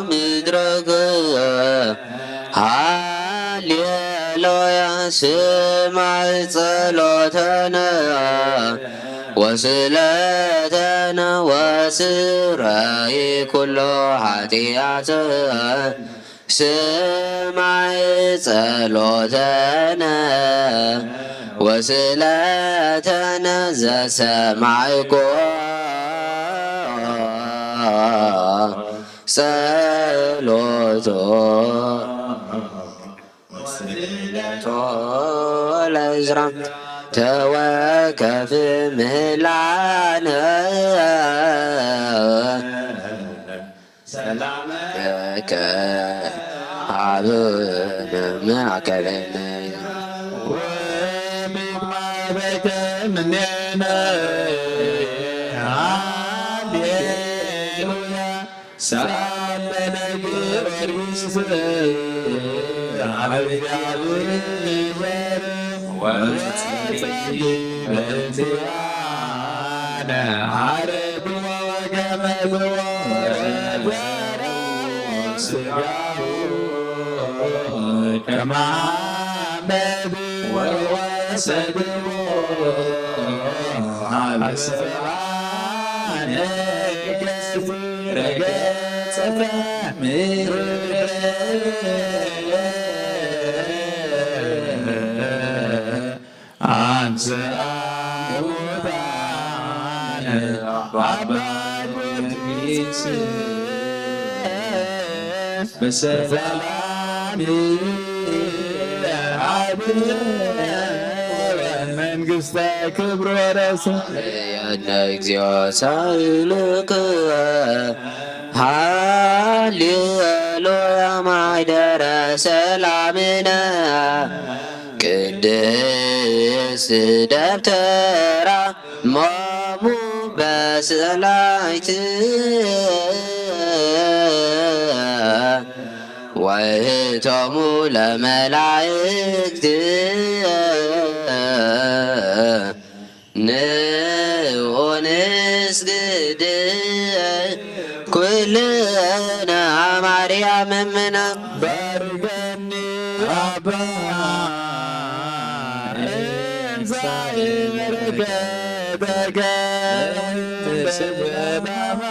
ምድረገ ሃሌሉያ ስማዕ ጸሎተነ ወስእለተነ ወስረይ ኩሎ ኃጢኣተ ስማዕ ጸሎተነ ወስእለተነ ዘሰማዕኮ ጸሎቶ ወስእለቶ ለእዝራ ተወከፍ ምህላነ ሰላመከ ሀብ መማከለነ ወምግባረከ ምኔነ። ሃሌሉያ ሰአለነ ጊዮርጊስ ሀበ እግዚአብሔር ወጸልይ በእንቲአነ ሀረግዎ ወገመዝዎ ወዘረው ስጋሁ ከማመድ ወወሰድዎ ሀበ ሰብአ ነገስት ረገጸተ ምድር። አንስአ ሙታነ አባ ጊዮርጊስ በሰላም አድነን መንግስተ ክብር ወረሰ። የነ እግዚኦ ሳይልክ ሃሌሉያ ማይደረ ሰላምነ ቅድስት ደብተራ ሞሙ በስላይት ወህቶሙ ለመላእክት ንዑ ንስግድ ኩልነ ማርያም እምነ። ባርከኒ አባ እንሳኤ በረከተከ በሰላማ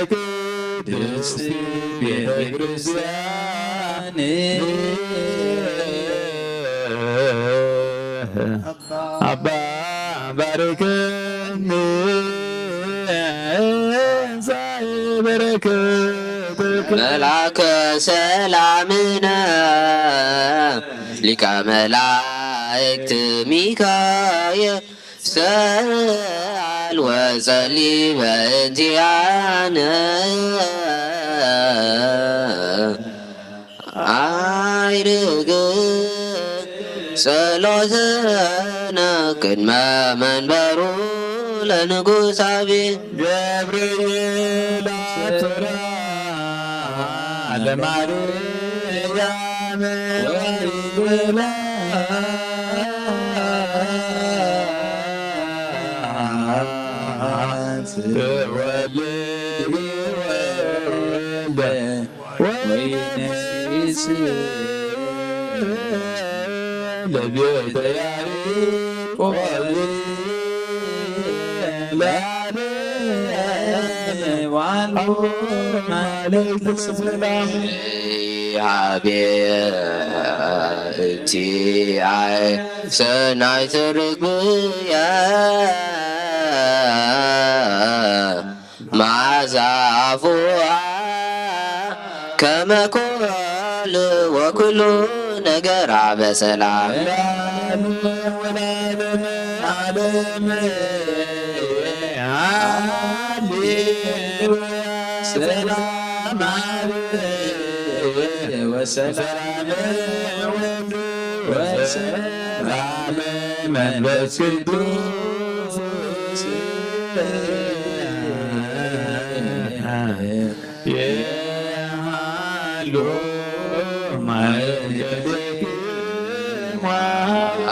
ለቅድስት ቤተ ክርስቲያን አባ ባርከኒ እንሳኤ በረከትከ። መልአከ ሰላምነ ሊቀ መላእክት ሚካኤል ሰአል ወጸሊ በእንቲአነ። አይርግ ጸሎተነ ቅድመ መንበሩ ለንጉሳቤ። ገብርኤል አትራ ለማርያም ወይብላ ትወልድ ወልደ ወይነግስ ለቤተ ያዕቆብ ለዓለም ዋሉ ማለት ሰላም። ሀቤ እቲ አይ ሰናይ ትርግብያ መዓዛ አፉዋ ከመ ኮል ወኩሉ ነገር በሰላም። ዓለም። ሃሌሉያ ሰላም አብ ወሰላም ወልድ ወሰላም መንፈስ ቅዱስ የሃሉ ማእከልክሙ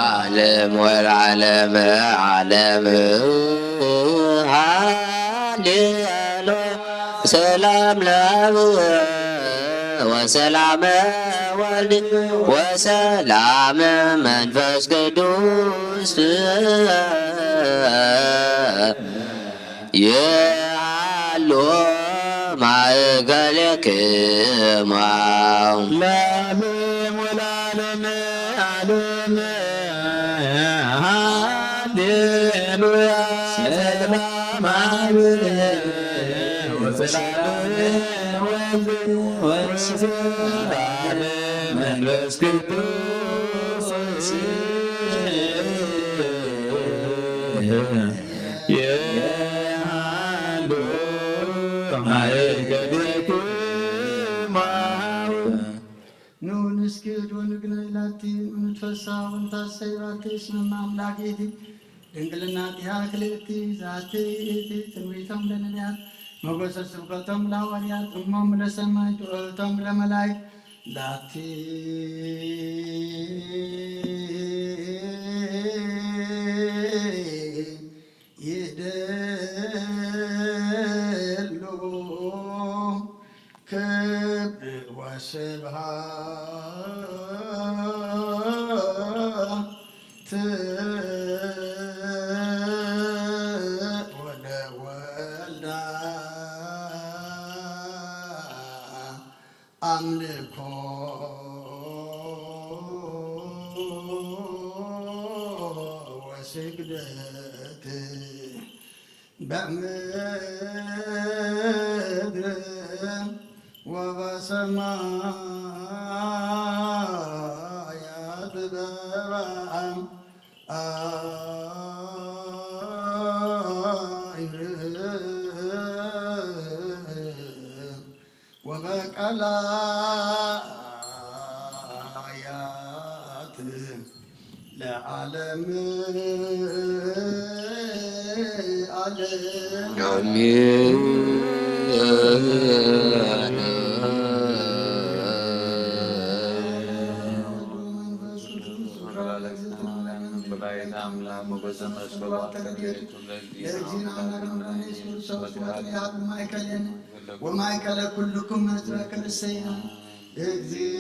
ዓለም ወለዓለመ ዓለም። ሃሌሉያ ሰላም ለአብ ወሰላም ወልድ ወሰላም መንፈስ ቅዱስ የሃሉ ማእከልክሙ ለዓለም ወለዓለመ ዓለም። ሃሌሉያ ሰላም አብ ወሰላም ወልድ ወሰላም መንፈስ ቅዱስ የሃሉ ማእከልክሙ። ኑ ንስግድ ወንግነይ ላቲ፣ ንትፈሳ ወንታሰይ ባቲ፣ እስመ አምላክ ይእቲ፣ ድንግልናቲሃ ክልእቲ፣ ዛቲ ይእቲ ትንቢቶም ለነቢያት፣ ሞገሰ ስብከቶም ለሐዋርያት፣ እሞም ለሰማዕት፣ ውእቶም ለመላእክት፣ ላቲ ይደሉ ክብር ወስብሐት ወለወልዳ አምልኮ ወስግደት በምድር ወበሰማያት በበአም አይር ወበቀላያት ለዓለም ዓለም። አሜን። ለእግዚእነ አምላክነ ኢየሱስ ክርስቶስ ወማእከለ ኩልክሙ ሕዝበ ክርስቲያን እግዚእ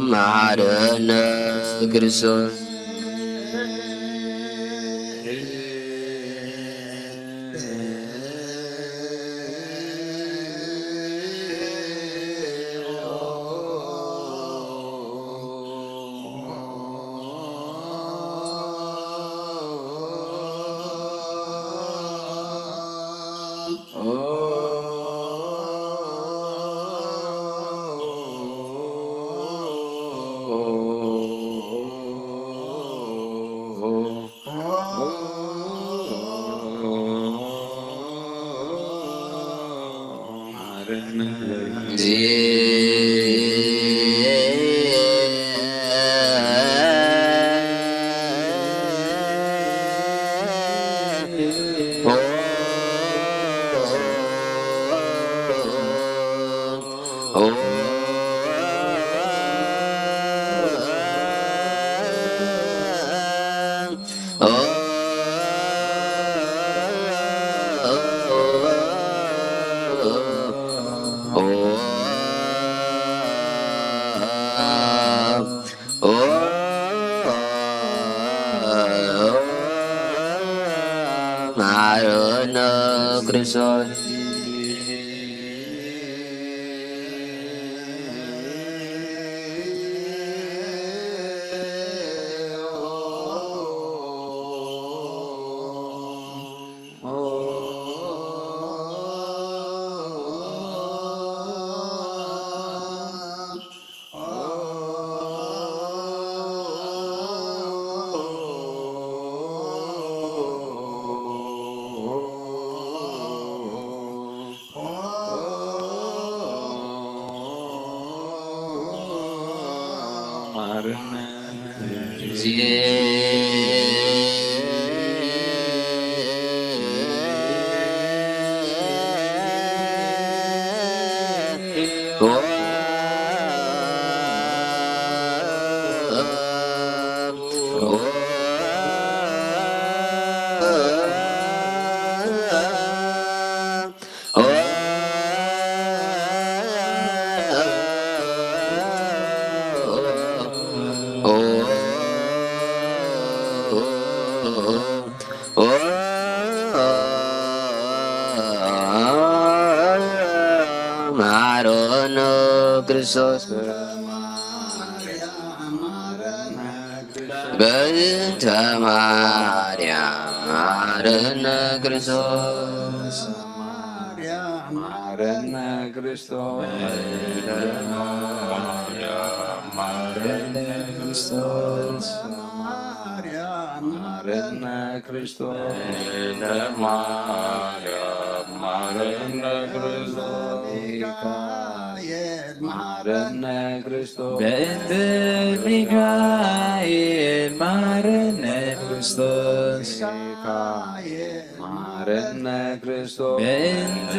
መሓረነ ክርስቶስ። ክርስቶስ። መሐረነ ክርስቶስ። በእንተ ማርያም መሐረነ ክርስቶስ። ማርያም መሐረነ ክርስቶስ። በእንተ ማርያም መሐረነ ክርስቶስ። ማርያም መሐረነ ክርስቶስ። በእንተ ማርያም መሐረነ ክርስቶስ። ሚካኤል መሐረነ ክርስቶስ። በእንተ ሚካኤል መሐረነ ክርስቶስ። ሚካኤል መሐረነ ክርስቶስ። በእንተ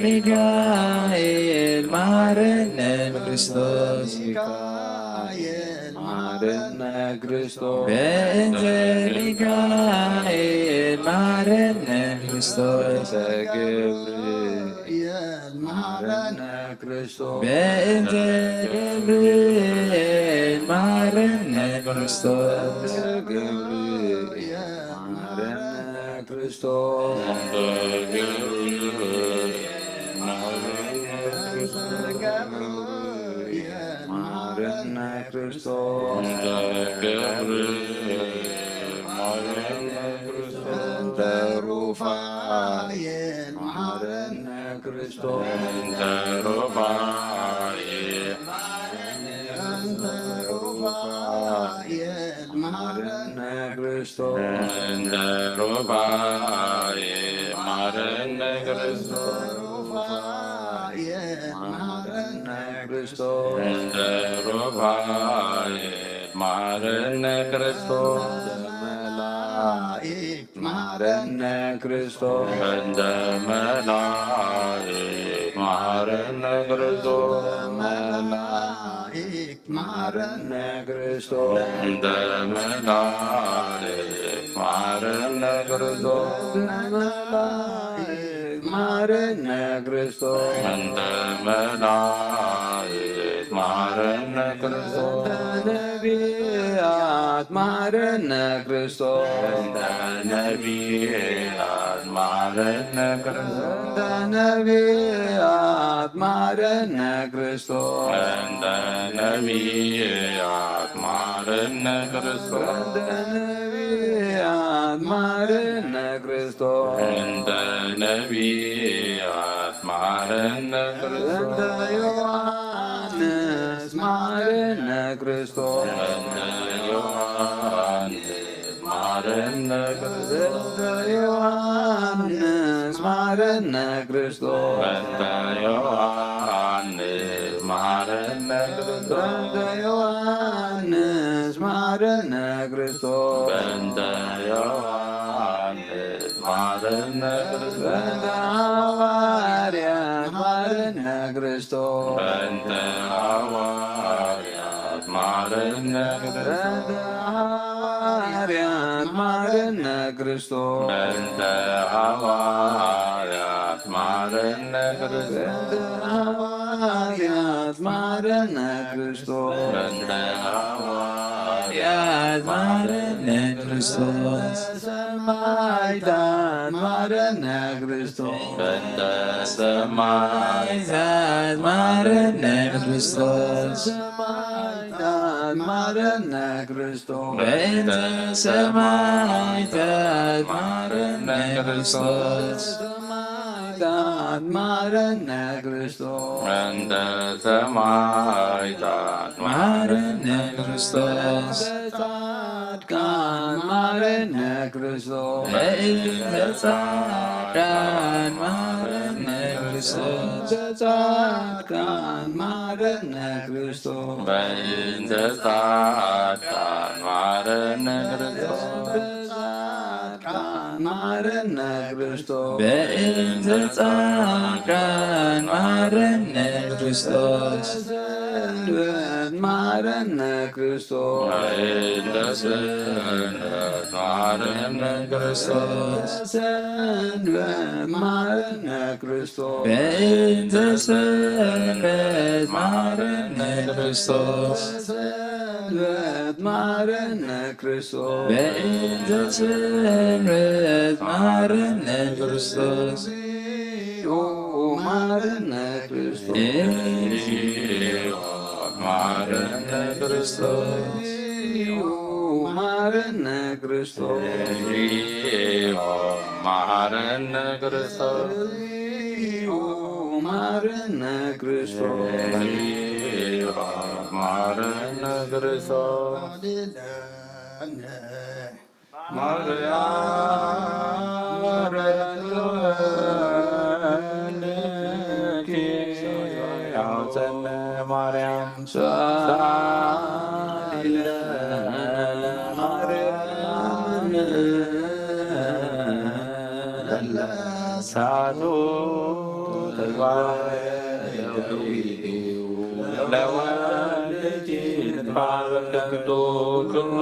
ሚካኤል መሐረነ ክርስቶስ። ሚካኤል መሐረነ ክርስቶስ። በእንተ ሚካኤል መሐረነ ክርስቶስ። በእንተ ገብርኤል መሐረነ ክርስቶስ። በእንተ ገብርኤል መሐረነ ክርስቶስ። በእንተ ገብርኤል መሐረነ ክርስቶስ። በእንተ ገብርኤል መሐረነ ክርስቶስ። ገብርኤል መሐረነ ክርስቶስ። በእንተ ገብርኤል መሐረነ ክርስቶስ። በእንተ ሩፋኤል መሐረነ ክርስቶስ። በእንተ ሩፋኤል። በእንተ ሩፋኤል መሐረነ ክርስቶስ። በእንተ ሩፋኤል መሐረነ ክርስቶስ። ሩፋኤል መሐረነ ክርስቶስ። በእንተ ሩፋኤል መሐረነ ክርስቶስ። በእንተ መላእክት መሐረነ ክርስቶስ። በእንተ መላእክት መሐረነ ክርስቶስ። መላእክት መሐረነ ክርስቶስ። በእንተ መላእክት መሐረነ ክርስቶስ። በእንተ መላእክት መሐረነ ክርስቶስ። በእንተ መላእክት መሐረነ ክርስቶስ። በእንተ ነቢያት መሐረነ ክርስቶስ። በእንተ ነቢያት መሐረነ ክርስቶስ። በእንተ ነቢያት መሐረነ ክርስቶስ። በእንተ ነቢያት መሐረነ ክርስቶስ። በእንተ ነቢያት መሐረነ ክርስቶስ። በእንተ ነቢያት መሐረነ ክርስቶስ። በእንተ ዮሐንስ መሐረነ ክርስቶስ። በእንተ ዮሐንስ መሐረነ ክርስቶስ። በእንተ ዮሐንስ መሐረነ ክርስቶስ። በእንተ ዮሐንስ መሐረነ ክርስቶስ። በእንተ ዮሐንስ መሐረነ ክርስቶስ። በእንተ ዮሐንስ መሐረነ ክርስቶስ። በእንተ ሐዋርያት መሐረነ ክርስቶስ። በእንተ ሐዋርያት መሐረነ ክርስቶስ። በእንተ ሐዋርያት መሐረነ ክርስቶስ። በእንተ ሐዋርያት መሐረነ ክርስቶስ። በእንተ ሐዋርያት ሃዋርያት ማረነ ክርስቶስ። በእንተ ሃዋርያት ማረነ ክርስቶስ። ሰማዕታት ማረነ ክርስቶስ። በእንተ ሰማዕታት ማረነ ክርስቶስ። ሰማዕታት ማረነ ክርስቶስ። በእንተ ሰማዕታት ማረነ ክርስቶስ። ሰማዕታት ማረነ ክርስቶስ። በእንተ ሰማዕታት ማረነ ክርስቶስ። ጻድቃን ማረነ ክርስቶስ። በእንተ ጻድቃን ማረነ ክርስቶስ። ጻድቃን ማረነ ክርስቶስ። በእንተ ጻድቃን ማረነ ክርስቶስ። ጻድቃን ማረነ ክርስቶስ። በእንተ ጻድቃን ማረነ ክርስቶስ። ሰንበት ማረነ ክርስቶስ። በእንተ ሰንበት ማረነ ክርስቶስ። ሰንበት ማረነ ክርስቶስ። በእንተ ሰንበት ማረነ ክርስቶስ። ሰንበት ማረነ ክርስቶስ። በእንተ ሰንበት ማረነ ክርስቶስ። እግዚኦ ማረነ ክርስቶስ። እግዚኦ ማረነ ክርስቶስ። እግዚኦ ማረነ ክርስቶስ። እግዚኦ ማረነ ክርስቶስ። እግዚኦ ማረነ ክርስቶስ። እግዚኦ ማረነ ክርስቶስ። ማርያም ረድኤትኪ አውፀነ ማርያም ሳሊለ ማርያም ለለሳቱ ተግባረ ለወልድ ይትባረክ ከንቱ ኩሎ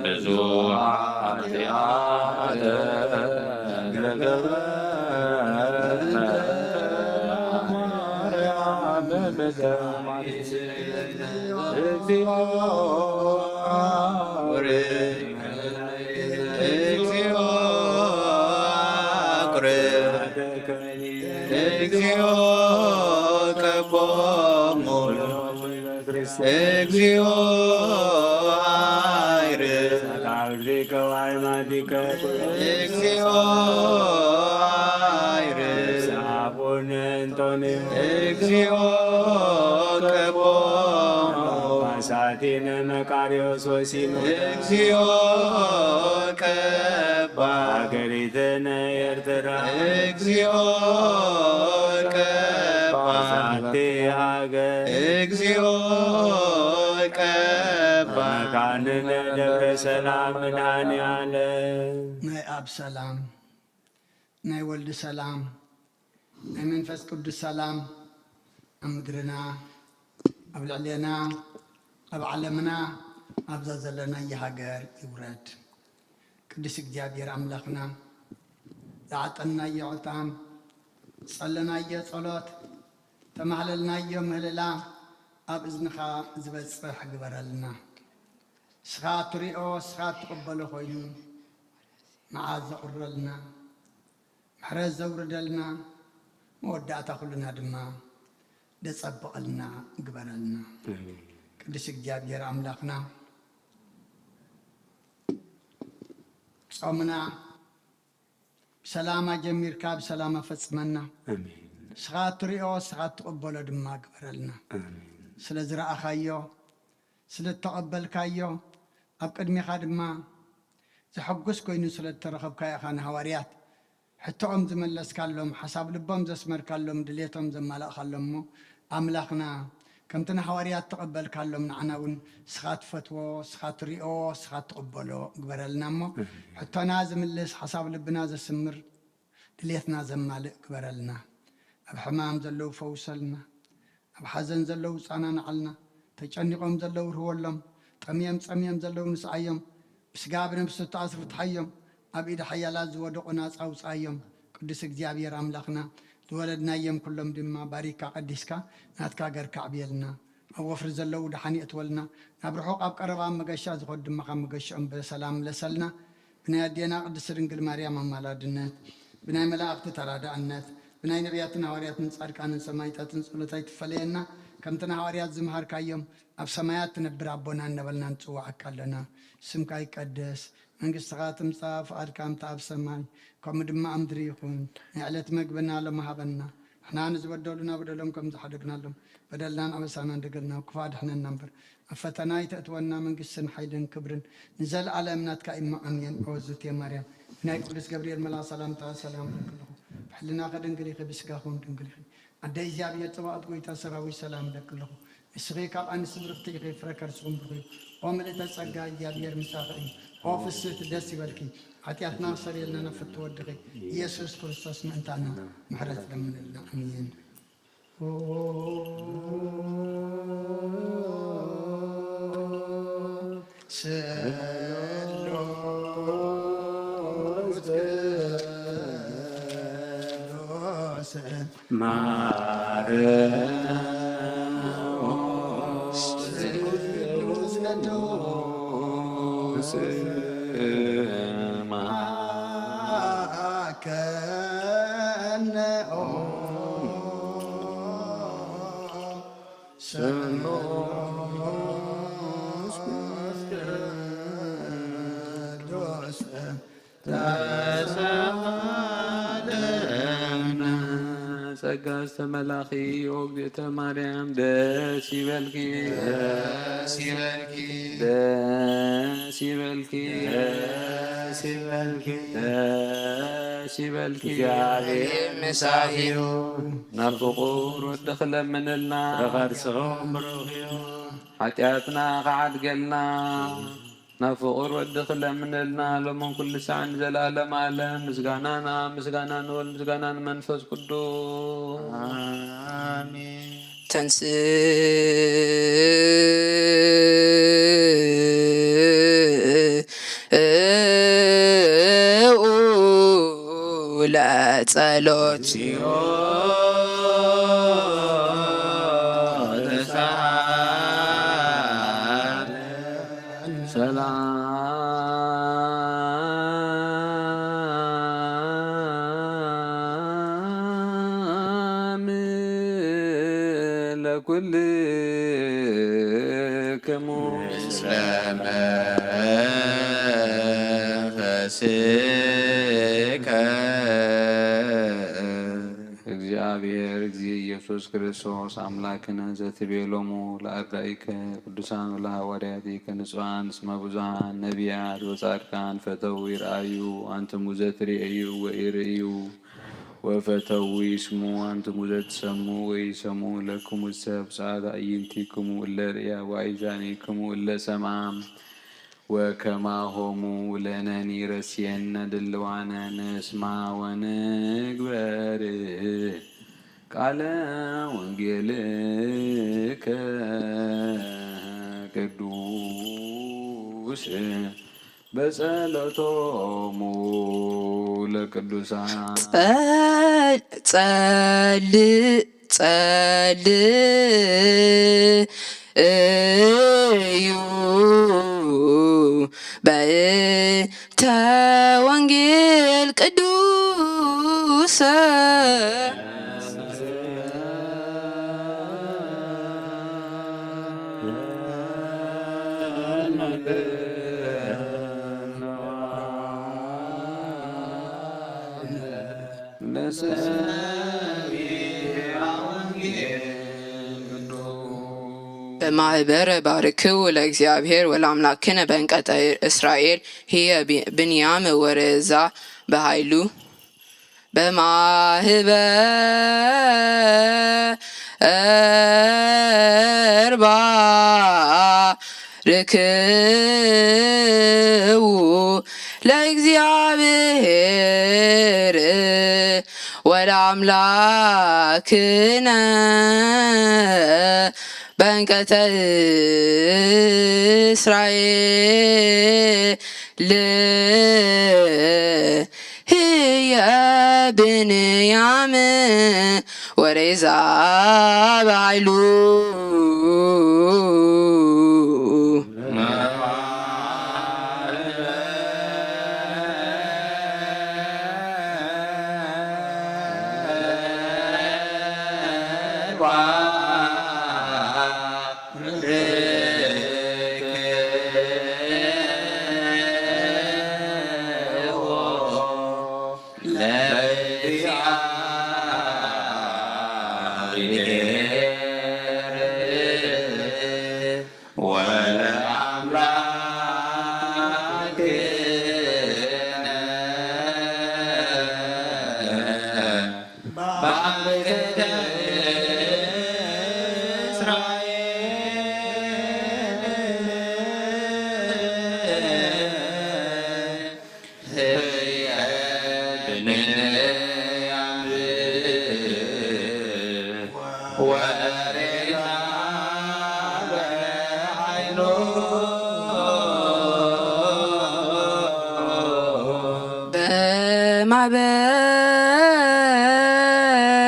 ብዙ ኃጢአት ለገበርነ ማርያም ምድር እግዚኦ እግዚኦ አቁርብ። እግዚኦ ቀቦሙ። እግዚኦ አይርብ። እግዚኦ አይርብ። አቡነ እንጦንዮስ። እግዚኦ ቀቦሙ። ጳጳሳቲነ መቃርዮስ ወሲኖዶስ። እግዚኦ ቀባ። ሀገሪትነ ኤርትራ። እግዚኦ ቀባ። ዛቲ ሀገር። እግዚኦ ቀባ። መካንነ ደብረ ሰላም መድኃኔ ዓለም። ናይ ኣብ ሰላም፣ ናይ ወልድ ሰላም፣ ናይ መንፈስ ቅዱስ ሰላም ኣብ ምድርና፣ ኣብ ልዕሌና፣ ኣብ ዓለምና፣ ኣብዛ ዘለናዮ ሃገር ይውረድ። ቅዱስ እግዚኣብሔር ኣምላኽና፣ ዝዓጠንናዮ ዕጣን፣ ዝጸለናዮ ጸሎት፣ ተማህለልናዮ ምህልላ ኣብ እዝንኻ ዝበጽሕ ግበረልና። ንስኻ እትሪኦ፣ ንስኻ እትቕበሎ ኮይኑ መዓት ዘቑርረልና፣ ምሕረት ዘውርደልና፣ መወዳእታ ኩልና ድማ ደጸብቐልና ግበረልና። ኣሜን። ቅዱስ እግዚኣብሔር ኣምላኽና፣ ጾምና ብሰላም ኣጀሚርካ ብሰላም ኣፈጽመና። ኣሜን። ንስኻ እትሪኦ፣ ንስኻ እትቕበሎ ድማ ግበረልና። ኣሜን። ስለ ዝረኣኻዮ፣ ስለ እተቐበልካዮ፣ ኣብ ቅድሜኻ ድማ ዘሐጉስ ኮይኑ ስለ እተረኸብካዮ ኢኻ ንሃዋርያት ሕቶኦም ዝመለስካሎም፣ ሓሳብ ልቦም ዘስመርካሎም፣ ድሌቶም ዘማላእካሎም እሞ፣ ኣምላኽና፣ ከምቲ ንሃዋርያት እተቐበልካሎም ንዓና እውን ንስኻ ትፈትዎ፣ ንስኻ ትሪኦ፣ ንስኻ ትቕበሎ ግበረልና እሞ፣ ኣሜን። ሕቶና ዝምልስ፣ ሓሳብ ልብና ዘስምር፣ ድሌትና ዘማልእ ግበረልና። ኣብ ሕማም ዘለዉ ፈውሰልና። ኣብ ሓዘን ዘለዉ ጻናንዓልና። ተጨኒቖም ዘለዉ ርህወሎም። ጠምዮም ጸምዮም ዘለዉ ንስዓዮም። ብስጋ ብነብሲ ተኣስሩ ፍትሓዮም። ኣብ ኢድ ሓያላት ዝወደቑ ናጻ ኣውጽኣዮም። ቅዱስ እግዚኣብሔር ኣምላኽና፣ ዝወለድናዮም ኩሎም ድማ ባሪካ ቀዲስካ ናትካ ገርካ ኣዕብየልና። ኣብ ወፍሪ ዘለዉ ደሓን የእትወልና፣ ናብ ርሑቕ ኣብ ቀረባ ኣብ መገሻ ዝኸዱ ድማ ካብ መገሽኦም ብሰላም ምለሰልና። ብናይ ኣዴና ቅድስት ድንግል ማርያም ኣማላድነት፣ ብናይ መላእኽቲ ተራዳእነት፣ ብናይ ነቢያትን ሃዋርያትን ጻድቃንን ሰማዕታትን ጸሎት ኣይትፈለየና። ከምቲ ንሃዋርያት ዝመሃርካዮም፣ ኣብ ሰማያት ትነብር ኣቦና እናበልና ንጽውዓካ ኣለና። ስምካ ይቀደስ፣ መንግስትኻ ትምጻእ፣ ፍቓድካ ከምቲ ኣብ ሰማይ ከምኡ ድማ ኣብ ምድሪ ይኹን። ናይ ዕለት መግብና ሎሚ ሃበና። ንሕና ንዝበደሉና በደሎም ከም ዝሓደግናሎም፣ በደልናን ኣበሳናን ደገልና፣ ክፉእ ኣድሕነና እምበር፣ ኣብ ፈተና ኣይተእትወና። መንግስትን ሓይልን ክብርን ንዘለኣለም ናትካ እዩ። እሞ ኣሜን። ኦ ዝቴ ማርያም፣ ብናይ ቅዱስ ገብርኤል መልኣኽ ሰላምታ ሰላም እብለኪ ኣለኹ። ብሕልናኺ ድንግል ኢኺ፣ ብስጋኺ እውን ድንግል ኢኺ። ኣደ እግዚኣብሔር፣ ጸባኦት ጐይታ ሰራዊት፣ ሰላም እብለኪ ኣለኹ። ንስኺ ካብ ኣንስቲ ብርኽቲ ኢኺ፣ ፍረ ከርስኺ እውን ብሩኽ እዩ። ኦ ምልእተ ጸጋ፣ እግዚኣብሔር ምሳኺ እዩ። ኦ ፍስህቲ፣ ደስ ይበልኪ። ሓጢኣትና ክሰርየልና ናብ ፍትው ወድኺ ኢየሱስ ክርስቶስ ምእንታና ምሕረት ለምንልና። ኣሜን። ስሉስ ቅዱስ ማርቆስ ቅዱስ ቅዱስ ማከነ ኦ ስሉስ ቅዱስ ተሳለነ። ጸጋ ዝተመላኺ ኦ እግዝእተ ማርያም ደስ ይበልኪ፣ ደስ ይበልኪ፣ ደስ ይበልኪ፣ ደስ ይበልኪ፣ ደስ ይበልኪ። እግዚኣብሔር ምሳኺ እዩ። ናብ ፍቑር ወዲ ክለምንልና፣ ከርስኹም ብሩኽ እዩ። ሓጢኣትና ክዓድገልና፣ ናብ ፍቑር ወዲ ክለምነልና፣ ሎምን ኩሉ ሳዕ ንዘለዓለም ዓለም። ምስጋና ንኣብ፣ ምስጋና ንወልድ፣ ምስጋና ንመንፈስ ቅዱስ። ኣሜን። ተንስኡ ለጸሎት። ሰላም ለኩልክሙ። ምስለ መንፈስከ። እግዚኣብሔር እግዚእ ኢየሱስ ክርስቶስ ኣምላክነ ዘትቤሎሙ ለኣርዳኢከ ቅዱሳን ወለሃዋርያቲከ ንጹሃን እስመ ብዙሃን ነቢያት ወጻድቃን ፈተው ይርኣዩ ኣንትሙ ዘትርእዩ ወኢርእዩ ወፈተው ይስሙ ኣንትሙ ዘትሰሙ ወይሰሙ ለክሙሰ ብፅዓት ኣዕይንቲክሙ እለ ርእያ ወኣይዛኒክሙ እለ ሰምዓ። ወከማሆሙ ለነኒ ረስየነ ድልዋነ ንስማ ወንግበር ቃለ ወንጌልከ ቅዱስ በጸሎቶሙ ለቅዱሳን። ጸል-፣ ጸል-፣ ጸል-፣ እዩ በእንተ ወንጌል ቅዱሰ። በማህበር ባርክው ለእግዚአብሔር ወለአምላክነ በእንቀጠ እስራኤል ህየ ቢ-፣ ብንያም ወረዛ በኃይሉ በማህበር ባርክው ለእግዚአብሔር ወለአምላክነ በእንቀተ እስራኤል ብንያም ወሬዛ በሃይሉ።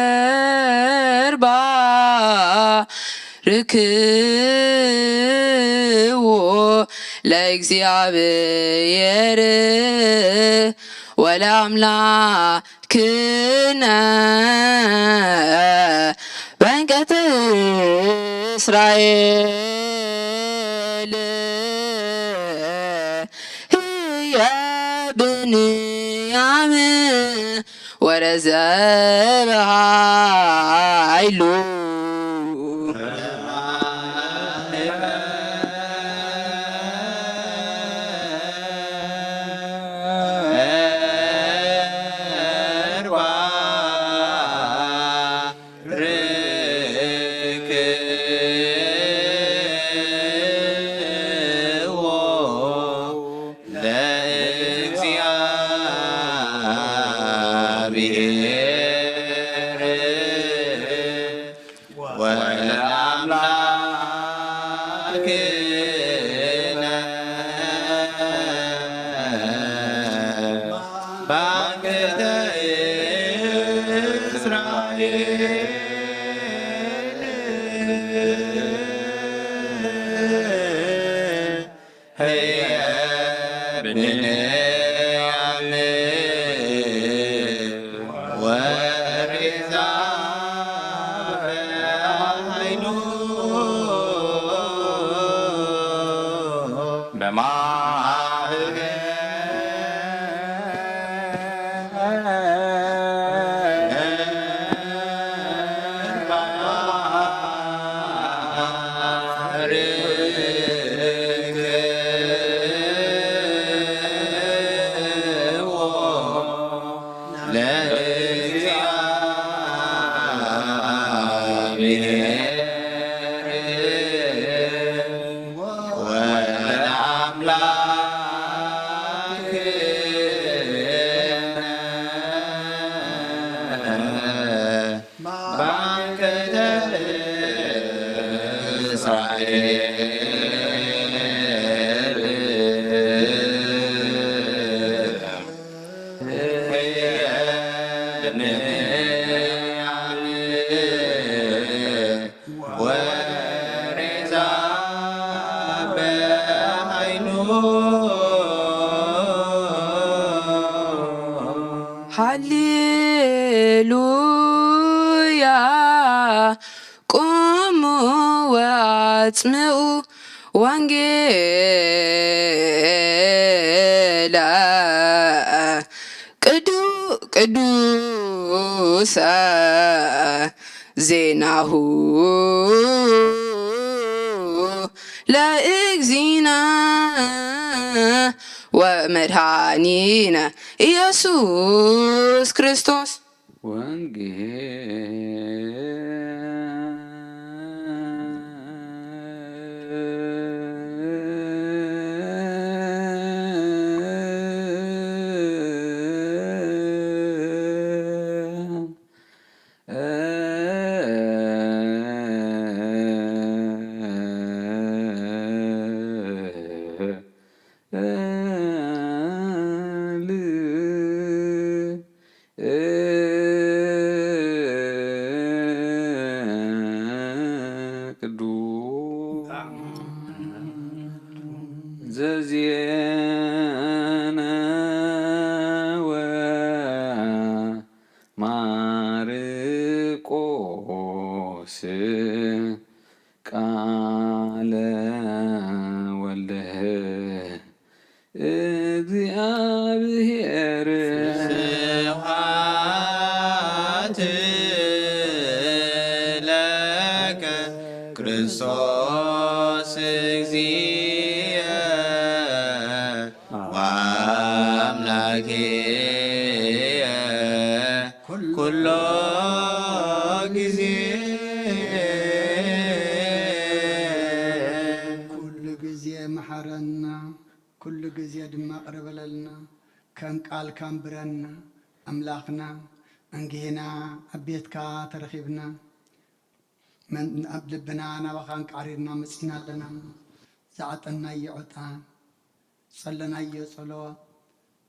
በማበርባ ርክዎ ለእግዚኣብሔር ወለኣምላክነ በንቀት እስራኤል ህየ ብንያም ወረዘ በሃይሉ። ለእግዚኣብሔር ወለአምላክነ ባንክተ እስራኤል። ህየ ብንያም ወሪዛ በሃይሉ በማህበር ለእግዚኣብሔር ወለአምላክነ ባንክተ እስራኤል። ወሬዛ በሃይሉ። ሃሌሉያ። ቁሙ ወአጽምዑ ወንጌላ ቅዱ-፣ ቅዱሰ ዜናሁ ለእግዚእነ ወመድኃኒነ ኢየሱስ ክርስቶስ። ወንጌል ቃለ ወልድ እግዚኣብሔር። ስብሐት ለከ ክርስቶስ እግዚእ ወአምላኬየ ኩሎ ግዜ። ኩሉ ግዜ መሓረና፣ ኩሉ ግዜ ድማ ቅርበለልና። ከም ቃልካ ንብረና ኣምላኽና፣ እንግሂና ኣብ ቤትካ ተረኺብና። መን-፣ ኣብ ልብና ናባኻ እንቃዕሪርና መጺና ኣለና እሞ፣ ዝዓጠናዮ ዕጣን፣ ዝጸለናዮ ጸሎት፣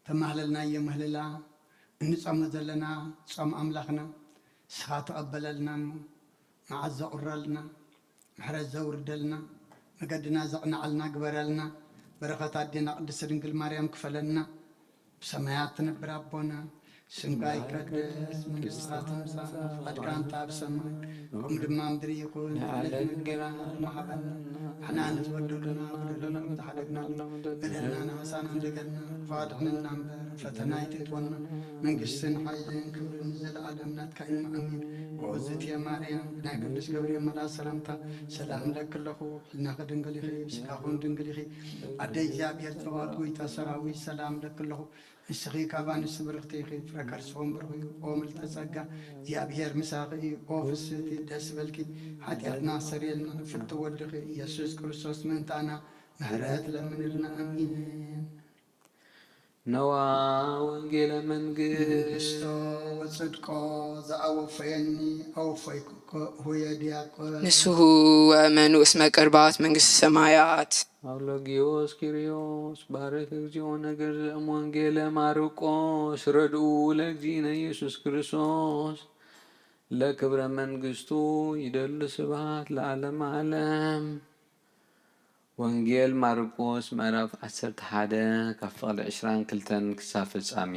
ተማህለልናዮ ምህልላ፣ እንጸሞ ዘለና ጾም ኣምላኽና፣ ንስኻ ተቐበለልና እሞ፣ መዓት ዘቑረልና፣ ምሕረት ዘውርደልና፣ መገድና ዘቕንዓልና ግበረልና። በረኸት ኣዴና ቅድስት ድንግል ማርያም ክፈለና። ብሰማያት ትነብር ኣቦና፣ ስምካ ይቀደስ፣ መንግስትኻ ትምጻእ፣ ፍቓድካ እንተ ኣብ ሰማይ ከምኡ ድማ ኣብ ምድሪ ይኹን። ዕለት እንጀራና ሃበና፣ ንሕና ንዝበደሉና በደልና ንሓደግና፣ በደልና ንሓሳና ንደገልና፣ ክፉ ኣድሕነና እምበር፣ ፈተና ኣይተእትወና። መንግስትን ሓይልን ክብርን ንዘለኣለም ናትካ እዩ። ኣሜን። ብእዝእትየ ማርያም፣ ናይ ቅዱስ ገብርኤል መልኣክ ሰላምታ ሰላም እለኪ ኣለኹ። ሕልናኺ ድንግል ኢኺ፣ ስጋኹን ድንግል ኢኺ። ኣደ እግዚኣብሔር ጸባኦት፣ ጎይታ ሰራዊት፣ ሰላም እለኪ ኣለኹ። ንስኺ ካብ ኣንስቲ ብርኽቲ ኢኺ፣ ፍረ ከርስኹም ብሩኽ እዩ። ኦ ምልዕተ ጸጋ፣ እግዚኣብሔር ምሳኺ እዩ። ኦ ፍስህቲ፣ ደስ በልኪ፣ ሓጢኣትና ኣስተሰርየልና፣ ፍርዲ ወድኺ ኢየሱስ ክርስቶስ ምእንታና ምሕረት ለምንልና። ኣሜን። ነዋ ወንጌለ መንግስት። መንግስቶ ወጽድቆ ዘኣወፈየኒ ኣወፈይኩ ሁየ ዲያቆን። ንስሑ ወእመኑ እስመ ቅርባት መንግስተ ሰማያት። ኣውሎጊዮስ ኪርዮስ ባርክ እግዚኦ ነገር ዘእም ወንጌለ ማርቆስ ረድኡ ለእግዚእነ ኢየሱስ ክርስቶስ ለክብረ መንግስቱ ይደሉ ስብሐት ለዓለመ ዓለም። ወንጌል ማርቆስ ምዕራፍ ዓሰርተ ሓደ ካብ ፍቕዲ ዕስራን ክልተን ክሳብ ፍጻሜ።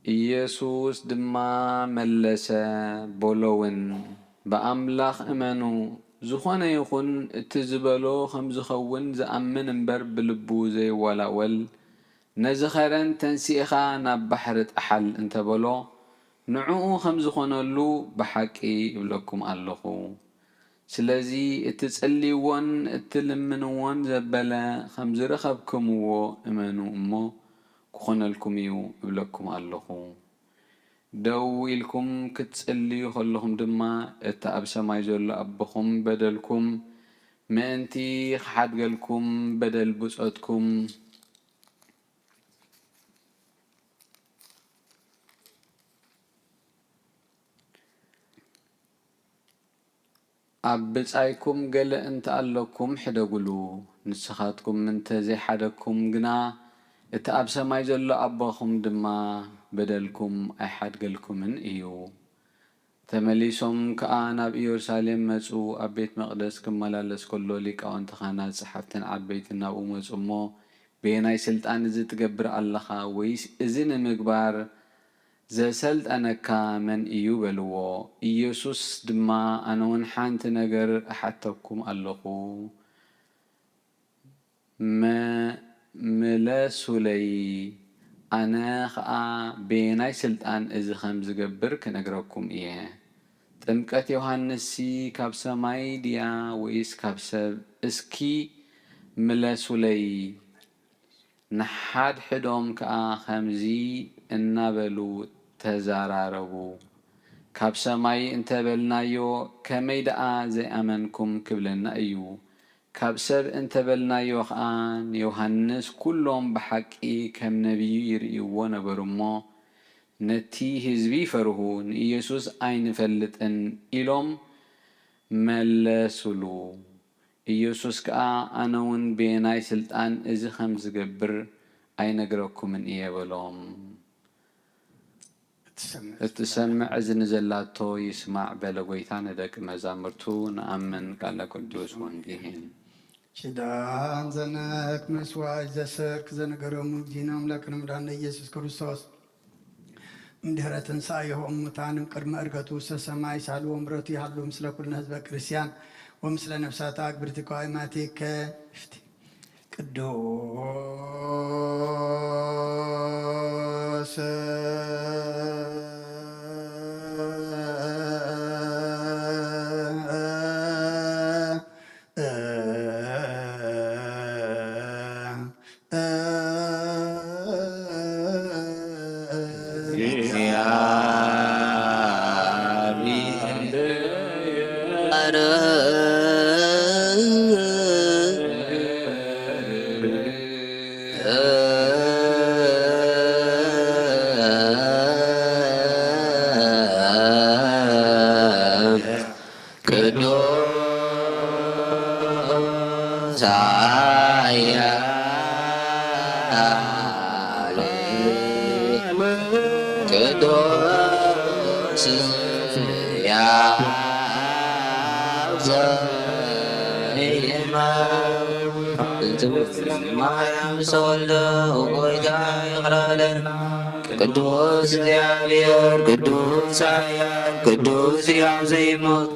ኢየሱስ ድማ መለሰ በሎውን፣ ብኣምላኽ እመኑ፣ ዝኾነ ይኹን እቲ ዝበሎ ከም ዝኸውን ዝኣምን እምበር ብልቡ ዘይወላወል፣ ነዚ ኸረን ተንሲእኻ ናብ ባሕሪ ጥሓል እንተበሎ፣ ንዕኡ ከም ዝኾነሉ ብሓቂ እብለኩም ኣለኹ። ስለዚ እትጽልይዎን እትልምንዎን ዘበለ ከም ዝረኸብክምዎ እመኑ እሞ ክኾነልኩም እዩ እብለኩም ኣለኹ። ደው ኢልኩም ክትጽልዩ ከለኹም ድማ እቲ ኣብ ሰማይ ዘሎ ኣቦኹም በደልኩም ምእንቲ ክሓድገልኩም በደል ብጾትኩም ኣብ ብጻይኩም ገለ እንተ ኣለኩም ሕደጉሉ። ንስኻትኩም እንተ ዘይሓደግኩም ግና፣ እቲ ኣብ ሰማይ ዘሎ ኣቦኹም ድማ በደልኩም ኣይሓድገልኩምን እዩ። ተመሊሶም ከኣ ናብ ኢየሩሳሌም መጹ። ኣብ ቤት መቕደስ ክመላለስ ከሎ፣ ሊቃውንቲ ካህናት፣ ጸሓፍትን ዓበይትን ናብኡ መጹ እሞ፣ በየናይ ስልጣን እዚ ትገብር ኣለኻ? ወይስ እዚ ንምግባር ዘሰልጠነካ መን እዩ? በልዎ። ኢየሱስ ድማ፣ ኣነ እውን ሓንቲ ነገር እሓተኩም ኣለኹ፣ መ-፣ ምለሱለይ፣ ኣነ ኸኣ በየናይ ስልጣን እዚ ኸም ዝገብር ክነግረኩም እየ። ጥምቀት ዮሃንስሲ ካብ ሰማይ ድያ ወይስ ካብ ሰብ? እስኪ ምለሱለይ። ንሓድሕዶም ከኣ ከምዚ እናበሉ ተዛራረቡ፣ ካብ ሰማይ እንተ በልናዮ፣ ከመይ ደኣ ዘይኣመንኩም ክብለና እዩ? ካብ ሰብ እንተ በልናዮ ኸኣ፣ ንዮሃንስ ኩሎም ብሓቂ ከም ነቢይ ይርእይዎ ነበሩ እሞ፣ ነቲ ህዝቢ ይፈርሁ፣ ንኢየሱስ ኣይንፈልጥን ኢሎም መለሱሉ። ኢየሱስ ከኣ፣ ኣነ እውን በየናይ ስልጣን እዚ ኸም ዝገብር ኣይነግረኩምን እየ በሎም። እትሰምዕ እዝኒ ዘላቶ ይስማዕ በለ ጐይታ ንደቂ መዛሙርቱ። ንኣምን ቃለ ቅዱስ ወንጌል። ኪዳን ዘነክ መስዋዕት ዘሰርክ ዘነገሮሙ ዲና ኣምላክ ንምዳን ኢየሱስ ክርስቶስ እምድህረ ትንሳኤሁ እሙታን እምቅድመ ዕርገቱ ውስተ ሰማይ ሳህልዎ ምሕረቱ ይሃሉ ምስለ ኩልነ ህዝበ ክርስቲያን ወምስለ ነፍሳተ አግብርቲ ቀዋማቲከ። ቅዱስ ቅዱስ ኃያል ቅዱስ ሕያው ዘኢይመውት ማርያም ዝተወልደ ጎይታ ይቕረ በለልና። ቅዱስ እግዚኣብሔር ቅዱስ ኃያል ቅዱስ ሕያው ዘይሞት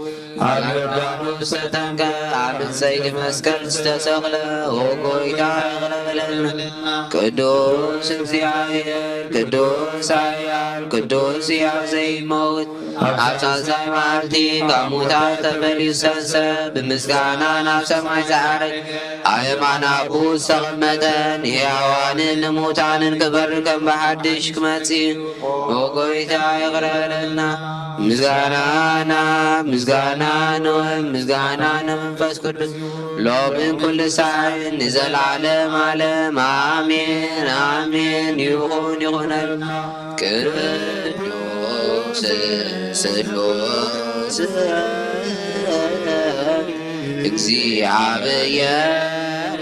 ኣብ ዮርዳኖስ ተጠምቀ፣ ኣብ ዕንጸይቲ መስቀል ዝተሰቕለ፣ ኦ ጎይታ ይቕረ በለልና። ቅዱስ እግዚኣብሔር፣ ቅዱስ ኃያል፣ ቅዱስ ሕያው ዘይመውት፣ ኣብ ሳልሳይ መዓልቲ ካብ ሙታን ተፈልዩ ዝተንስአ፣ ብምስጋና ናብ ሰማይ ዝዓረገ፣ ኣብ የማን ኣቦኡ ዝተቐመጠ፣ ንሕያዋንን ንሙታንን ክፈርድ ከም ብሓድሽ ክመጽእ፣ ኦ ጎይታ ይቕረ በለልና። ምስጋና ናብ ምስጋና ንውህብ፣ ምስጋና ንመንፈስ ቅዱስ ሎምን ኩሉ ሰዓትን ንዘለዓለም ዓለም ኣሜን፣ ኣሜን። ይኹን፣ ይኹነልና። ቅዱስ ስሉስ እግዚኣብሔር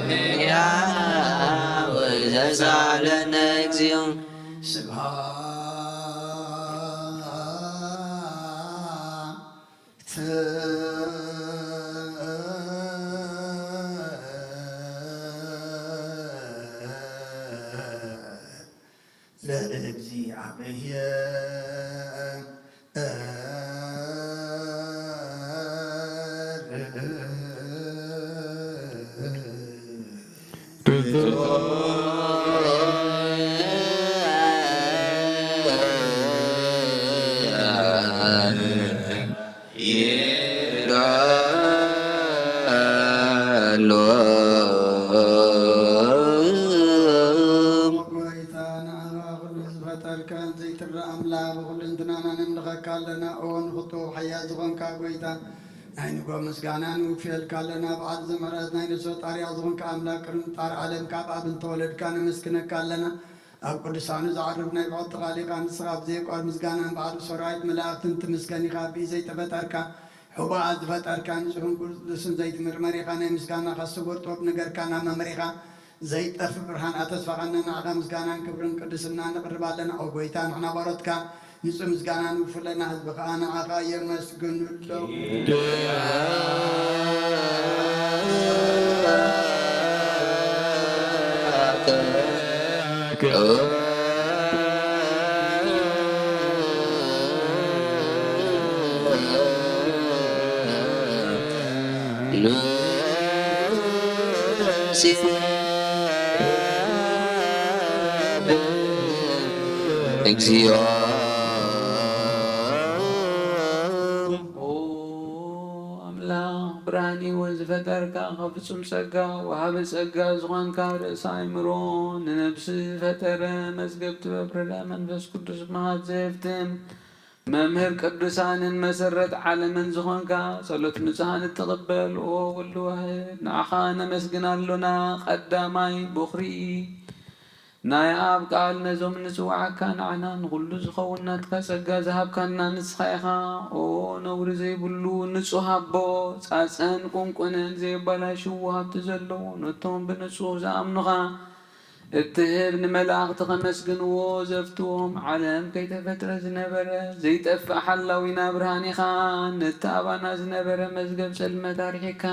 ሕያው ዘሳለነ እግዚኦ። ስብሐት ለእግዚአብሔር። ይዳሎ። ጎይታ ንዓኻ ኩሉ ዝፈጠርካን ዘይትረኣ ኣምላኽ ብኹሉ እንትናና ነምልኸካ ኣለና። ኦ ንፍቶ ሓያል ዝኾንካ ጎይታ ናይ ንጎ ምስጋና ንውክየልካ ኣለና። በዓል ዘምሕረት ናይ ነፍሲ ጣርያ ዝኾንካ ኣምላኽ ቅድሚ ምፍጣር ዓለም ካብ ኣብ እንተወለድካ ነመስግነካ ኣለና። ኣብ ቅዱሳኑ ዝዓርፍ ናይ ብሕቲ ቃሊኻ ንስኻ ብዘየቋርጽ ምስጋናን በዓል ሰራዊት መላእኽትን ትምስገን ኢኻ። ብኢድ ዘይተፈጠርካ ሕቡኣት ዝፈጠርካ ንጹሕን ቅዱስን ዘይትምርመር ኢኻ። ናይ ምስጋናኻ ስውር ጥበብ ነገርካ ናብ መምህር ኢኻ። ዘይጠፍእ ብርሃን ኣተስፋኻና ንዓኻ ምስጋናን ክብርን ቅድስና ነቕርብ ኣለና። ኦ ጎይታ ንሕና ባሮትካ ንጹህ ምስጋና ንውክፍ ኣለና። ህዝቢ ኸኣ ንዓኻ የመስግኑ ኣለዉ። እግዚኦ። ኦ ኣምላኽ ብርሃን ህይወት ዝፈጠርካ፣ ካብ ፍጹም ጸጋ ወሃቢ ጸጋ ዝኾንካ፣ ርእሰ ኣእምሮ ንነብሲ ዝፈጠረ፣ መዝገብ ጥበብ ረዳ መንፈስ ቅዱስ መሃብ ዘየፍትን፣ መምህር ቅዱሳንን መሰረት ዓለምን ዝኾንካ፣ ጸሎት ንጹሃን እትቕበል፣ ኦ ወልድ ዋህድ፣ ንዓኻ ነመስግን ኣሎና። ቀዳማይ፣ ቦኽሪ፣ ናይ ኣብ ቃል ነዞም ንጽውዓካ ንዓና ንኹሉ ዝኸውን ናትካ ጸጋ ዝሃብካና ንስኻ ኢኻ። ኦ ነውሪ ዘይብሉ ንጹህ ኣቦ፣ ጻጸን ቁንቁንን ዘየባላሽው ወሃብቲ ዘለዎ ነቶም ብንጹህ ዝኣምኑኻ እትህብ ንመላእኽቲ ከመስግንዎ ዘፍትዎም ዓለም ከይተፈጥረ ዝነበረ ዘይጠፍእ ሓላዊና ብርሃን ኢኻ። ነቲ ኣባና ዝነበረ መዝገብ ጸልመት ኣርሒቕካ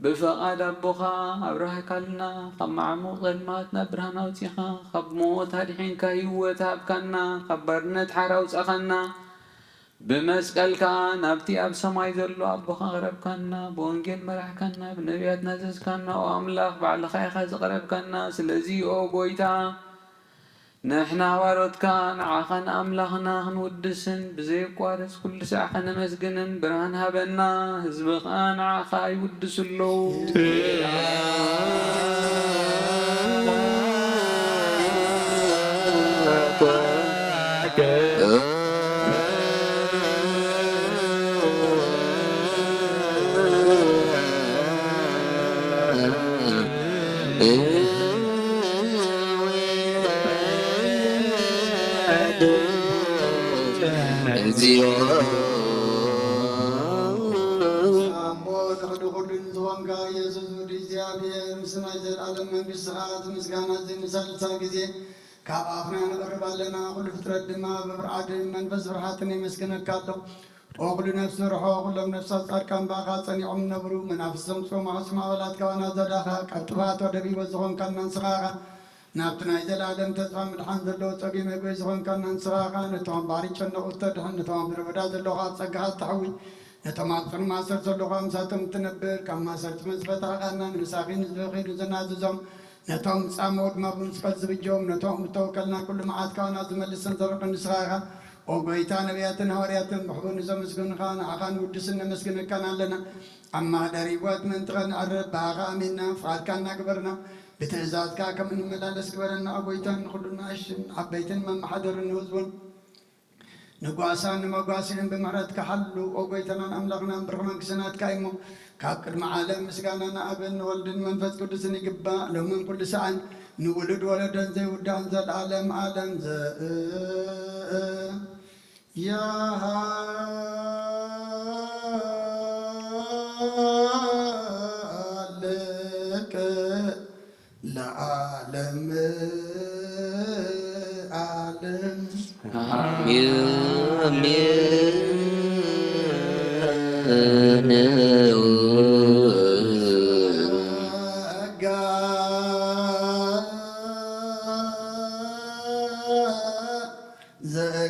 ብፍቓድ ኣቦኻ ኣብራህካልና፣ ካብ መዓሙቕ ጸልማት ናብ ብርሃን ኣውጺኻ፣ ካብ ሞት ኣድሒንካ ህይወት ሃብካና፣ ካብ ባርነት ሓራ ኣውጻኻና። ብመስቀልካ ናብቲ ኣብ ሰማይ ዘሎ ኣቦኻ ኣቕረብካና፣ ብወንጌል መራሕካና፣ ብነቢያት ናዘዝካና፣ ኦ ኣምላኽ ባዕልኻ ኢኻ ዝቐረብካና። ስለዚ ኦ ጎይታ፣ ንሕና ባሮትካ ንዓኻን ኣምላኽና ክንውድስን ብዘየቋርጽ ኩሉ ሳዕ ከነመስግንን ብርሃን ሃበና። ህዝቢ ኸኣ ንዓኻ ይውድሱ ኣለዉ። እግዚኦ። ኣቦ ተኽሊ ኩሉ ንዝኾንካ ኢየሱስ ወዲ እግዚኣብሔር፣ ምስ ናይ ዘለኣለም መንግስትኻ እቲ ምስጋና እዚ ንሳልሳይ ግዜ ካብ ኣፍና ነቕርብ ኣለና። ኩሉ ፍጥረት ድማ ብፍርሃትን መንፈስ ፍርሃትን የመስግነካ ኣሎ። ኦ ኩሉ ነፍሲ ርሖ፣ ኩሎም ነፍሳት ጻድቃን ብኣኻ ጸኒዖም ዝነብሩ፣ መናፍስቶም ጽሙኣ ጽም ኣባላት ካባና ዘዳኻ፣ ካብ ጥፍኣት ወደብ ህይወት ዝኾንካልና ንስኻ ኢኻ። ናብቲ ናይ ዘለኣለም ተስፋ ምድሓን ዘለዎ ጸጉዒ መግቢ ዝኾንካልና ንስኻ ኢኻ። ነቶም ኣብ ባሕሪ ጨነቑ እተድሕን፣ ነቶም ኣብ ምድረ በዳ ዘለዉ ኣብ ጸጋኻ እተሕዊ፣ ነቶም ኣብ ጽኑዕ ማእሰርቲ ዘለዉ ምሳቶም እትነብር፣ ካብ ማእሰርቲ መዝፈታሕካና ንምሳኺ ንዝበኺ ንዘናዝዞም፣ ነቶም ዝጻመዉ ድማ ብምስቀል ዝብጀዎም፣ ነቶም እተወከልና ኩሉ መዓት ካባና ዝመልስን ዘርቕን ንስኻ ኢኻ። ኦ ጎይታ፣ ነቢያትን ሃዋርያትን ብሕቡእ ንዘመስገኑኻ ንዓኻ ንውድስን ነመስግነካን ኣለና። ኣብ ማህደር ህይወት ምእንቲ ኸነዕርፍ ብኣኻ ኣሚንና ፍቓድካ እናገበርና ብትእዛዝካ ከም እንመላለስ ግበረና። ኦ ጎይታ፣ ንኹሉ ንኣሽቱን ዓበይትን መመሓደርን ንህዝቡን ንጓሳን ንመጓስዕን ብምሕረትካ ሓሉ። ኦ ጎይታናን ኣምላኽናን ብሩኽ መንግስቲ ናትካ እዩ እሞ፣ ካብ ቅድሚ ዓለም ምስጋና ንኣብን ንወልድን መንፈስ ቅዱስን ይግባእ፣ ሎምን ኩሉ ሰዓን ንውሉድ ወለዶን ዘይውዳእን ዘለዓለም ዓለም ዘ ይሃልቅ ለዓለም ዓለም። ኣሜን።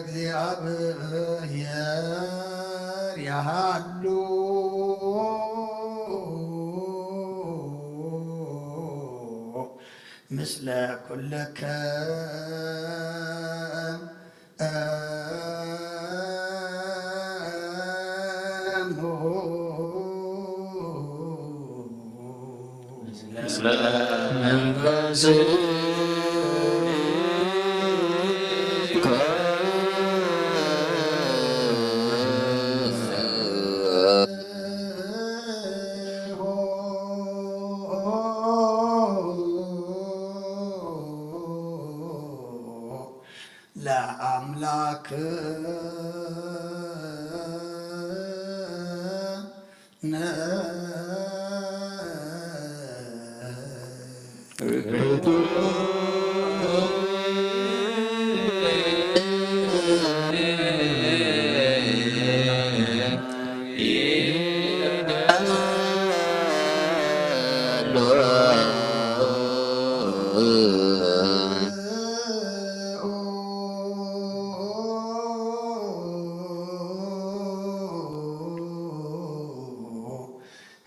ዘእግዚኣብሔር ይሃሉ ምስለ ኩልከ ለኣምላክ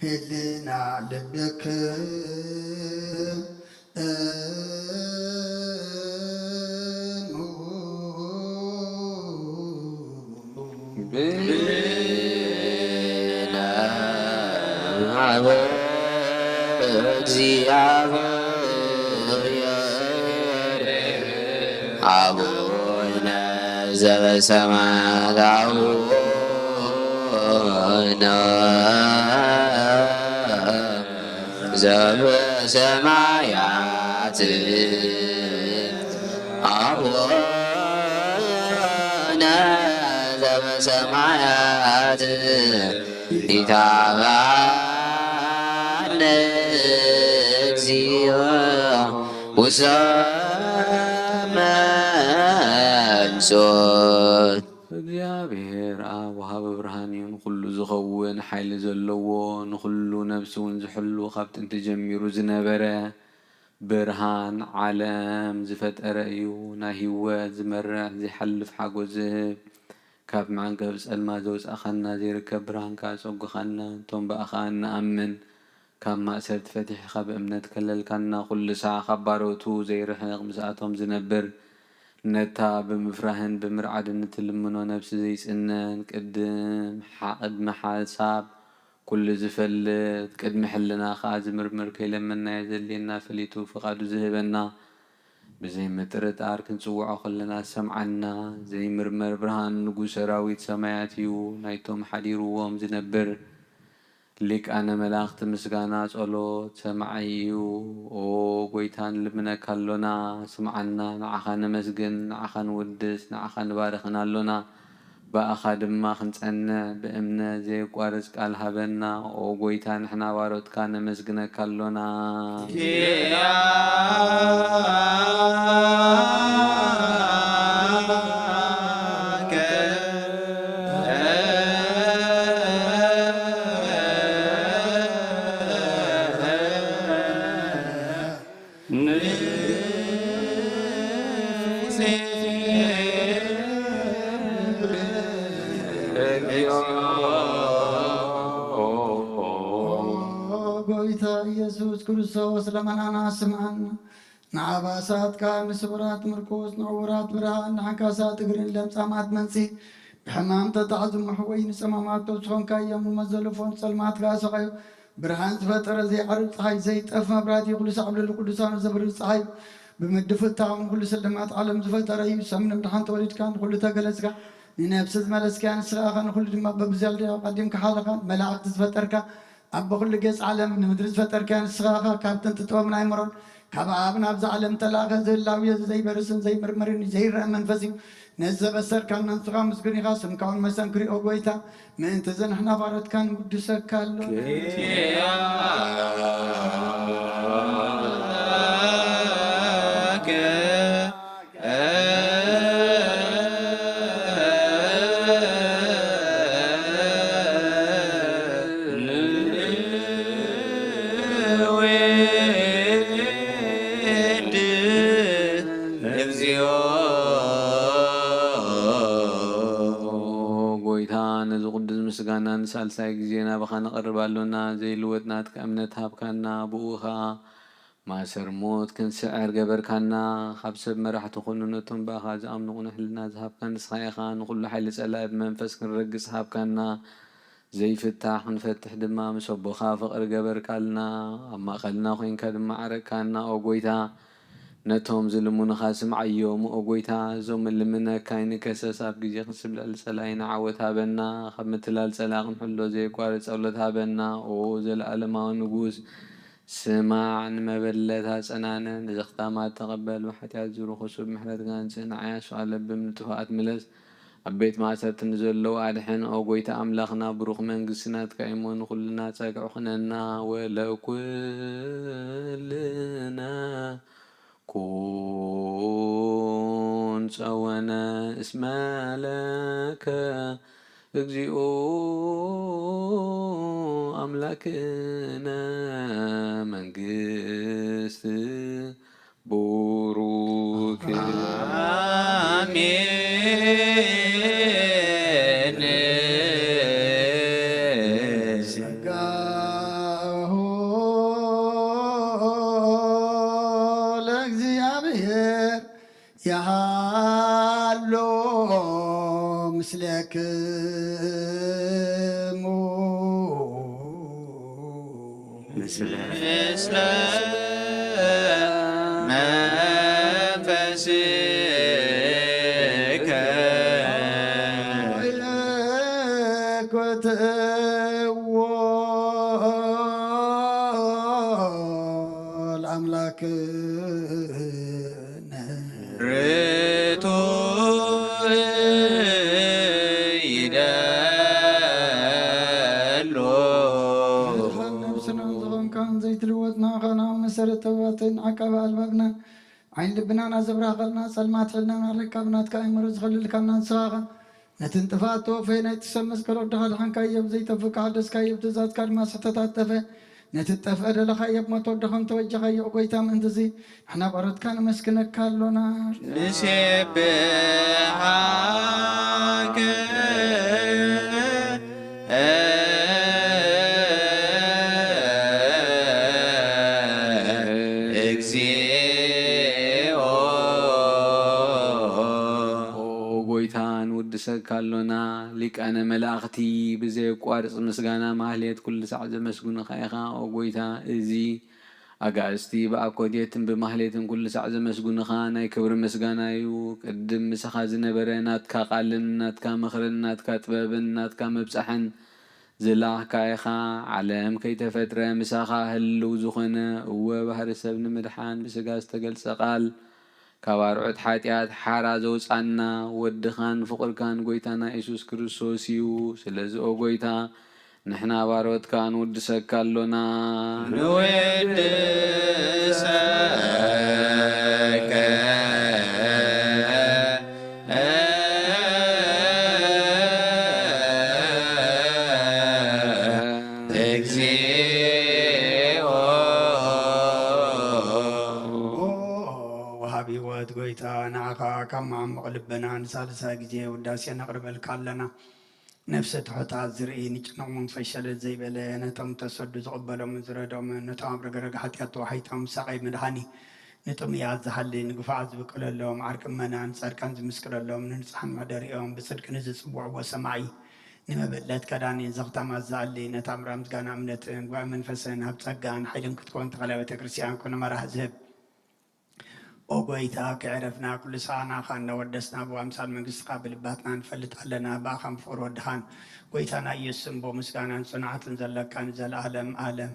ህልና ልብክ አቡነ ዘበሰማያት አቡነ ዘበሰማያት አቡነ ዘበሰማያት ኢታብአነ እግዚኦ ውስተ መንሱት። እግዚኣብሔር ኣብ ወሃቢ ብርሃን እዩ፣ ንኹሉ ዝኸውን ሓይሊ ዘለዎ፣ ንኹሉ ነብሲ እውን ዝሕሉ፣ ካብ ጥንቲ ጀሚሩ ዝነበረ፣ ብርሃን ዓለም ዝፈጠረ እዩ። ናይ ህይወት ዝመርሕ፣ ዘይሓልፍ ሓጎስ ዝህብ፣ ካብ መዓንቀፊ ጸልማት ዘውጻእካና፣ ዘይርከብ ብርሃንካ ጸጉኻና። እቶም ብኣኻ እንኣምን፣ ካብ ማእሰርቲ ፈቲሕኻ ብእምነት ከለልካና፣ ኩሉ ሳዕ ካብ ባሮቱ ዘይርሕቕ፣ ምስኣቶም ዝነብር፣ ነታ ብምፍራህን ብምርዓድን እትልምኖ ነብሲ ዘይጽነን፣ ቅድም ሓ-፣ ቅድሚ ሓሳብ ኩሉ ዝፈልጥ፣ ቅድሚ ሕልና ኸኣ ዝምርምር፣ ከይለመንናዮ ዘድልየና ፈሊጡ ፍቓዱ ዝህበና፣ ብዘይ ምጥርጣር ክንጽውዖ ከለና ዝሰምዓና፣ ዘይምርመር ብርሃን ንጉስ ሰራዊት ሰማያት እዩ፣ ናይቶም ሓዲርዎም ዝነብር ሊቃነ መላእኽቲ ምስጋና ጸሎት ሰማዒ እዩ። ኦ ጎይታ ንልምነካ ኣሎና፣ ስምዓና፣ ንዓኻ ነመስግን፣ ንዓኻ ንውድስ፣ ንዓኻ ንባርኽን ኣሎና። ብኣኻ ድማ ክንጸንዕ ብእምነት ዘየቋርጽ ቃል ሃበና። ኦ ጎይታ ንሕና ባሮትካ ነመስግነካ ኣሎና። ጎይታ ኢየሱስ ክርስቶስ ለመናና ስምዓና። ንዓባሳትካ ንስቡራት ምርኩስ፣ ንዕውራት ብርሃን፣ ንሓንካሳት እግርን ለምጻማት መንጽሂ፣ ብሕማም ተታሕዙ መሕወይ፣ ንጸማማት ተስፎንካ እዮም ንመዘልፎን ጸልማትካ ሰቐዩ። ብርሃን ዝፈጠረ ዘይዓርብ ጸሓይ፣ ዘይጠፍ መብራት እዩ። ኩሉ ሳዕ ኣብ ልዕሊ ቅዱሳኑ ዘብርህ ጸሓይ እዩ። ብምድፍታውን ኩሉ ስልማት ዓለም ዝፈጠረ እዩ። ሰብ ንምድሓን ተወሊድካ ንኹሉ ተገለጽካ። ንነብሲ ዝመለስካያ ንስኻ ኢኻ፣ ንኹሉ ድማ በብዝያዳ ቀዲምካ ሓለኻ። መላእኽቲ ዝፈጠርካ፣ ኣብ ብኹሉ ገጽ ዓለም ንምድሪ ዝፈጠርካያ ንስኻ ኢኻ። ካብ ጥንቲ ጥበብን ኣእምሮን ካብ ኣብ ናብዛ ዓለም ተላእኸ። ዝህላው እዩ፣ ዘይበርስን ዘይምርምርን ዘይረአ መንፈስ እዩ። ነዚ ዘበሰርካና ንስኻ ምስጉን ኢኻ። ስምካ እውን መሰንክር እዩ፣ ኦ ጎይታ። ምእንቲ እዚ ንሕና ባሮትካ ንውድሰካ ኣሎ። ጎይታ፣ ነዚ ቅዱስ ምስጋና ንሳልሳይ ግዜ ናባኻ ነቕርብ ኣሎና። ዘይልወጥ ናትካ እምነት ሃብካና፣ ብኡ ኸኣ ማእሰር ሞት ክንስዕር ገበርካና። ካብ ሰብ መራሕቲ ኾኑ ነቶም ብኣኻ ዝኣምኑ ቅኑዕ ሕልና ዝሃብካ ንስኻ ኢኻ። ንኹሉ ሓይሊ ጸላኢ ብመንፈስ ክንረግጽ ሃብካና። ዘይፍታሕ ክንፈትሕ ድማ ምስ ኣቦኻ ፍቕሪ ገበርካልና። ኣብ ማእከልና ኮይንካ ድማ ዓረቅካና፣ ኦ ጎይታ። ነቶም ዝልምኑኻ ስምዓዮም፣ ኦ ጎይታ። እዞም እንልምነካ ኣይንከሰስ፣ ኣብ ግዜ ክንስብ ልዕሊ ጸላኢና ዓወት ሃበና። ካብ ምትላል ጸላኢ ክንሕሎ ዘየቋርጽ ጸሎት ሃበና፣ ኦ ዘለኣለማዊ ንጉስ። ስማዕ፣ ንመበለት ኣጸናንዕ፣ ንዘኽታማት ተቐበል፣ ብሓጢኣት ዝርኹሱ ብምሕረትካ ኣንጽህ፣ ንዓያሱ ኣለብም፣ ንጥፉኣት ምለስ፣ ኣብ ቤት ማእሰርቲ ንዘለዉ ኣድሕን። ኦ ጎይታ ኣምላኽና፣ ብሩኽ መንግስቲ ናትካ እሞ፣ ንኹልና ጸግዒ ኩነና፣ ወለኩልና ኩን ጸወነ እስመ ለከ እግዚኦ ኣምላክነ መንግስት ቡሩክ። ኣሜን። ጸጋሁ ለእግዚኣብሔር ይሃሎ ምስሌክሙ። ምስለ መንፈስከ። ወይለኮትዎ ለኣምላክ ርቱዕ ይደሎ። መድሓን ነብስናን ዝኾንካን ዘይትልወጥ ንኣኻና መሰረት ተባተን ዓቃቢ ኣልባብናን ዓይን ልብናን ኣዘብራኸልና ጸልማት ሕልናና ረካብ ናትካ ኣእምሮ ዝኸልልካና ንስኻ ኢኻ። ነቲ ንጥፍኣት ተወፈየ ናይቲ ሰብ መስቀል ወድኻ ድሓንካዮ፣ ብዘይጠፍእ ክሓደስካዮ፣ ብትእዛዝካ ድማ ስሕተታት ጠፍአ። ነቲ ትጠፍአ ደለኻዮ፣ ብሞት ወድኻ ምተበጀኻዮ። ኦ ጐይታ፣ ምእንትዚ ንሕና ባሮትካ ነመስግነካ ኣሎና። ንሴብሐከ እግዚኦ። ኦ ጐይታ፣ ንውድሰካ ኣሎና። ሊቃነ መላእኽቲ ብዘየቋርጽ ምስጋና ማህሌት ኩሉ ሳዕ ዘመስግኑኻ ኢኻ። ኦ ጐይታ፣ እዚ ኣጋእዝቲ ብኣኮቴትን ብማህሌትን ኩሉ ሳዕ ዘመስግኑኻ ናይ ክብሪ ምስጋና እዩ። ቅድም ምሳኻ ዝነበረ ናትካ ቃልን ናትካ ምኽርን ናትካ ጥበብን ናትካ ምብጻሕን ዝለኣኽካ ኢኻ። ዓለም ከይተፈጥረ ምሳኻ ህልው ዝኾነ፣ እወ፣ ባህሪ ሰብ ንምድሓን ብስጋ ዝተገልጸ ቃል፣ ካብ ኣርዑት ሓጢኣት ሓራ ዘውጻና፣ ወድኻን ፍቕርካን ጐይታና የሱስ ክርስቶስ እዩ። ስለዚ ኦ ጐይታ፣ ንሕና ባሮትካ ንውድሰካ ኣሎና። ንውድሰከ እግዚኦ። ኦ፣ ወሃቢ ህይወት ጐይታ፣ ንዓኻ ካብ መዓሙቕ ልብና ንሳልሳይ ግዜ ውዳሴ ነቕርበልካ ኣለና። ነፍሰ ትሑታት ዝርኢ፣ ንጭኑቕ መንፈስ ሸለል ዘይበለ፣ ነቶም ተሰዱ ዝቕበሎምን ዝረድኦምን፣ ነቶም ኣብ ረግረግ ሓጢኣት ተዋሒጦም ዝሳቐዩ መድሓኒ፣ ንጥሙያት ዝሓሊ፣ ንግፉዓት ዝብቅለሎም፣ ዓርኪ እመናን ጻድቃን ዝምስክረሎም፣ ንንጹሓን መሕደሪኦም፣ ብጽድቂ ንዝጽውዕዎ ሰማዒ፣ ንመበለት ከዳኒ፣ ዘኽታማት ዝኣሊ፣ ነታ እምራ ምስጋና እምነትን ጉባኤ መንፈስን ኣብ ጸጋን ሓይልን ክትኮን ተኽለ ቤተ ክርስቲያን ኮነ መራሒ ዝህብ። ኦ ጐይታ፣ ከዕረፍና ኩሉ ሳዕ ንዓኻ እናወደስና፣ ብኣምሳል መንግስትኻ ብልባትና ንፈልጥ ኣለና። ብኣኻን ብፍቕሪ ወድኻን ጐይታና ኢየሱስን፣ ብምስጋናን ጽንዓትን ዘለካ ንዘለኣለም ኣለም።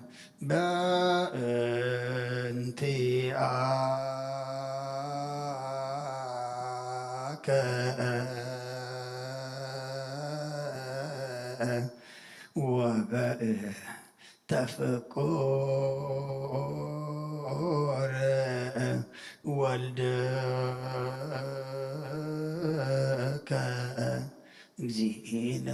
በእንቲኣከ ወበእ ተፍቁር ወልድከ እግዚእነ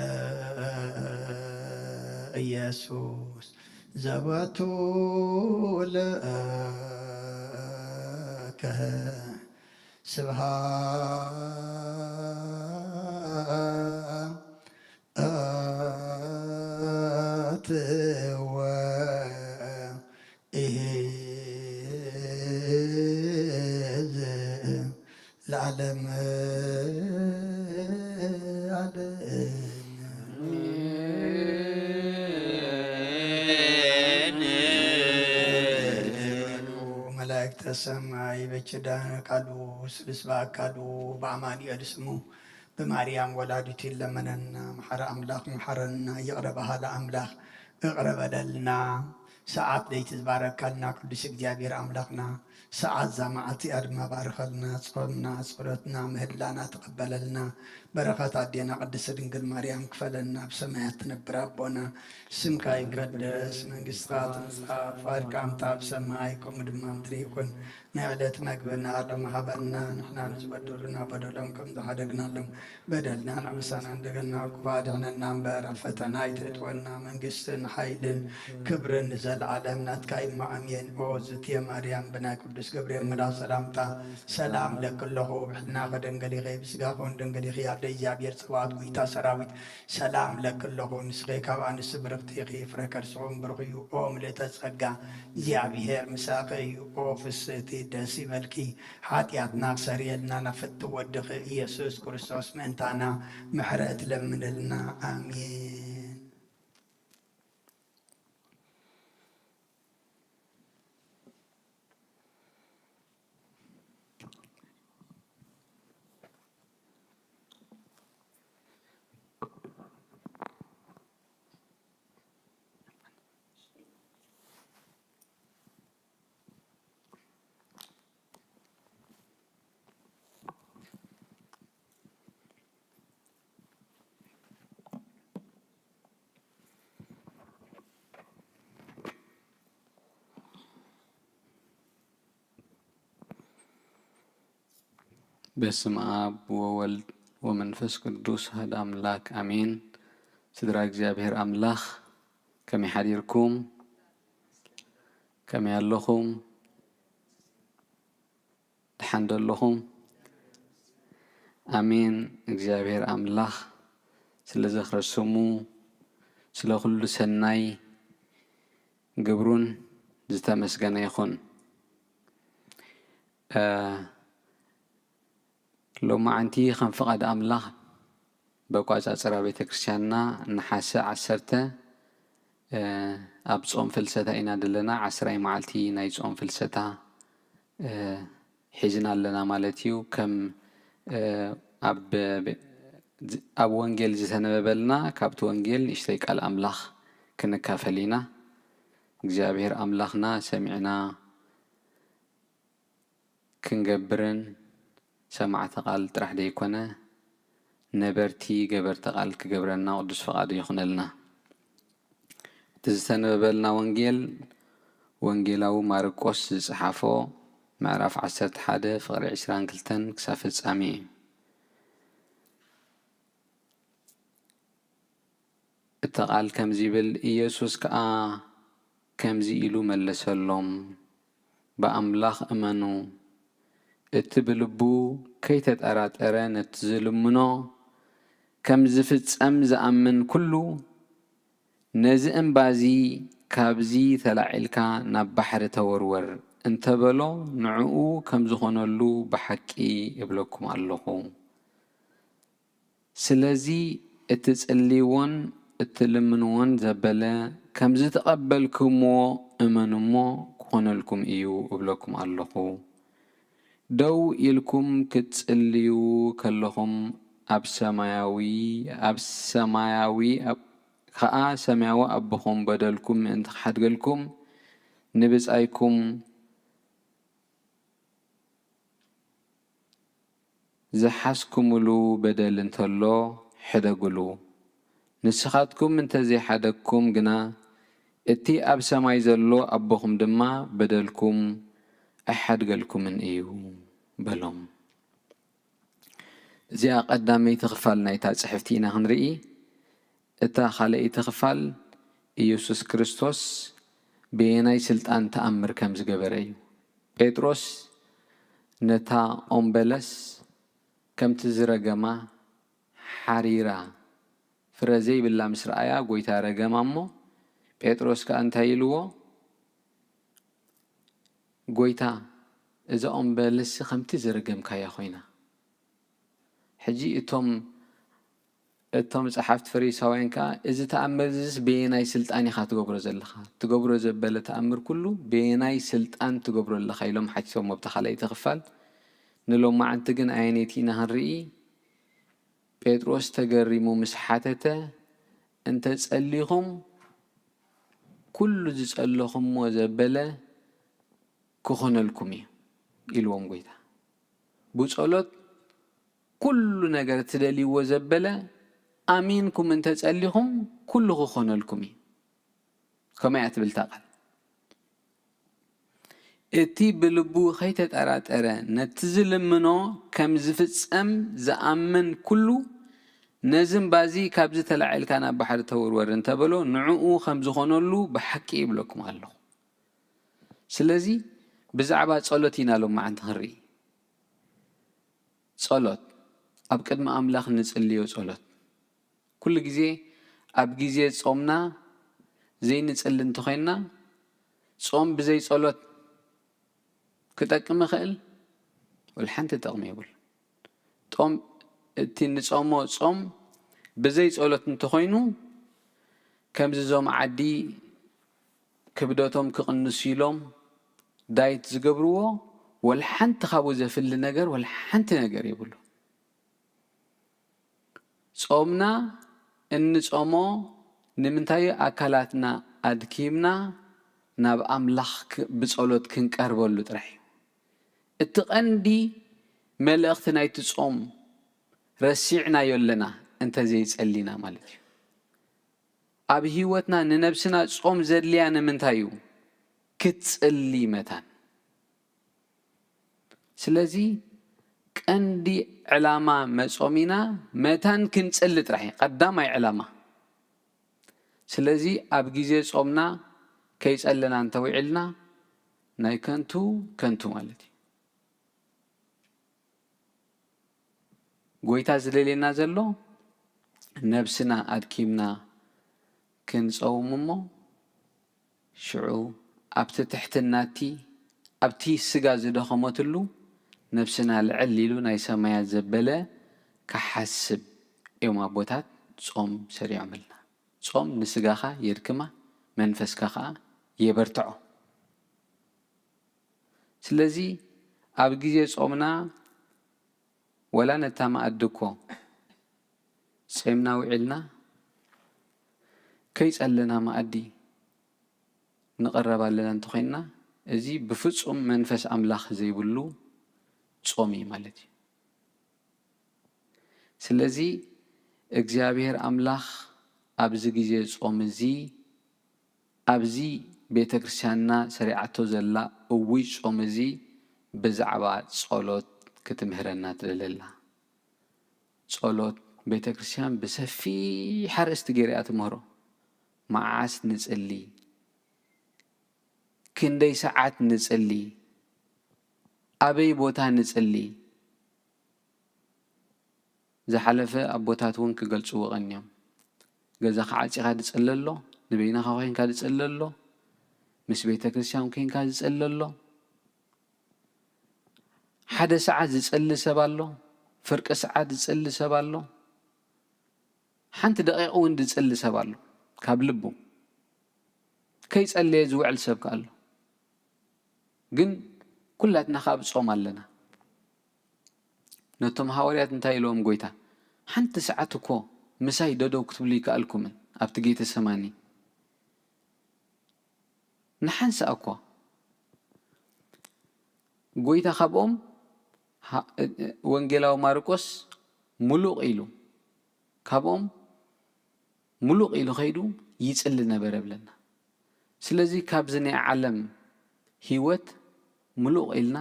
ኢየሱስ ዘባቱ ለከ ስብሃ ኣትወ ኢዝ ለዓለም ዓለም። መላእክተ ሰማይ በኪ ዳነ ቃሉ ስሉስ በአካሉ በአማኑኤል ስሙ ብማርያም ወላዲቱ ይለመነና። መሓሪ ኣምላኽ መሓረና፣ ይቕረ በሃሊ ኣምላኽ እቕረ በለልና። ሰዓት ለይቲ ዝባረካልና ቅዱስ እግዚኣብሔር ኣምላኽና፣ ሰዓት እዛ መዓልቲ እያ ድማ ባርኸልና። ጾምና፣ ጸሎትና፣ ምህላና ተቐበለልና። በረኸት ኣዴና ቅድስት ድንግል ማርያም ክፈለና። ኣብ ሰማያት ትነብር ኣቦና፣ ስምካ ይቀደስ፣ መንግስትኻ ትምጻእ፣ ፍቓድካ ከምታ ኣብ ሰማይ ከምኡ ድማ ምድሪ ይኹን። ናይ ዕለት መግብና ሎሚ ሃበና፣ ንሕና ንዝበደሉና በደሎም ከም ዝሓደግናሎም በደልና ንዕምሳና እንደገና፣ ክፉእ ኣድሕነና እምበር፣ ኣብ ፈተና ኣይተእትወና፣ መንግስትን ሓይልን ክብርን ንዘለዓለም ናትካ እዩ፣ እሞ ኣሜን። ኦ ዝትየ ማርያም፣ ብናይ ቅዱስ ገብርኤል መልኣኽ ሰላምታ ሰላም እለኪ ኣለኹ፣ ብሕልናኺ ድንግል ኢኺ፣ ብስጋኺ እውን ድንግል ኢኺ፣ ኣደ እግዚኣብሔር ጸባኦት፣ ጐይታ ሰራዊት፣ ሰላም እለኪ ኣለኹ፣ ንስኺ ካብ ኣንስቲ ብርኽቲ ኢኺ፣ ፍረ ከርስኺ እውን ብሩኽ እዩ። ኦ ምልእተ ጸጋ፣ እግዚኣብሔር ምሳኺ እዩ። ኦ ፍስህቲ፣ ደስ ይበልኪ፣ ሓጢኣትና ክሰርየልና ናብ ፍትው ወድኺ ኢየሱስ ክርስቶስ ምእንታና ምሕረት ለምንልና። ኣሜን። በስመ አብ ወወልድ ወመንፈስ ቅዱስ ኣሐድ ኣምላክ ኣሜን። ስድራ እግዚኣብሔር ኣምላኽ ከመይ ሓዲርኩም? ከመይ ኣለኹም? ደሓን ዶ ኣለኹም? ኣሜን። እግዚኣብሔር ኣምላኽ ስለ ዝኽረ ስሙ፣ ስለ ኩሉ ሰናይ ግብሩን ዝተመስገነ ይኹን። እ፣ ሎማዓንቲ ከም ፍቓድ ኣምላኽ በቋጻጽራ ቤተ ክርስቲያንና ነሓሰ ዓሰርተ፣ እ፣ ኣብ ጾም ፍልሰታ ኢና ዘለና። ዓስራይ መዓልቲ ናይ ጾም ፍልሰታ፣ እ፣ ሒዝና ኣለና ማለት እዩ። ከም፣ እ፣ ኣብ፣ ኣብ ወንጌል ዝተነበበልና ካብቲ ወንጌል ንእሽተይ ቃል ኣምላኽ ክንካፈል ኢና። እግዚኣብሔር ኣምላኽና ሰሚዕና ክንገብርን ሰማዕቲ ቃል ጥራሕ ዘይኮነ፣ ነበርቲ ገበርቲ ቃል ክገብረና ቅዱስ ፈቓዱ ይኹነልና። እቲ ዝተነበበልና ወንጌል፣ ወንጌላዊ ማርቆስ ዝጸሓፎ፣ ምዕራፍ ዓሰርተ ሓደ ፍቕሪ ዕስራን ክልተን ክሳብ ፍጻሜ እዩ። እቲ ቃል ከምዚ ይብል፣ ኢየሱስ ከኣ ከምዚ ኢሉ መለሰሎም፣ ብኣምላኽ እመኑ፣ እቲ ብልቡ ከይተጠራጠረ ነቲ ዝልምኖ ከም ዝፍጸም ዝኣምን ኩሉ፣ ነዚ እምባዚ ካብዚ ተላዒልካ ናብ ባሕሪ ተወርወር እንተበሎ፣ ንዕኡ ከም ዝኾነሉ ብሓቂ እብለኩም ኣለኹ። ስለዚ እትጽልይዎን እትልምንዎን ዘበለ ከም ዝተቐበልኩምዎ እመኑ እሞ ክኾነልኩም እዩ እብለኩም ኣለኹ። ደው ኢልኩም ክትጽልዩ ከለኹም ኣብ ሰማያዊ፣ ኣብ ሰማያዊ፣ ኣብ፣ ከኣ ሰማያዊ ኣቦኹም በደልኩም ምእንቲ ክሓድገልኩም ንብጻይኩም ዝሓዝኩምሉ በደል እንተሎ ሕደጉሉ። ንስኻትኩም እንተዘይሓደግኩም ግና፣ እቲ ኣብ ሰማይ ዘሎ ኣቦኹም ድማ በደልኩም ኣይሓድገልኩምን እዩ በሎም። እዚኣ ቀዳመይቲ ክፋል ናይታ ጽሕፍቲ ኢና ክንርኢ። እታ ካልኣይቲ ክፋል፣ ኢየሱስ ክርስቶስ በየናይ ስልጣን ተኣምር ከም ዝገበረ እዩ። ጴጥሮስ ነታ ኦም በለስ ከምቲ ዝረገማ ሓሪራ ፍረ ዘይብላ ምስ ረኣያ፣ ጎይታ ረገማ እሞ፣ ጴጥሮስ ከኣ እንታይ ኢልዎ? ጎይታ፣ እዛ ኦም በለስሲ ከምቲ ዝረገምካያ ኮይና። ሕጂ እቶም፣ እቶም ጸሓፍቲ ፈሪሳውያን ከኣ፣ "እዚ ተኣምር እዚስ በየናይ ስልጣን ኢኻ ትገብሮ ዘለኻ? ትገብሮ ዘበለ ተኣምር ኩሉ በየናይ ስልጣን ትገብሮ ኣለኻ?" ኢሎም ሓቲቶሞ ኣብታ ካልኣይቲ ክፋል። ንሎማዓንቲ ግን ኣየነይቲ ኢና ክንርኢ? ጴጥሮስ ተገሪሙ ምስ ሓተተ፣ "እንተ ጸሊኹም፣ ኩሉ ዝጸለኹምዎ ዘበለ ክኾነልኩም እዩ" ኢልዎም ጎይታ። ብጸሎት ኩሉ ነገር ትደልይዎ ዘበለ ኣሚንኩም እንተ ጸሊኹም፣ ኩሉ ክኾነልኩም እዩ። ከምኣ እያ ትብል እታ ቃል። እቲ ብልቡ ኸይተጠራጠረ ነቲ ዝልምኖ ከም ዝፍጸም ዝኣምን ኩሉ፣ ነዚ እምባዚ ካብዚ ተላዒልካ ናብ ባሕሪ ተወርወር እንተበሎ፣ ንዕኡ ከም ዝኾነሉ ብሓቂ ይብለኩም ኣለኹ። ስለዚ ብዛዕባ ጸሎት ኢና ሎማዓንቲ ክንርኢ። ጸሎት፣ ኣብ ቅድሚ ኣምላኽ እንጽልዮ ጸሎት። ኩሉ ግዜ ኣብ ግዜ ጾምና ዘይንጽሊ እንተኾይንና፣ ጾም ብዘይ ጸሎት ክጠቅም ይኽእል? ወላ ሓንቲ ጥቕሚ የብሉ። ጦም፣ እቲ ንጾሞ ጾም ብዘይ ጸሎት እንተኾይኑ፣ ከምዚ እዞም ዓዲ ክብደቶም ክቕንሱ ኢሎም ዳይት ዝገብርዎ፣ ወላ ሓንቲ ካብኡ ዘፍሊ ነገር፣ ወላ ሓንቲ ነገር የብሉ። ጾምና እንጾሞ ንምንታይ? ኣካላትና ኣድኪምና ናብ ኣምላኽ ክ-፣ ብጸሎት ክንቀርበሉ ጥራሕ እዩ። እቲ ቀንዲ መልእኽቲ ናይቲ ጾም ረሲዕናዮ ኣለና እንተዘይጸሊና ማለት እዩ። ኣብ ህይወትና ንነብስና ጾም ዘድልያ ንምንታይ እዩ? ክትጽሊ መታን። ስለዚ ቀንዲ ዕላማ መጾሚና መታን ክንጽሊ ጥራሕ እዩ ቀዳማይ ዕላማ። ስለዚ ኣብ ግዜ ጾምና ከይጸለና እንተውዒልና ናይ ከንቱ ከንቱ ማለት እዩ። ጎይታ ዝደልየና ዘሎ ነብስና ኣድኪምና ክንጸውም እሞ ሽዑ ኣብቲ ትሕትናቲ ኣብቲ ስጋ ዝደኸመትሉ ነብስና ልዕል ኢሉ ናይ ሰማያት ዘበለ ክሓስብ እዮም ኣቦታት ጾም ሰሪዖምልና። ጾም ንስጋኻ የድክማ መንፈስካ ኸኣ የበርትዖ። ስለዚ ኣብ ግዜ ጾምና ወላ ነታ መኣዲ እኮ ጼምና ውዒልና ከይጸለና መኣዲ ንቐረብ ኣለና እንተኾይንና፣ እዚ ብፍጹም መንፈስ ኣምላኽ ዘይብሉ ጾም እዩ ማለት እዩ። ስለዚ እግዚኣብሔር ኣምላኽ ኣብዚ ግዜ ጾም እዚ ኣብዚ ቤተ ክርስቲያንና ሰሪዓቶ ዘላ እውጅ ጾም እዚ ብዛዕባ ጸሎት ክትምህረና ትደሊ ኣላ። ጸሎት ቤተ ክርስቲያን ብሰፊሕ ኣርእስቲ ገይራ እያ ትምህሮ። መዓስ ንጽሊ፣ ክንደይ ሰዓት ንጽሊ፣ ኣበይ ቦታ ንጽሊ፣ ዝሓለፈ ኣቦታት እውን ክገልጽዎ ቀንዮም። ገዛኻ ዓጺኻ ዝጽሊ ኣሎ፣ ንበይንኻ ኮይንካ ዝጽሊ ኣሎ፣ ምስ ቤተ ክርስቲያን ኮይንካ ዝጽሊ ኣሎ። ሓደ ሰዓት ዝጽሊ ሰብ ኣሎ፣ ፍርቂ ሰዓት ዝጽሊ ሰብ ኣሎ። ሓንቲ ደቂቕ እውን ዝጽሊ ሰብ ኣሎ፣ ካብ ልቡ ከይጸለየ ዝውዕል ሰብ ከኣ ኣሎ። ግን ኩላትና ከኣ ብጾም ኣለና። ነቶም ሃዋርያት እንታይ ኢልዎም ጎይታ? ሓንቲ ሰዓት እኮ ምሳይ ደደው ክትብሉ ይከኣልኩምን ኣብቲ ጌተሰማኒ። ንሓንሳእ እኳ ጎይታ ካብኦም ሃ-፣ ወንጌላዊ ማርቆስ ምሉቕ ኢሉ ካብኦም ምሉቕ ኢሉ ከይዱ ይጽሊ ነበረ ብለና። ስለዚ ካብዚ ናይ ዓለም ህይወት ምሉቕ ኢልና፣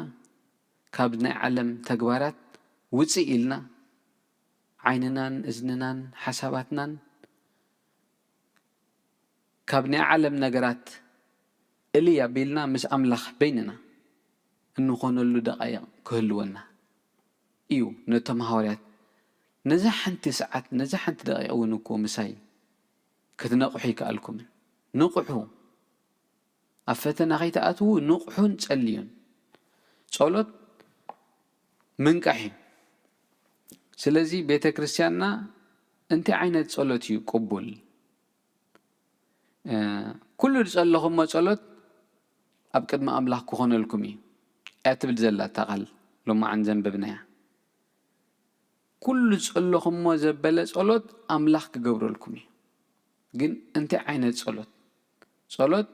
ካብ ናይ ዓለም ተግባራት ውጽእ ኢልና፣ ዓይንናን እዝንናን ሓሳባትናን ካብ ናይ ዓለም ነገራት እልይ ኣቢልና ምስ ኣምላኽ በይንና እንኾነሉ ደቃይቕ ክህልወና እዩ። ነቶም ሃዋርያት ነዛ ሓንቲ ሰዓት፣ ነዛ ሓንቲ ደቂቕ እውን እኮ ምሳይ ክትነቕሑ ይከኣልኩምን። ንቕሑ። ኣብ ፈተና ከይትኣትዉ ንቕሑን ጸልዩን። ጸሎት ምንቃሕ እዩ። ስለዚ ቤተ ክርስቲያንና እንታይ ዓይነት ጸሎት እዩ ቅቡል? እ፣ ኩሉ ዝጸለኹሞ ጸሎት ኣብ ቅድሚ ኣምላኽ ክኾነልኩም እዩ እያ ትብል ዘላ እታ ቃል ሎማዓን ዘንበብናያ። ኩሉ ዝጸለኹሞ ዘበለ ጸሎት ኣምላኽ ክገብረልኩም እዩ። ግን እንታይ ዓይነት ጸሎት? ጸሎት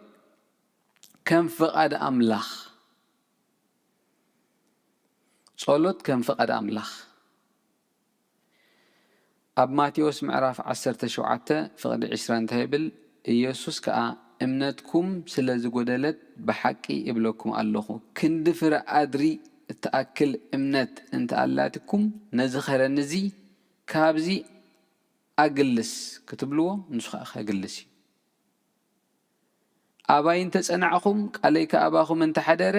ከም ፍቓድ ኣምላኽ። ጸሎት ከም ፍቓድ ኣምላኽ። ኣብ ማቴዎስ ምዕራፍ ዓሰርተ ሸውዓተ ፍቕዲ ዕስራ እንታይ ይብል? ኢየሱስ ከኣ፣ "እምነትኩም ስለ ዝጎደለት ብሓቂ እብለኩም ኣለኹ፣ ክንዲ ፍረ ኣድሪ እትኣክል እምነት እንተ ኣላትኩም፣ ነዚ ኸረን እዚ፣ 'ካብዚ ኣግልስ' ክትብልዎ፣ ንሱ ኸኣ ከግልስ እዩ። ኣባይ እንተ ጸናዕኹም፣ ቃለይ ከኣ ኣባኹም እንተ ሓደረ፣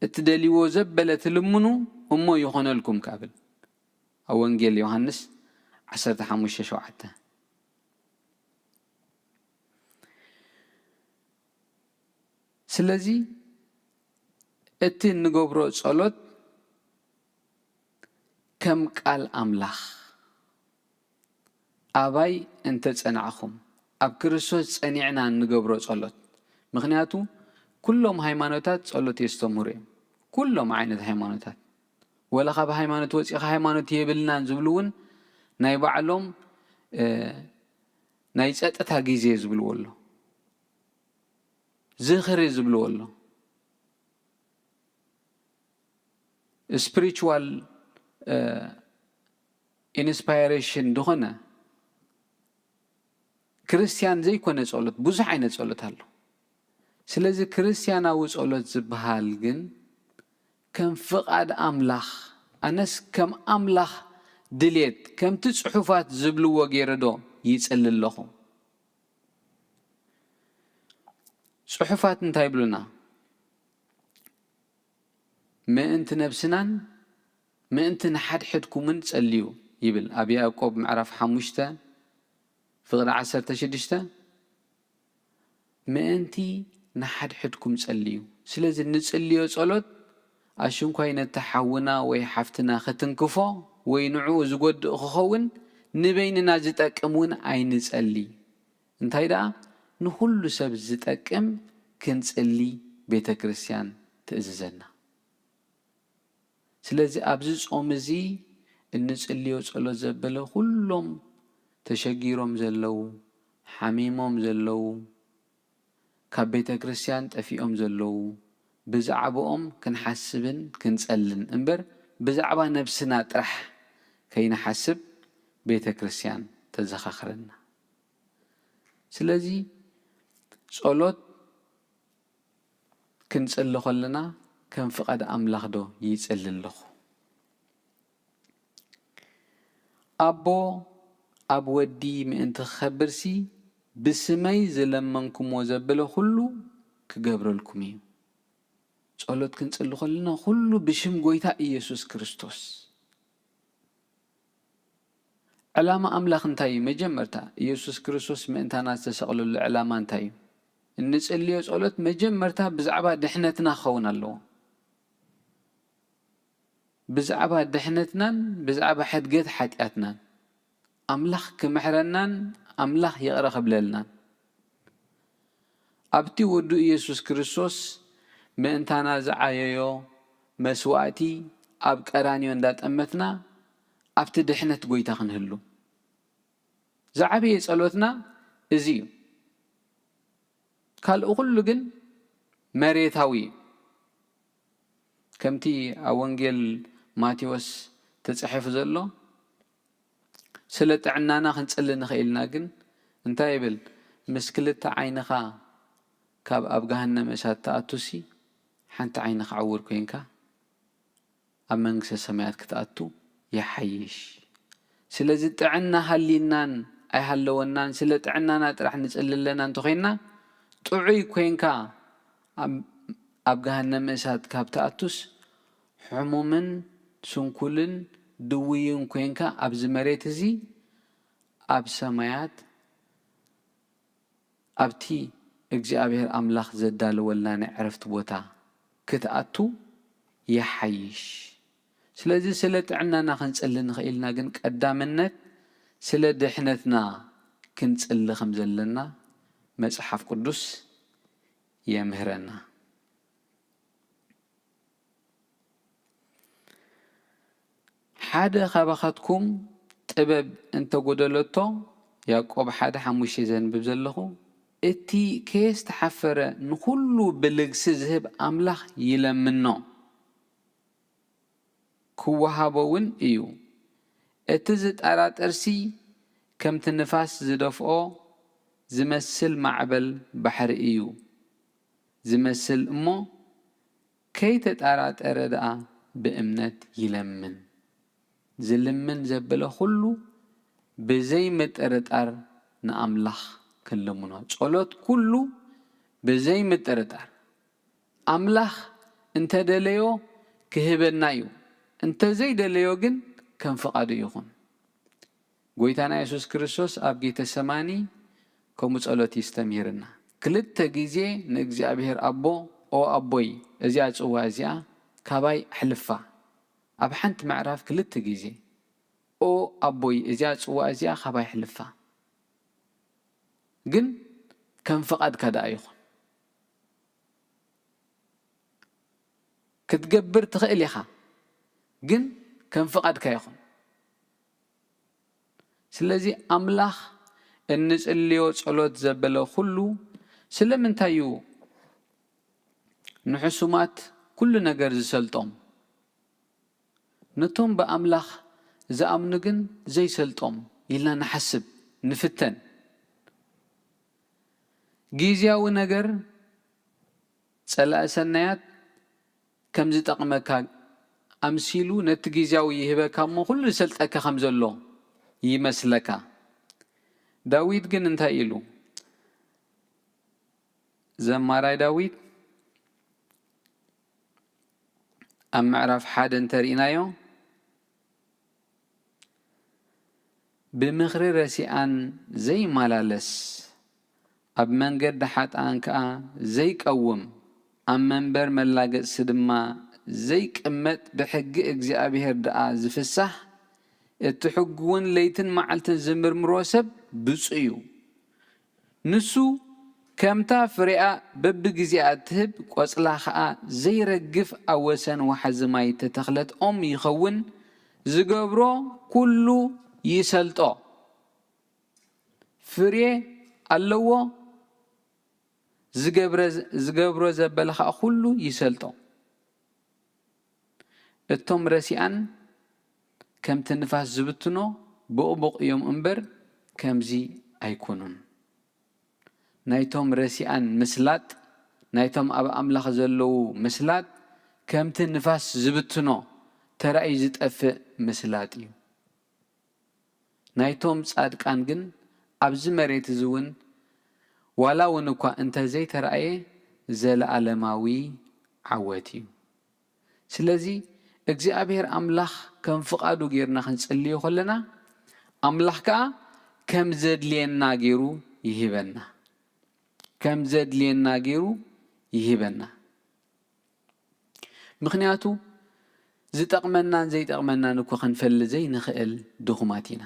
እትደልይዎ ዘበለ ትልምኑ፣ እሞ ይኾነልኩም" ከብል ኣብ ወንጌል ዮሃንስ ዓሰርተ ሓሙሽተ ሸውዓተ። ስለዚ እቲ እንገብሮ ጸሎት ከም ቃል ኣምላኽ፣ ኣባይ እንተ ጸናዕኹም፣ ኣብ ክርስቶስ ጸኒዕና እንገብሮ ጸሎት። ምኽንያቱ ኩሎም ሃይማኖታት ጸሎት የስተምህሩ እዮም። ኩሎም ዓይነት ሃይማኖታት። ወላ ካብ ሃይማኖት ወጺኻ ሃይማኖት የብልናን ዝብሉ እውን ናይ ባዕሎም፣ እ፣ ናይ ጸጥታ ግዜ ዝብልዎ ኣሎ። ዝኽሪ ዝብልዎ ኣሎ። ስፒሪቹዋል፣ እ፣ ኢንስፓይሬሽን ዝኾነ ክርስትያን ዘይኮነ ጸሎት፣ ብዙሕ ዓይነት ጸሎት ኣሎ። ስለዚ ክርስትያናዊ ጸሎት ዝበሃል ግን ከም ፍቓድ ኣምላኽ ኣነስ ከም ኣምላኽ ድሌት፣ ከምቲ ጽሑፋት ዝብልዎ ገይረ ዶ ይጽሊ ኣለኹ? ጽሑፋት እንታይ ይብሉና? ምእንቲ ነብስናን ምእንቲ ንሓድሕድኩምን ጸልዩ ይብል ኣብ ያዕቆብ ምዕራፍ ሓሙሽተ ፍቕዲ ዓሰርተ ሽዱሽተ። ምእንቲ ንሓድሕድኩም ጸልዩ። ስለዚ ንጽልዮ ጸሎት ኣሽንኳይ ነቲ ሓውና ወይ ሓፍትና ክትንክፎ ወይ ንዕኡ ዝጎድእ ክኸውን ንበይንና ዝጠቅም እውን ኣይንጸሊ። እንታይ ደኣ ንኹሉ ሰብ ዝጠቅም ክንጽሊ ቤተ ክርስቲያን ትእዝዘና። ስለዚ ኣብዚ ጾም እዚ እንጽልዮ ጸሎት ዘበለ ኩሎም ተሸጊሮም ዘለዉ፣ ሓሚሞም ዘለዉ፣ ካብ ቤተ ክርስቲያን ጠፊኦም ዘለዉ፣ ብዛዕባኦም ክንሓስብን ክንጸልን እምበር ብዛዕባ ነብስና ጥራሕ ከይንሓስብ ቤተ ክርስቲያን ተዘኻኽረና። ስለዚ ጸሎት ክንጽሊ ከለና ከም ፍቓድ ኣምላኽ ዶ ይጽሊ ኣለኹ? ኣቦ ኣብ ወዲ ምእንቲ ክኸብርሲ ብስመይ ዝለመንኩምዎ ዘበለ ኩሉ ክገብረልኩም እዩ። ጸሎት ክንጽሊ ከለና ኩሉ ብሽም ጎይታ ኢየሱስ ክርስቶስ። ዕላማ ኣምላኽ እንታይ እዩ? መጀመርታ ኢየሱስ ክርስቶስ ምእንታና ዝተሰቕለሉ ዕላማ እንታይ እዩ? እንጽልዮ ጸሎት መጀመርታ ብዛዕባ ድሕነትና ክኸውን ኣለዎ። ብዛዕባ ድሕነትናን ብዛዕባ ሕድገት ሓጢኣትናን ኣምላኽ ክምሕረናን ኣምላኽ ይቕረ ክብለልናን ኣብቲ ወዱ ኢየሱስ ክርስቶስ ምእንታና ዝዓየዮ መስዋእቲ ኣብ ቀራንዮ እንዳጠመትና ኣብቲ ድሕነት ጎይታ ክንህሉ። ዝዓበየ ጸሎትና እዚ እዩ። ካልእ ኩሉ ግን መሬታዊ እዩ። ከምቲ ኣብ ወንጌል ማቴዎስ ተጻሒፉ ዘሎ፣ ስለ ጥዕናና ክንጽሊ ንኽእል ኢና፣ ግን እንታይ ይብል? ምስ ክልተ ዓይንኻ ካብ ኣብ ገሃነመ እሳት ትኣቱሲ፣ ሓንቲ ዓይንኻ ዕዉር ኮይንካ ኣብ መንግስተ ሰማያት ክትኣቱ ይሓይሽ። ስለዚ ጥዕና ሃልይናን ኣይሃለወናን፣ ስለ ጥዕናና ጥራሕ ንጽሊ ኣለና እንተኾይንና፣ ጥዑይ ኮይንካ ኣብ፣ ኣብ ገሃነመ እሳት ካብ ትኣቱስ፣ ሕሙምን ስንኩልን ድውይን ኮይንካ ኣብዚ መሬት እዚ ኣብ ሰማያት ኣብቲ እግዚኣብሔር ኣምላኽ ዘዳለወልና ናይ ዕረፍቲ ቦታ ክትኣቱ ይሓይሽ። ስለዚ ስለ ጥዕናና ክንጽሊ ንኽእል ኢና፣ ግን ቀዳምነት ስለ ድሕነትና ክንጽሊ ከም ዘለና መጽሓፍ ቅዱስ የምህረና። ሓደ ካባኻትኩም ጥበብ እንተጎደለቶ፣ ያዕቆብ ሓደ ሓሙሽተ ዘንብብ ዘለኹ፣ እቲ ከየስተሓፈረ ንኹሉ ብልግሲ ዝህብ ኣምላኽ ይለምኖ፣ ክወሃቦ እውን እዩ። እቲ ዝጠራጠርሲ ከምቲ ንፋስ ዝደፍኦ ዝመስል ማዕበል ባሕሪ እዩ ዝመስል እሞ፣ ከይተጠራጠረ ደኣ ብእምነት ይለምን። ዝልምን ዘበለ ኩሉ ብዘይ ምጥርጣር ንኣምላኽ ክልምኖ። ጸሎት ኩሉ ብዘይ ምጥርጣር። ኣምላኽ እንተደለዮ ክህበና እዩ። እንተዘይደለዮ ግን ከም ፍቓዱ ይኹን። ጎይታና የሱስ ክርስቶስ ኣብ ጌተሰማኒ ከምኡ ጸሎት የስተምሂርና። ክልተ ግዜ ንእግዚኣብሔር ኣቦ፣ "ኦ ኣቦይ፣ እዚኣ ጽዋ እዚኣ ካባይ ኣሕልፋ።" ኣብ ሓንቲ ምዕራፍ ክልተ ግዜ፣ "ኦ ኣቦይ፣ እዚኣ ጽዋ እዚኣ ካባይ ኣሕልፋ፣ ግን ከም ፍቓድካ ደኣ ይኹን።" ክትገብር ትኽእል ኢኻ፣ ግን ከም ፍቓድካ ይኹን። ስለዚ ኣምላኽ እንጽልዮ ጸሎት ዘበለ ኩሉ ስለምንታይ እዩ ንሕሱማት ኩሉ ነገር ዝሰልጦም? ነቶም ብኣምላኽ ዝኣምኑ ግን ዘይሰልጦም ኢልና ንሓስብ፣ ንፍተን። ግዝያዊ ነገር ጸላኢ ሰናያት ከም ዝጠቕመካ ኣምሲሉ ነቲ ግዝያዊ ይህበካ እሞ፣ ኩሉ ዝሰልጠካ ከም ዘሎ ይመስለካ። ዳዊት ግን እንታይ ኢሉ? ዘማራይ ዳዊት ኣብ ምዕራፍ ሓደ እንተርኢናዮ፣ ብምኽሪ ረሲኣን ዘይመላለስ፣ ኣብ መንገዲ ሓጥኣን ከኣ ዘይቀውም፣ ኣብ መንበር መላገጽቲ ድማ ዘይቅመጥ፣ ብሕጊ እግዚኣብሔር ደኣ ዝፍሳህ፣ እቲ ሕጉውን ለይትን መዓልትን ዝምርምሮ ሰብ ብጹእ እዩ። ንሱ ከምታ ፍሬኣ በብግዜኣ እትህብ፣ ቆጽላ ኸኣ ዘይረግፍ፣ ኣብ ወሰን ዋሕዚ ማይ እተተኽለት ኦም ይኸውን፣ ዝገብሮ ኩሉ ይሰልጦ። ፍሬ ኣለዎ፣ ዝገብረ-፣ ዝገብሮ ዘበለ ኸኣ ኩሉ ይሰልጦ። እቶም ረሲኣን ከምቲ ንፋስ ዝብትኖ ቡቕቡቕ እዮም እምበር፣ ከምዚ ኣይኮኑን። ናይቶም ረሲኣን ምስላጥ፣ ናይቶም ኣብ ኣምላኽ ዘለዉ ምስላጥ፣ ከምቲ ንፋስ ዝብትኖ ተራእዩ ዝጠፍእ ምስላጥ እዩ። ናይቶም ጻድቃን ግን ኣብዚ መሬት እዚ እውን ዋላ እውን እኳ እንተ ዘይተራእየ፣ ዘለኣለማዊ ዓወት እዩ። ስለዚ እግዚኣብሔር ኣምላኽ ከም ፍቓዱ ጌርና ክንጽልዮ ከለና፣ ኣምላኽ ከኣ ከም ዘድልየና ጌሩ ይህበና። ከም ዘድልየና ጌሩ ይህበና። ምኽንያቱ ዝጠቕመናን ዘይጠቕመናን እኮ ክንፈሊ ዘይንኽእል ድኹማት ኢና።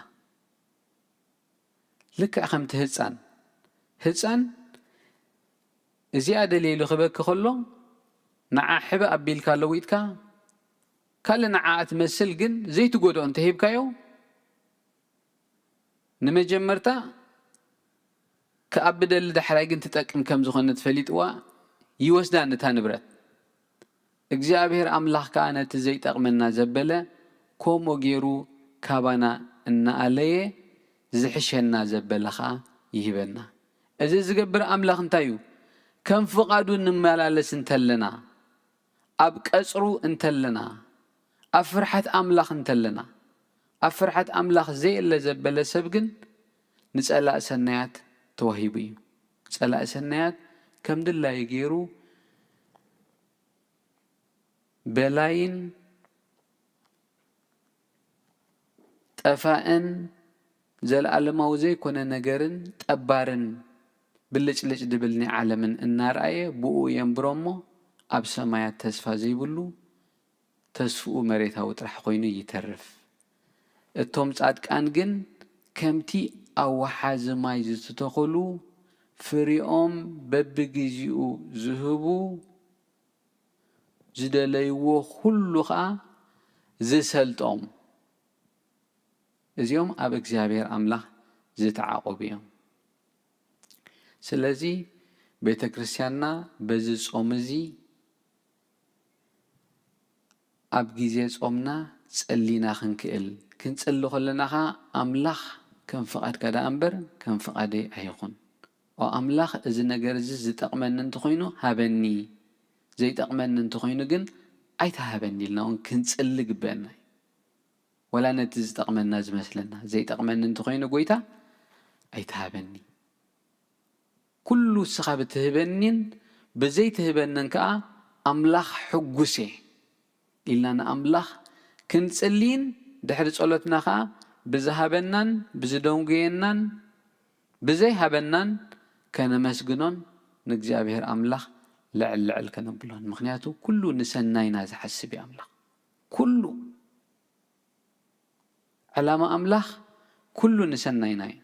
ልክዕ ከምቲ ህጻን፣ ህጻን እዚኣ ደልየ ኢሉ ክበኪ ከሎ፣ ንዓ ሕበ ኣቢልካ ለዊጥካ፣ ካልእ ንዓኣ ትመስል ግን ዘይትጎድኦ እንተሂብካዮ፣ ንመጀመርታ ክኣቢ ደሊ፣ ዳሕራይ ግን ትጠቅም ከም ዝኾነት ፈሊጥዋ ይወስዳ ነታ ንብረት። እግዚኣብሔር ኣምላኽ ከኣ ነቲ ዘይጠቕመና ዘበለ ከምኡ ገይሩ ካባና እናኣለየ ዝሕሸና ዘበለ ኸኣ ይህበና። እዚ ዝገብር ኣምላኽ እንታይ እዩ? ከም ፍቓዱ እንመላለስ እንተለና፣ ኣብ ቀጽሩ እንተለና፣ ኣብ ፍርሓት ኣምላኽ እንተለና፣ ኣብ ፍርሓት ኣምላኽ ዘየለ ዘበለ ሰብ ግን ንጸላእ ሰናያት ተዋሂቡ እዩ። ጸላእ ሰናያት ከም ድላዩ ገይሩ በላይን ጠፋእን ዘለኣለማዊ ዘይኮነ ነገርን ጠባርን ብልጭልጭ ድብል ናይ ዓለምን እናርኣየ ብኡ የንብሮ እሞ፣ ኣብ ሰማያት ተስፋ ዘይብሉ ተስፍኡ መሬታዊ ጥራሕ ኮይኑ ይተርፍ። እቶም ጻድቃን ግን ከምቲ ኣብ ወሓዚ ማይ ዝተተኸሉ፣ ፍሪኦም በብግዜኡ ዝህቡ፣ ዝደለይዎ ኩሉ ኸኣ ዝሰልጦም፣ እዚኦም ኣብ እግዚኣብሔር ኣምላኽ ዝተዓቖቡ እዮም። ስለዚ ቤተ ክርስቲያንና በዚ ጾም እዚ ኣብ ግዜ ጾምና ጸሊና ክንክእል፣ ክንጽሊ ከለና ኸኣ ኣምላኽ ከም ፍቓድካ ደኣ እምበር ከም ፍቓደይ ኣይኹን። ኦ ኣምላኽ፣ እዚ ነገር እዚ ዝጠቕመኒ እንተኾይኑ ሃበኒ፣ ዘይጠቕመኒ እንተኾይኑ ግን ኣይትሃበኒ ኢልና እውን ክንጽሊ ግበአና እዩ። ወላ ነቲ ዝጠቕመና ዝመስለና፣ ዘይጠቕመኒ እንተኾይኑ ጎይታ ኣይትሃበኒ። ኩሉ እስኻ ብትህበኒን ብዘይትህበንን ከኣ ኣምላኽ ሕጉስ እየ ኢልና ንኣምላኽ ክንጽልይን ድሕሪ ጸሎትና ከኣ ብዝሃበናን ብዝደንጉየናን ብዘይሃበናን ከነመስግኖን ንእግዚኣብሔር ኣምላኽ ልዕል ልዕል ከነብሎን። ምኽንያቱ ኩሉ ንሰናይና ዝሓስብ እዩ ኣምላኽ። ኩሉ ዕላማ ኣምላኽ ኩሉ ንሰናይና እዩ።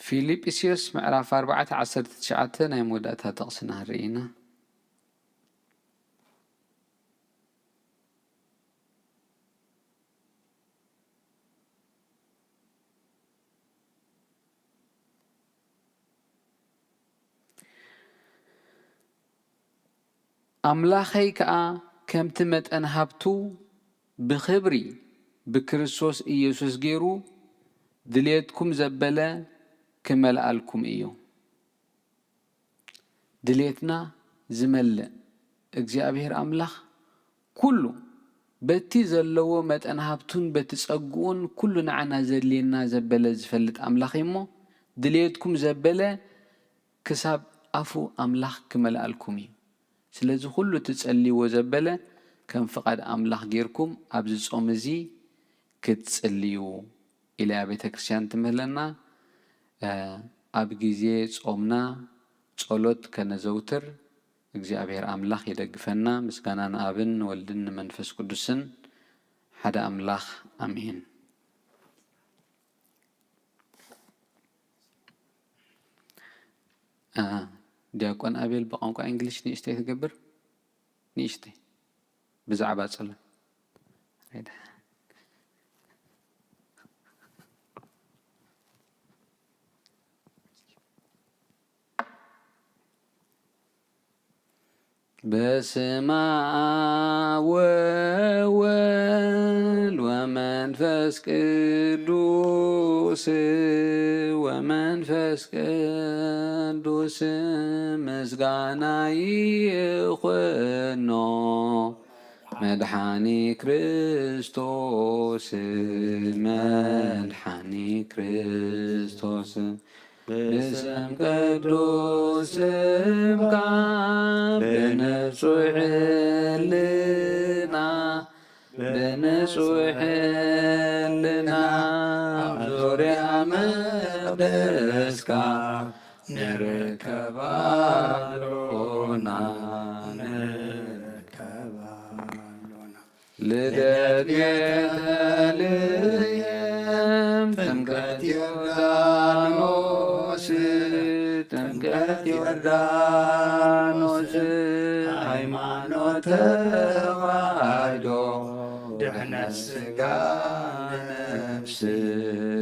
ፊልጵስዩስ ምዕራፍ ኣርባዕተ ዓሰርተ ትሽዓተ ናይ መወዳእታ ጥቕስና ንርኢ ኢና። ኣምላኸይ ከኣ ከምቲ መጠን ሃብቱ ብኽብሪ ብክርስቶስ ኢየሱስ ገይሩ ድልየትኩም ዘበለ ክመልኣልኩም እዩ። ድልየትና ዝመልእ እግዚኣብሔር ኣምላኽ ኩሉ በቲ ዘለዎ መጠን ሃብቱን በቲ ጸግኡን ኩሉ ንዓና ዘድልየና ዘበለ ዝፈልጥ ኣምላኽ እዩ እሞ፣ ድልየትኩም ዘበለ ክሳብ ኣፉ ኣምላኽ ክመልኣልኩም እዩ። ስለዚ ኩሉ ትጸልይዎ ዘበለ ከም ፍቓድ ኣምላኽ ጌርኩም ኣብዚ ጾም እዚ ክትጽልዩ ኢላ እያ ቤተ ክርስቲያን ትምህለና። እ፣ ኣብ ግዜ ጾምና ጸሎት ከነዘውትር እግዚኣብሔር ኣምላኽ ይደግፈና። ምስጋና ንኣብን ንወልድን ንመንፈስ ቅዱስን ሓደ ኣምላኽ ኣሜን። እ፣ ዲያቆን ኣቤል ብቋንቋ እንግሊሽ ንእሽተይ ትገብር? ንእሽተይ ብዛዕባ ጸሎት። በስመ አብ ወወልድ ወመንፈስ ቅዱስ፣ ወመንፈስ ቅዱስ ምስጋና ይኹኖ መድኃኒ ክርስቶስ፣ መድኃኒ ክርስቶስ። ብስም ቅዱስ ስምካ ብንጹሕ ሕልና፣ ብንጹሕ ሕልና ኣብ ዙርያ መቕደስካ ንርከብ ኣሎና፣ ንርከብ ኣሎና። ልደት ቤተልሔም፣ ጥምቀት ዮርዳኖስ፣ ጥምቀት ዮርዳኖስ፣ ሃይማኖት ተዋህዶ፣ ድሕነት ስጋ ነፍስ፣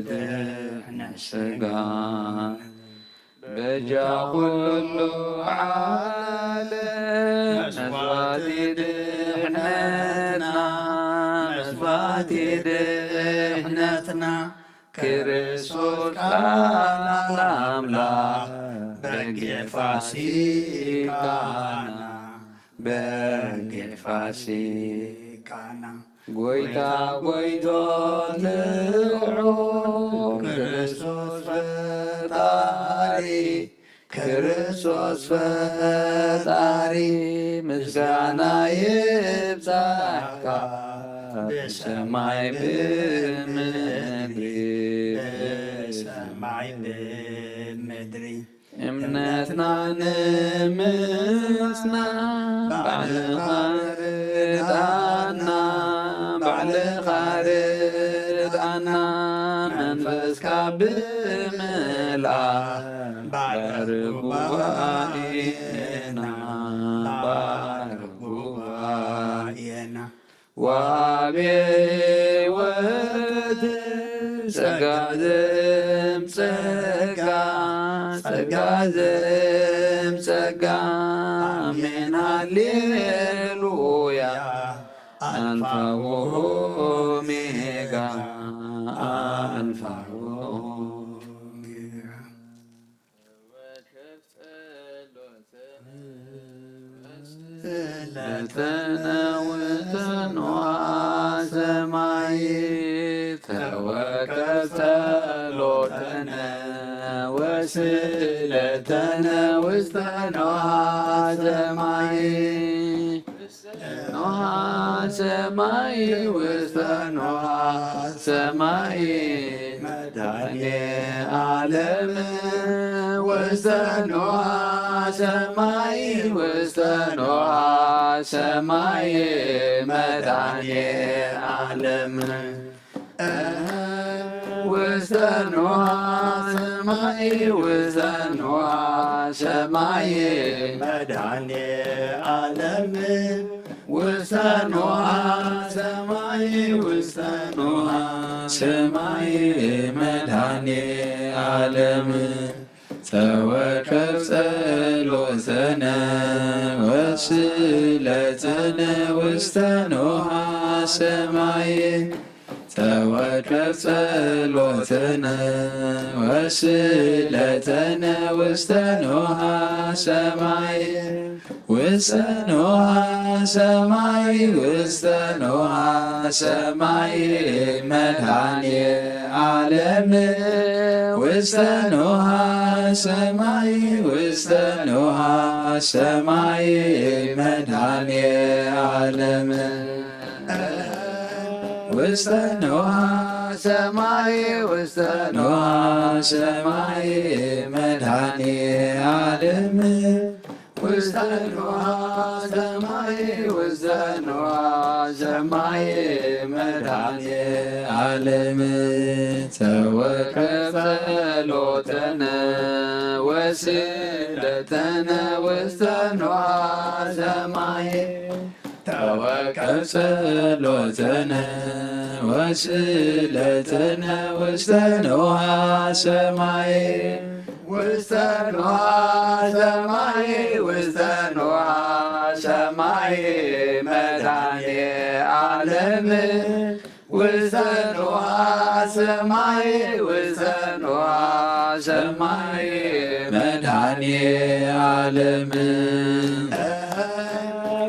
ድሕነት ስጋ በጃ ኩሉ ዓለም መስዋዕቲ ድሕነትና፣ መስዋዕቲ ድሕነትና፣ ክርስቶስ ቃል ኣምላኽ በጊዕ ፋሲካና፣ በጊዕ ፋሲካና። ጎይታ ጎይቶት ንዑ ክርስቶስ ፈጣሪ፣ ክርስቶስ ፈጣሪ ምስጋና ይብጻሕካ ብሰማይ ብምድሪ፣ ብሰማይ ብምድሪ። እምነትና ንምጽና ባዕልኻ ርድኣና፣ ባዕልኻ ርድኣና፣ መንፈስካ ብምልኣት ባርኽ ጉባኤና፣ ባርኽ ጉባኤና። ወሃቤ ሕይወት ጸጋ ዘም ጸጋ፣ ጸጋ ዘም ጸጋ። ኣሜን ሃሌሉያ። ኣልፋ ወኦሜጋ፣ ኣልፋ ወኦሜጋ። ተወከፍ ጸሎተነ ወስእለተነ ውስተ ንዋ ሰማይ። ተወከፍ ጸሎተነ ወስእለተነ ውስተ ንዋ ሰማይ። ኖሃ ሰማይ ውስተ ኖሃ ሰማይ መድኃኔ ዓለም ውስተ ኖሃ ሰማይ ውስተ ኖሃ ሰማይ መድኃኔ ዓለም ውስተ ኖሃ ሰማይ ውስተ ኖሃ ሰማይ መድኃኔ ዓለም ውስተ ኖሃ ሰማይ ውስተ ኖሃ ሰማይ መድኃኔ ዓለም ተወከፍ ጸሎተነ ወስእለተነ ውስተ ኖሃ ሰማይ ተወከፍ ጸሎትነ ወስለተነ ውስተ ኖሃ ሰማይ፣ ውስተ ኖሃ ሰማይ፣ ውስተ ኖሃ ሰማይ መድኃኔ ዓለም፣ ውስተ ኖሃ ሰማይ፣ ውስተ ኖሃ ሰማይ መድኃኔ ዓለም። ውስተ ኖሃ ሰማይ፣ ውስተ ኖሃ ሰማይ መድኃኔ ዓለም፣ ውስተ ኖሃ ሰማይ፣ ውስተ ኖሃ ሰማይ መድኃኔ ዓለም። ተወከፍ ጸሎተነ ወስለተነ ውስተ ኖሃ ሰማይ፣ ተወከፍ ጸሎተነ ወስለተነ ውስተ ኖሃ ሰማይ፣ ውስተ ኖሃ ሰማይ፣ ውስተ ኖሃ ሰማይ መድኃኔ ዓለም፣ ውስተ ኖሃ ሰማይ፣ ውስተ ኖሃ ሰማይ መድኃኔ ዓለም።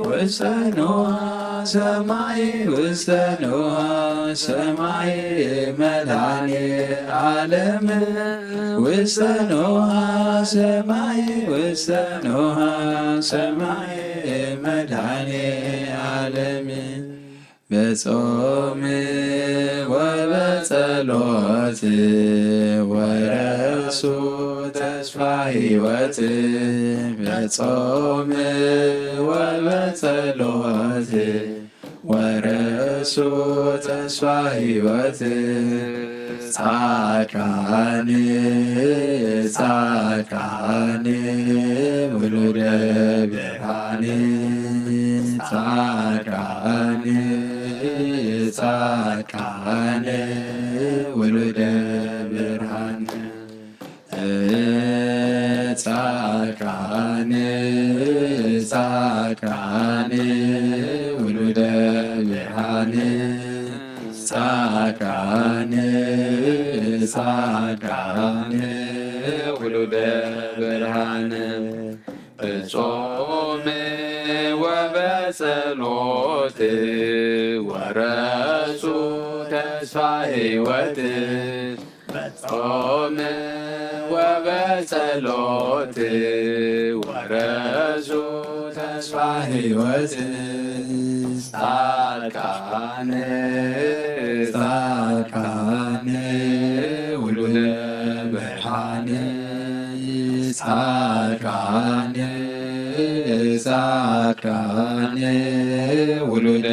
ውስተ ኖሃ ሰማይ፣ ውስተ ኖሃ ሰማይ መድኃኔ ዓለም፣ ውስተ ኖሃ ሰማይ፣ ውስተ ኖሃ ሰማይ መድኃኔ ዓለም። በጾም ወበጸሎት ወረሱ ተስፋ ሕይወት፣ በጾም ወበጸሎት ወረሱ ተስፋ ሕይወት። ጻድቃን ጻድቃን ውሉደ ብርሃን፣ ጻድቃን ጻድቃን ውሉደ ብርሃን፣ ጻድቃን ጻድቃን ውሉደ ብርሃን፣ ጻድቃን ጻድቃን ውሉደ ብርሃን። ብጾም ወበጸሎት ወረሱ ተስፋ ሕይወት፣ በጾም ወበጸሎት ወረሱ ተስፋ ሕይወት። ጻድቃን ጻድቃን ውሉደ ብርሃን፣ ጻድቃን ጻድቃን ውሉደ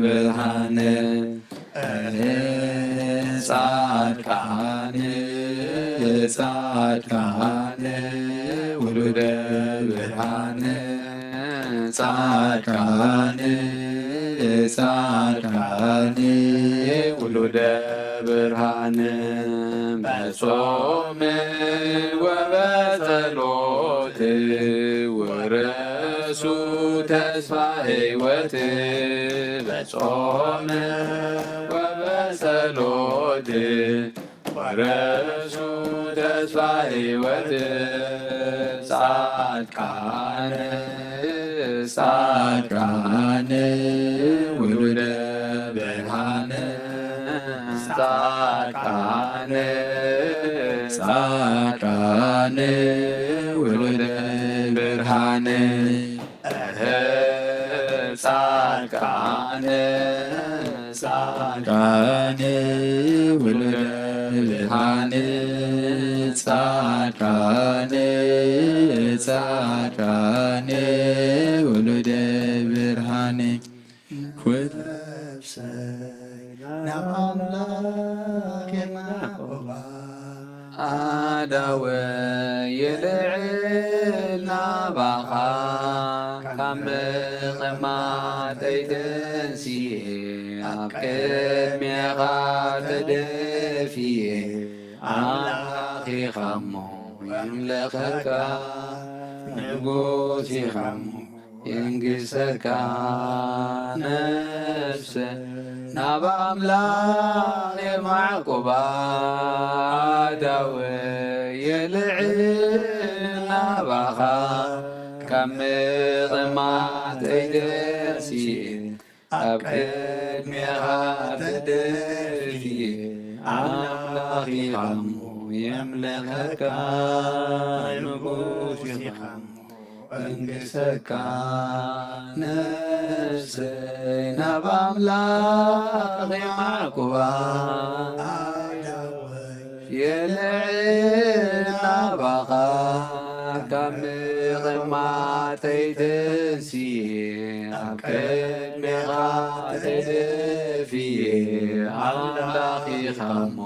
ብርሃን፣ ጻድቃን ጻድቃን ውሉደ ብርሃን፣ ጻድቃን ጻድቃን ውሉደ ብርሃን፣ በጾም ወበጸሎት ወረሱ ተስፋ ሕይወት፣ በጾም ወበጸሎት ወረሱ ተስፋ ሕይወት። ጻድቃን ጻድቃን ውሉደ ብርሃን፣ ጻድቃን ጻድቃን ውሉደ ብርሃን፣ ጻድቃን ጻድቃን ውሉደ ብርሃን፣ ጻድቃን ጻድቃን ውሉደ ብርሃን። ኩሉ ናብ ኣምላኽ የናቆባ። ኣዳወ ይልዕል ናባኻ፣ ካብ ምቕማጠይ ተንሲኤ፣ ኣብ ቅድሜኻ ተደፊኤ፣ ኣምላኽ ኢኻ እሞ የምልኸካ፣ ንጉስ ኢኻ እሞ ይንግሰካ ነፍሰ ናብ ኣምላኽ የማዕቁባ ኣዳወ የልዕል ናባኻ ካብ ምቕማት ኣይደስየ ኣብ ቅድሜኻ ተደፍየ ኣምላኽ ኢኻ እሞ የምልኸካ ንጉስ ኢኻ እሞ እንግሰካ ነፍሰይ ናብ ኣምላኽ የማዕቁባ የልዕል ናባኻ ካብ ምቕማጠይ ተንስየ ኣብ ቅድሜኻ ተደፍየ ኣምላኽ ኢኻ እሞ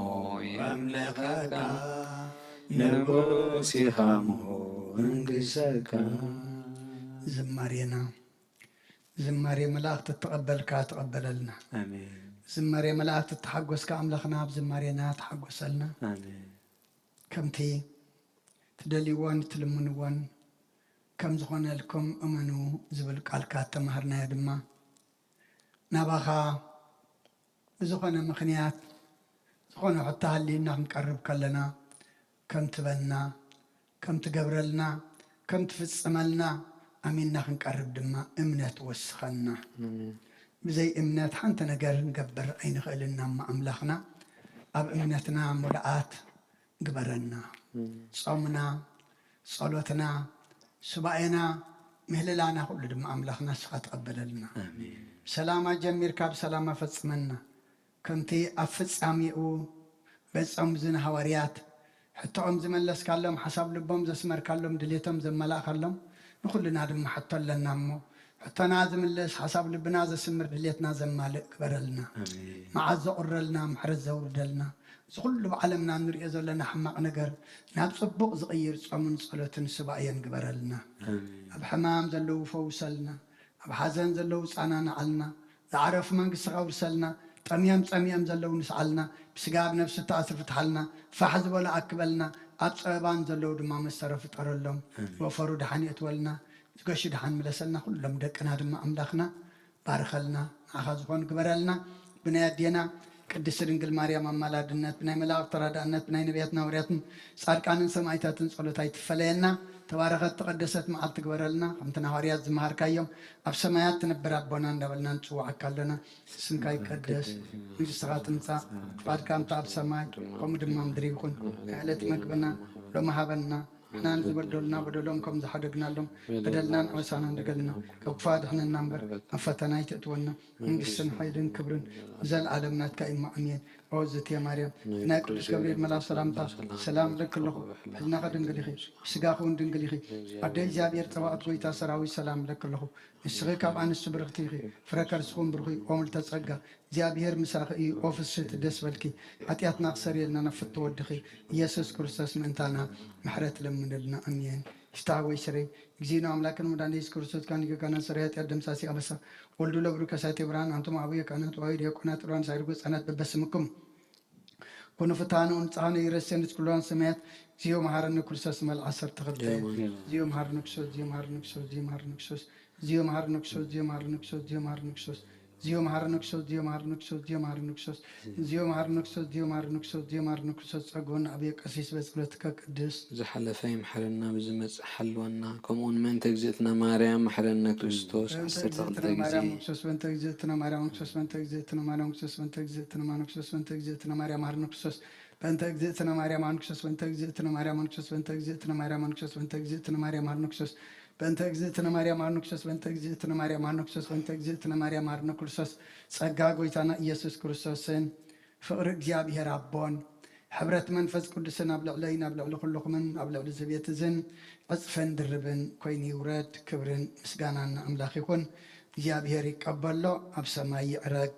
የምልኸካ ንጉስ ኢኻ እሞ እንግሰካ። ዝማሬና ዝማሬ መላእክት እተቐበልካ ተቐበለልና። ኣሜን። ዝማሬ መላእክት እተሓጎስካ ኣምላኽና ኣብ ዝማሬና ተሓጎሰልና። ኣሜን። ከምቲ ትደልይዎን ትልምንዎን ከም ዝኾነልኩም እመኑ ዝብል ቃልካ እተማሃርናዮ ድማ ናባኻ ብዝኾነ ምኽንያት ዝኾነ ሕቶ ሃልዩና ክንቀርብ ከለና ከም ትበና ከም ትገብረልና ከም ትፍጽመልና ኣሚንና ክንቀርብ ድማ እምነት ወስኸና። ኣሜን። ብዘይ እምነት ሓንቲ ነገር ክንገብር ኣይንኽእልን እሞ ኣምላኽና ኣብ እምነትና ሙሉኣት ግበረና። ኣሜን። ጾምና ጸሎትና ሱባኤና ምህልላና ኩሉ ድማ ኣምላኽና ንስኻ ተቐበለልና። ኣሜን። ሰላማ ጀሚርካ ብሰላማ ፈጽመና። ከምቲ ኣብ ፍጻሜኡ በጾም እዚ ንሃዋርያት ሕቶኦም ዝመለስካሎም ሓሳብ ልቦም ዘስመርካሎም ድሌቶም ዘመላእካሎም ንኹልና ድማ ሕቶ ኣለና እሞ ሕቶና ዝምልስ ሓሳብ ልብና ዘስምር ድሌትና ዘማልእ ግበረልና። ኣሜን። መዓት ዘቑረልና ምሕረት ዘውርደልና እዚ ኩሉ ብዓለምና እንሪኦ ዘለና ሕማቕ ነገር ናብ ጽቡቕ ዝቕይር ጾምን ጸሎትን ሱባኤን ግበረልና። ኣሜን። ኣብ ሕማም ዘለዉ ፈውሰልና። ኣብ ሓዘን ዘለዉ ጻናንዓልና። ዝዓረፉ መንግስትኻ ኣውርሰልና። ጠምዮም ጸሚኦም ዘለዉ ንስዓልና። ብስጋ ኣብ ነብሲ እተኣስሩ ፍትሓልና። ፋሕ ዝበሉ ኣክበልና። ኣብ ጸበባን ዘለዉ ድማ መሰረ ፍጠረሎም። ኣሜን። ዝወፈሩ ደሓን የእትወልና። ዝገሹ ደሓን ምለሰልና። ኩሎም ደቅና ድማ ኣምላኽና ባርኸልና። ንዓኻ ዝኾኑ ግበረልና። ብናይ ኣዴና ቅድስቲ ድንግል ማርያም ኣማላድነት ብናይ መላእኽቲ ተራዳእነት ብናይ ነቢያትን ሃዋርያትን ጻድቃንን ሰማእታትን ጸሎት ኣይትፈለየና። ተባረኸት ተቐደሰት መዓልቲ ግበረልና። ከምቲ ንሃዋርያት ዝመሃርካዮም ኣብ ሰማያት ትነብር ኣቦና እንዳበልና ንጽውዓካ ኣለና። ስምካ ይቀደስ፣ መንግስትኻ ትምጻእ፣ ፍቓድካ እንተ ኣብ ሰማይ ከምኡ ድማ ምድሪ ይኹን። ናይ ዕለት መግብና ሎሚ ሃበና። ንሕና ንዝበደሉና በደሎም ከም ዝሓደግናሎም በደልናን ኣበሳናን ንገልና። ካብ ክፉእ ኣድሕነና እምበር ናብ ፈተና ኣይተእትወና። መንግስትን ሓይልን ክብርን ንዘለኣለም ናትካ እዩ እሞ ኣሜን። ኦ ዝትየ ማርያም ናይ ቅዱስ ገብርኤል መልኣኽ ሰላምታ ሰላም እብለኪ ኣለኹ። ሕልናኺ ድንግል ኢኺ፣ ብስጋኺ እውን ድንግል ኢኺ። ኣደ እግዚኣብሔር ጸባኦት ጐይታ ሰራዊት ሰላም እብለኪ ኣለኹ። ንስኺ ካብ ኣንስቲ ብርኽቲ ኢኺ፣ ፍረ ከርስኺ እውን ብሩኽ እዩ። ኦ ምልዕተ ጸጋ እግዚኣብሔር ምሳኺ እዩ። ኦ ፍስሕቲ ደስ በልኪ፣ ሓጢኣትና ክሰርየልና ናብ ፍትው ወድኺ ኢየሱስ ክርስቶስ ምእንታና ምሕረት ለምንልና። ኣሜን። ፍትሐ ወይ ስረይ እግዚእነ ኣምላክን መድኃኒነ ኢየሱስ ክርስቶስ ካን ሊቀ ካህናት ሰራይ ኃጢአት ደምሳሲ አበሳ ወልዱ ለብሩ ከሳቴ ብርሃን አንቱም አብየ ካህናት ወአዊ ዲያቆናት ሩዋን ሳይርጉ ህጻናት በበስምኩም ኩኑ ፍትሐነ ወንጽሐነ ይረሴን እስኩላን ሰማያት ዚዮ መሐረነ ክርስቶስ መል ዓሰርተ ክልተ ዚዮ መሐረነ ክርስቶስ ዚዮ መሐረነ ክርስቶስ ዚዮ መሐረነ ክርስቶስ ዚዮ መሐረነ ክርስቶስ ዚዮ መሐረነ ክርስቶስ ዚዮ መሐረነ ክርስቶስ ዚዮ መሐረነ ክርስቶስ ዚዮ መሐረነ ክርስቶስ ዚዮ መሐረነ ክርስቶስ ዚዮ መሐረነ ክርስቶስ ዚዮ መሐረነ ክርስቶስ ጸግቦን አብየ ቀሲስ በጸሎትከ ቅድስት ዝሓለፈ ይምሐረና ብዝመጽእ ሓልወና ከምኡውን ምእንተ እግዝእትነ ማርያም መሐረነ ክርስቶስ በእንተ ዓሰርተ ክልተ እግዝእትነ ጊዜ ማርያም ክርስቶስ በእንተ እግዝእትነ ማርያም ክርስቶስ በእንተ እግዝእትነ ማርያም ክርስቶስ በእንተ እግዝእትነ ማርያም ክርስቶስ በእንተ እግዝእትነ ማርያም ክርስቶስ በእንተ እግዝእትነ ማርያም ክርስቶስ በእንተ እግዝእትነ ማርያም ክርስቶስ በእንተ እግዝእትነ ማርያም ክርስቶስ በእንተ እግዝእትነ ማርያም ማርነ ክርስቶስ በእንተ እግዝእትነ ማርያም ማርነ ክርስቶስ በእንተ እግዝእትነ ማርያም ማርነ ክርስቶስ ጸጋ ጐይታና ኢየሱስ ክርስቶስን ፍቕሪ እግዚኣብሔር ኣቦን ሕብረት መንፈስ ቅዱስን ኣብ ልዕለይን ኣብ ልዕሊ ኩልኹምን ኣብ ልዕሊ እዚ ቤት እዝን ዕጽፍን ድርብን ኮይኑ ይውረድ። ክብርን ምስጋናን ንኣምላኽ ይኹን። እግዚኣብሔር ይቀበሎ፣ ኣብ ሰማይ ይዕረግ።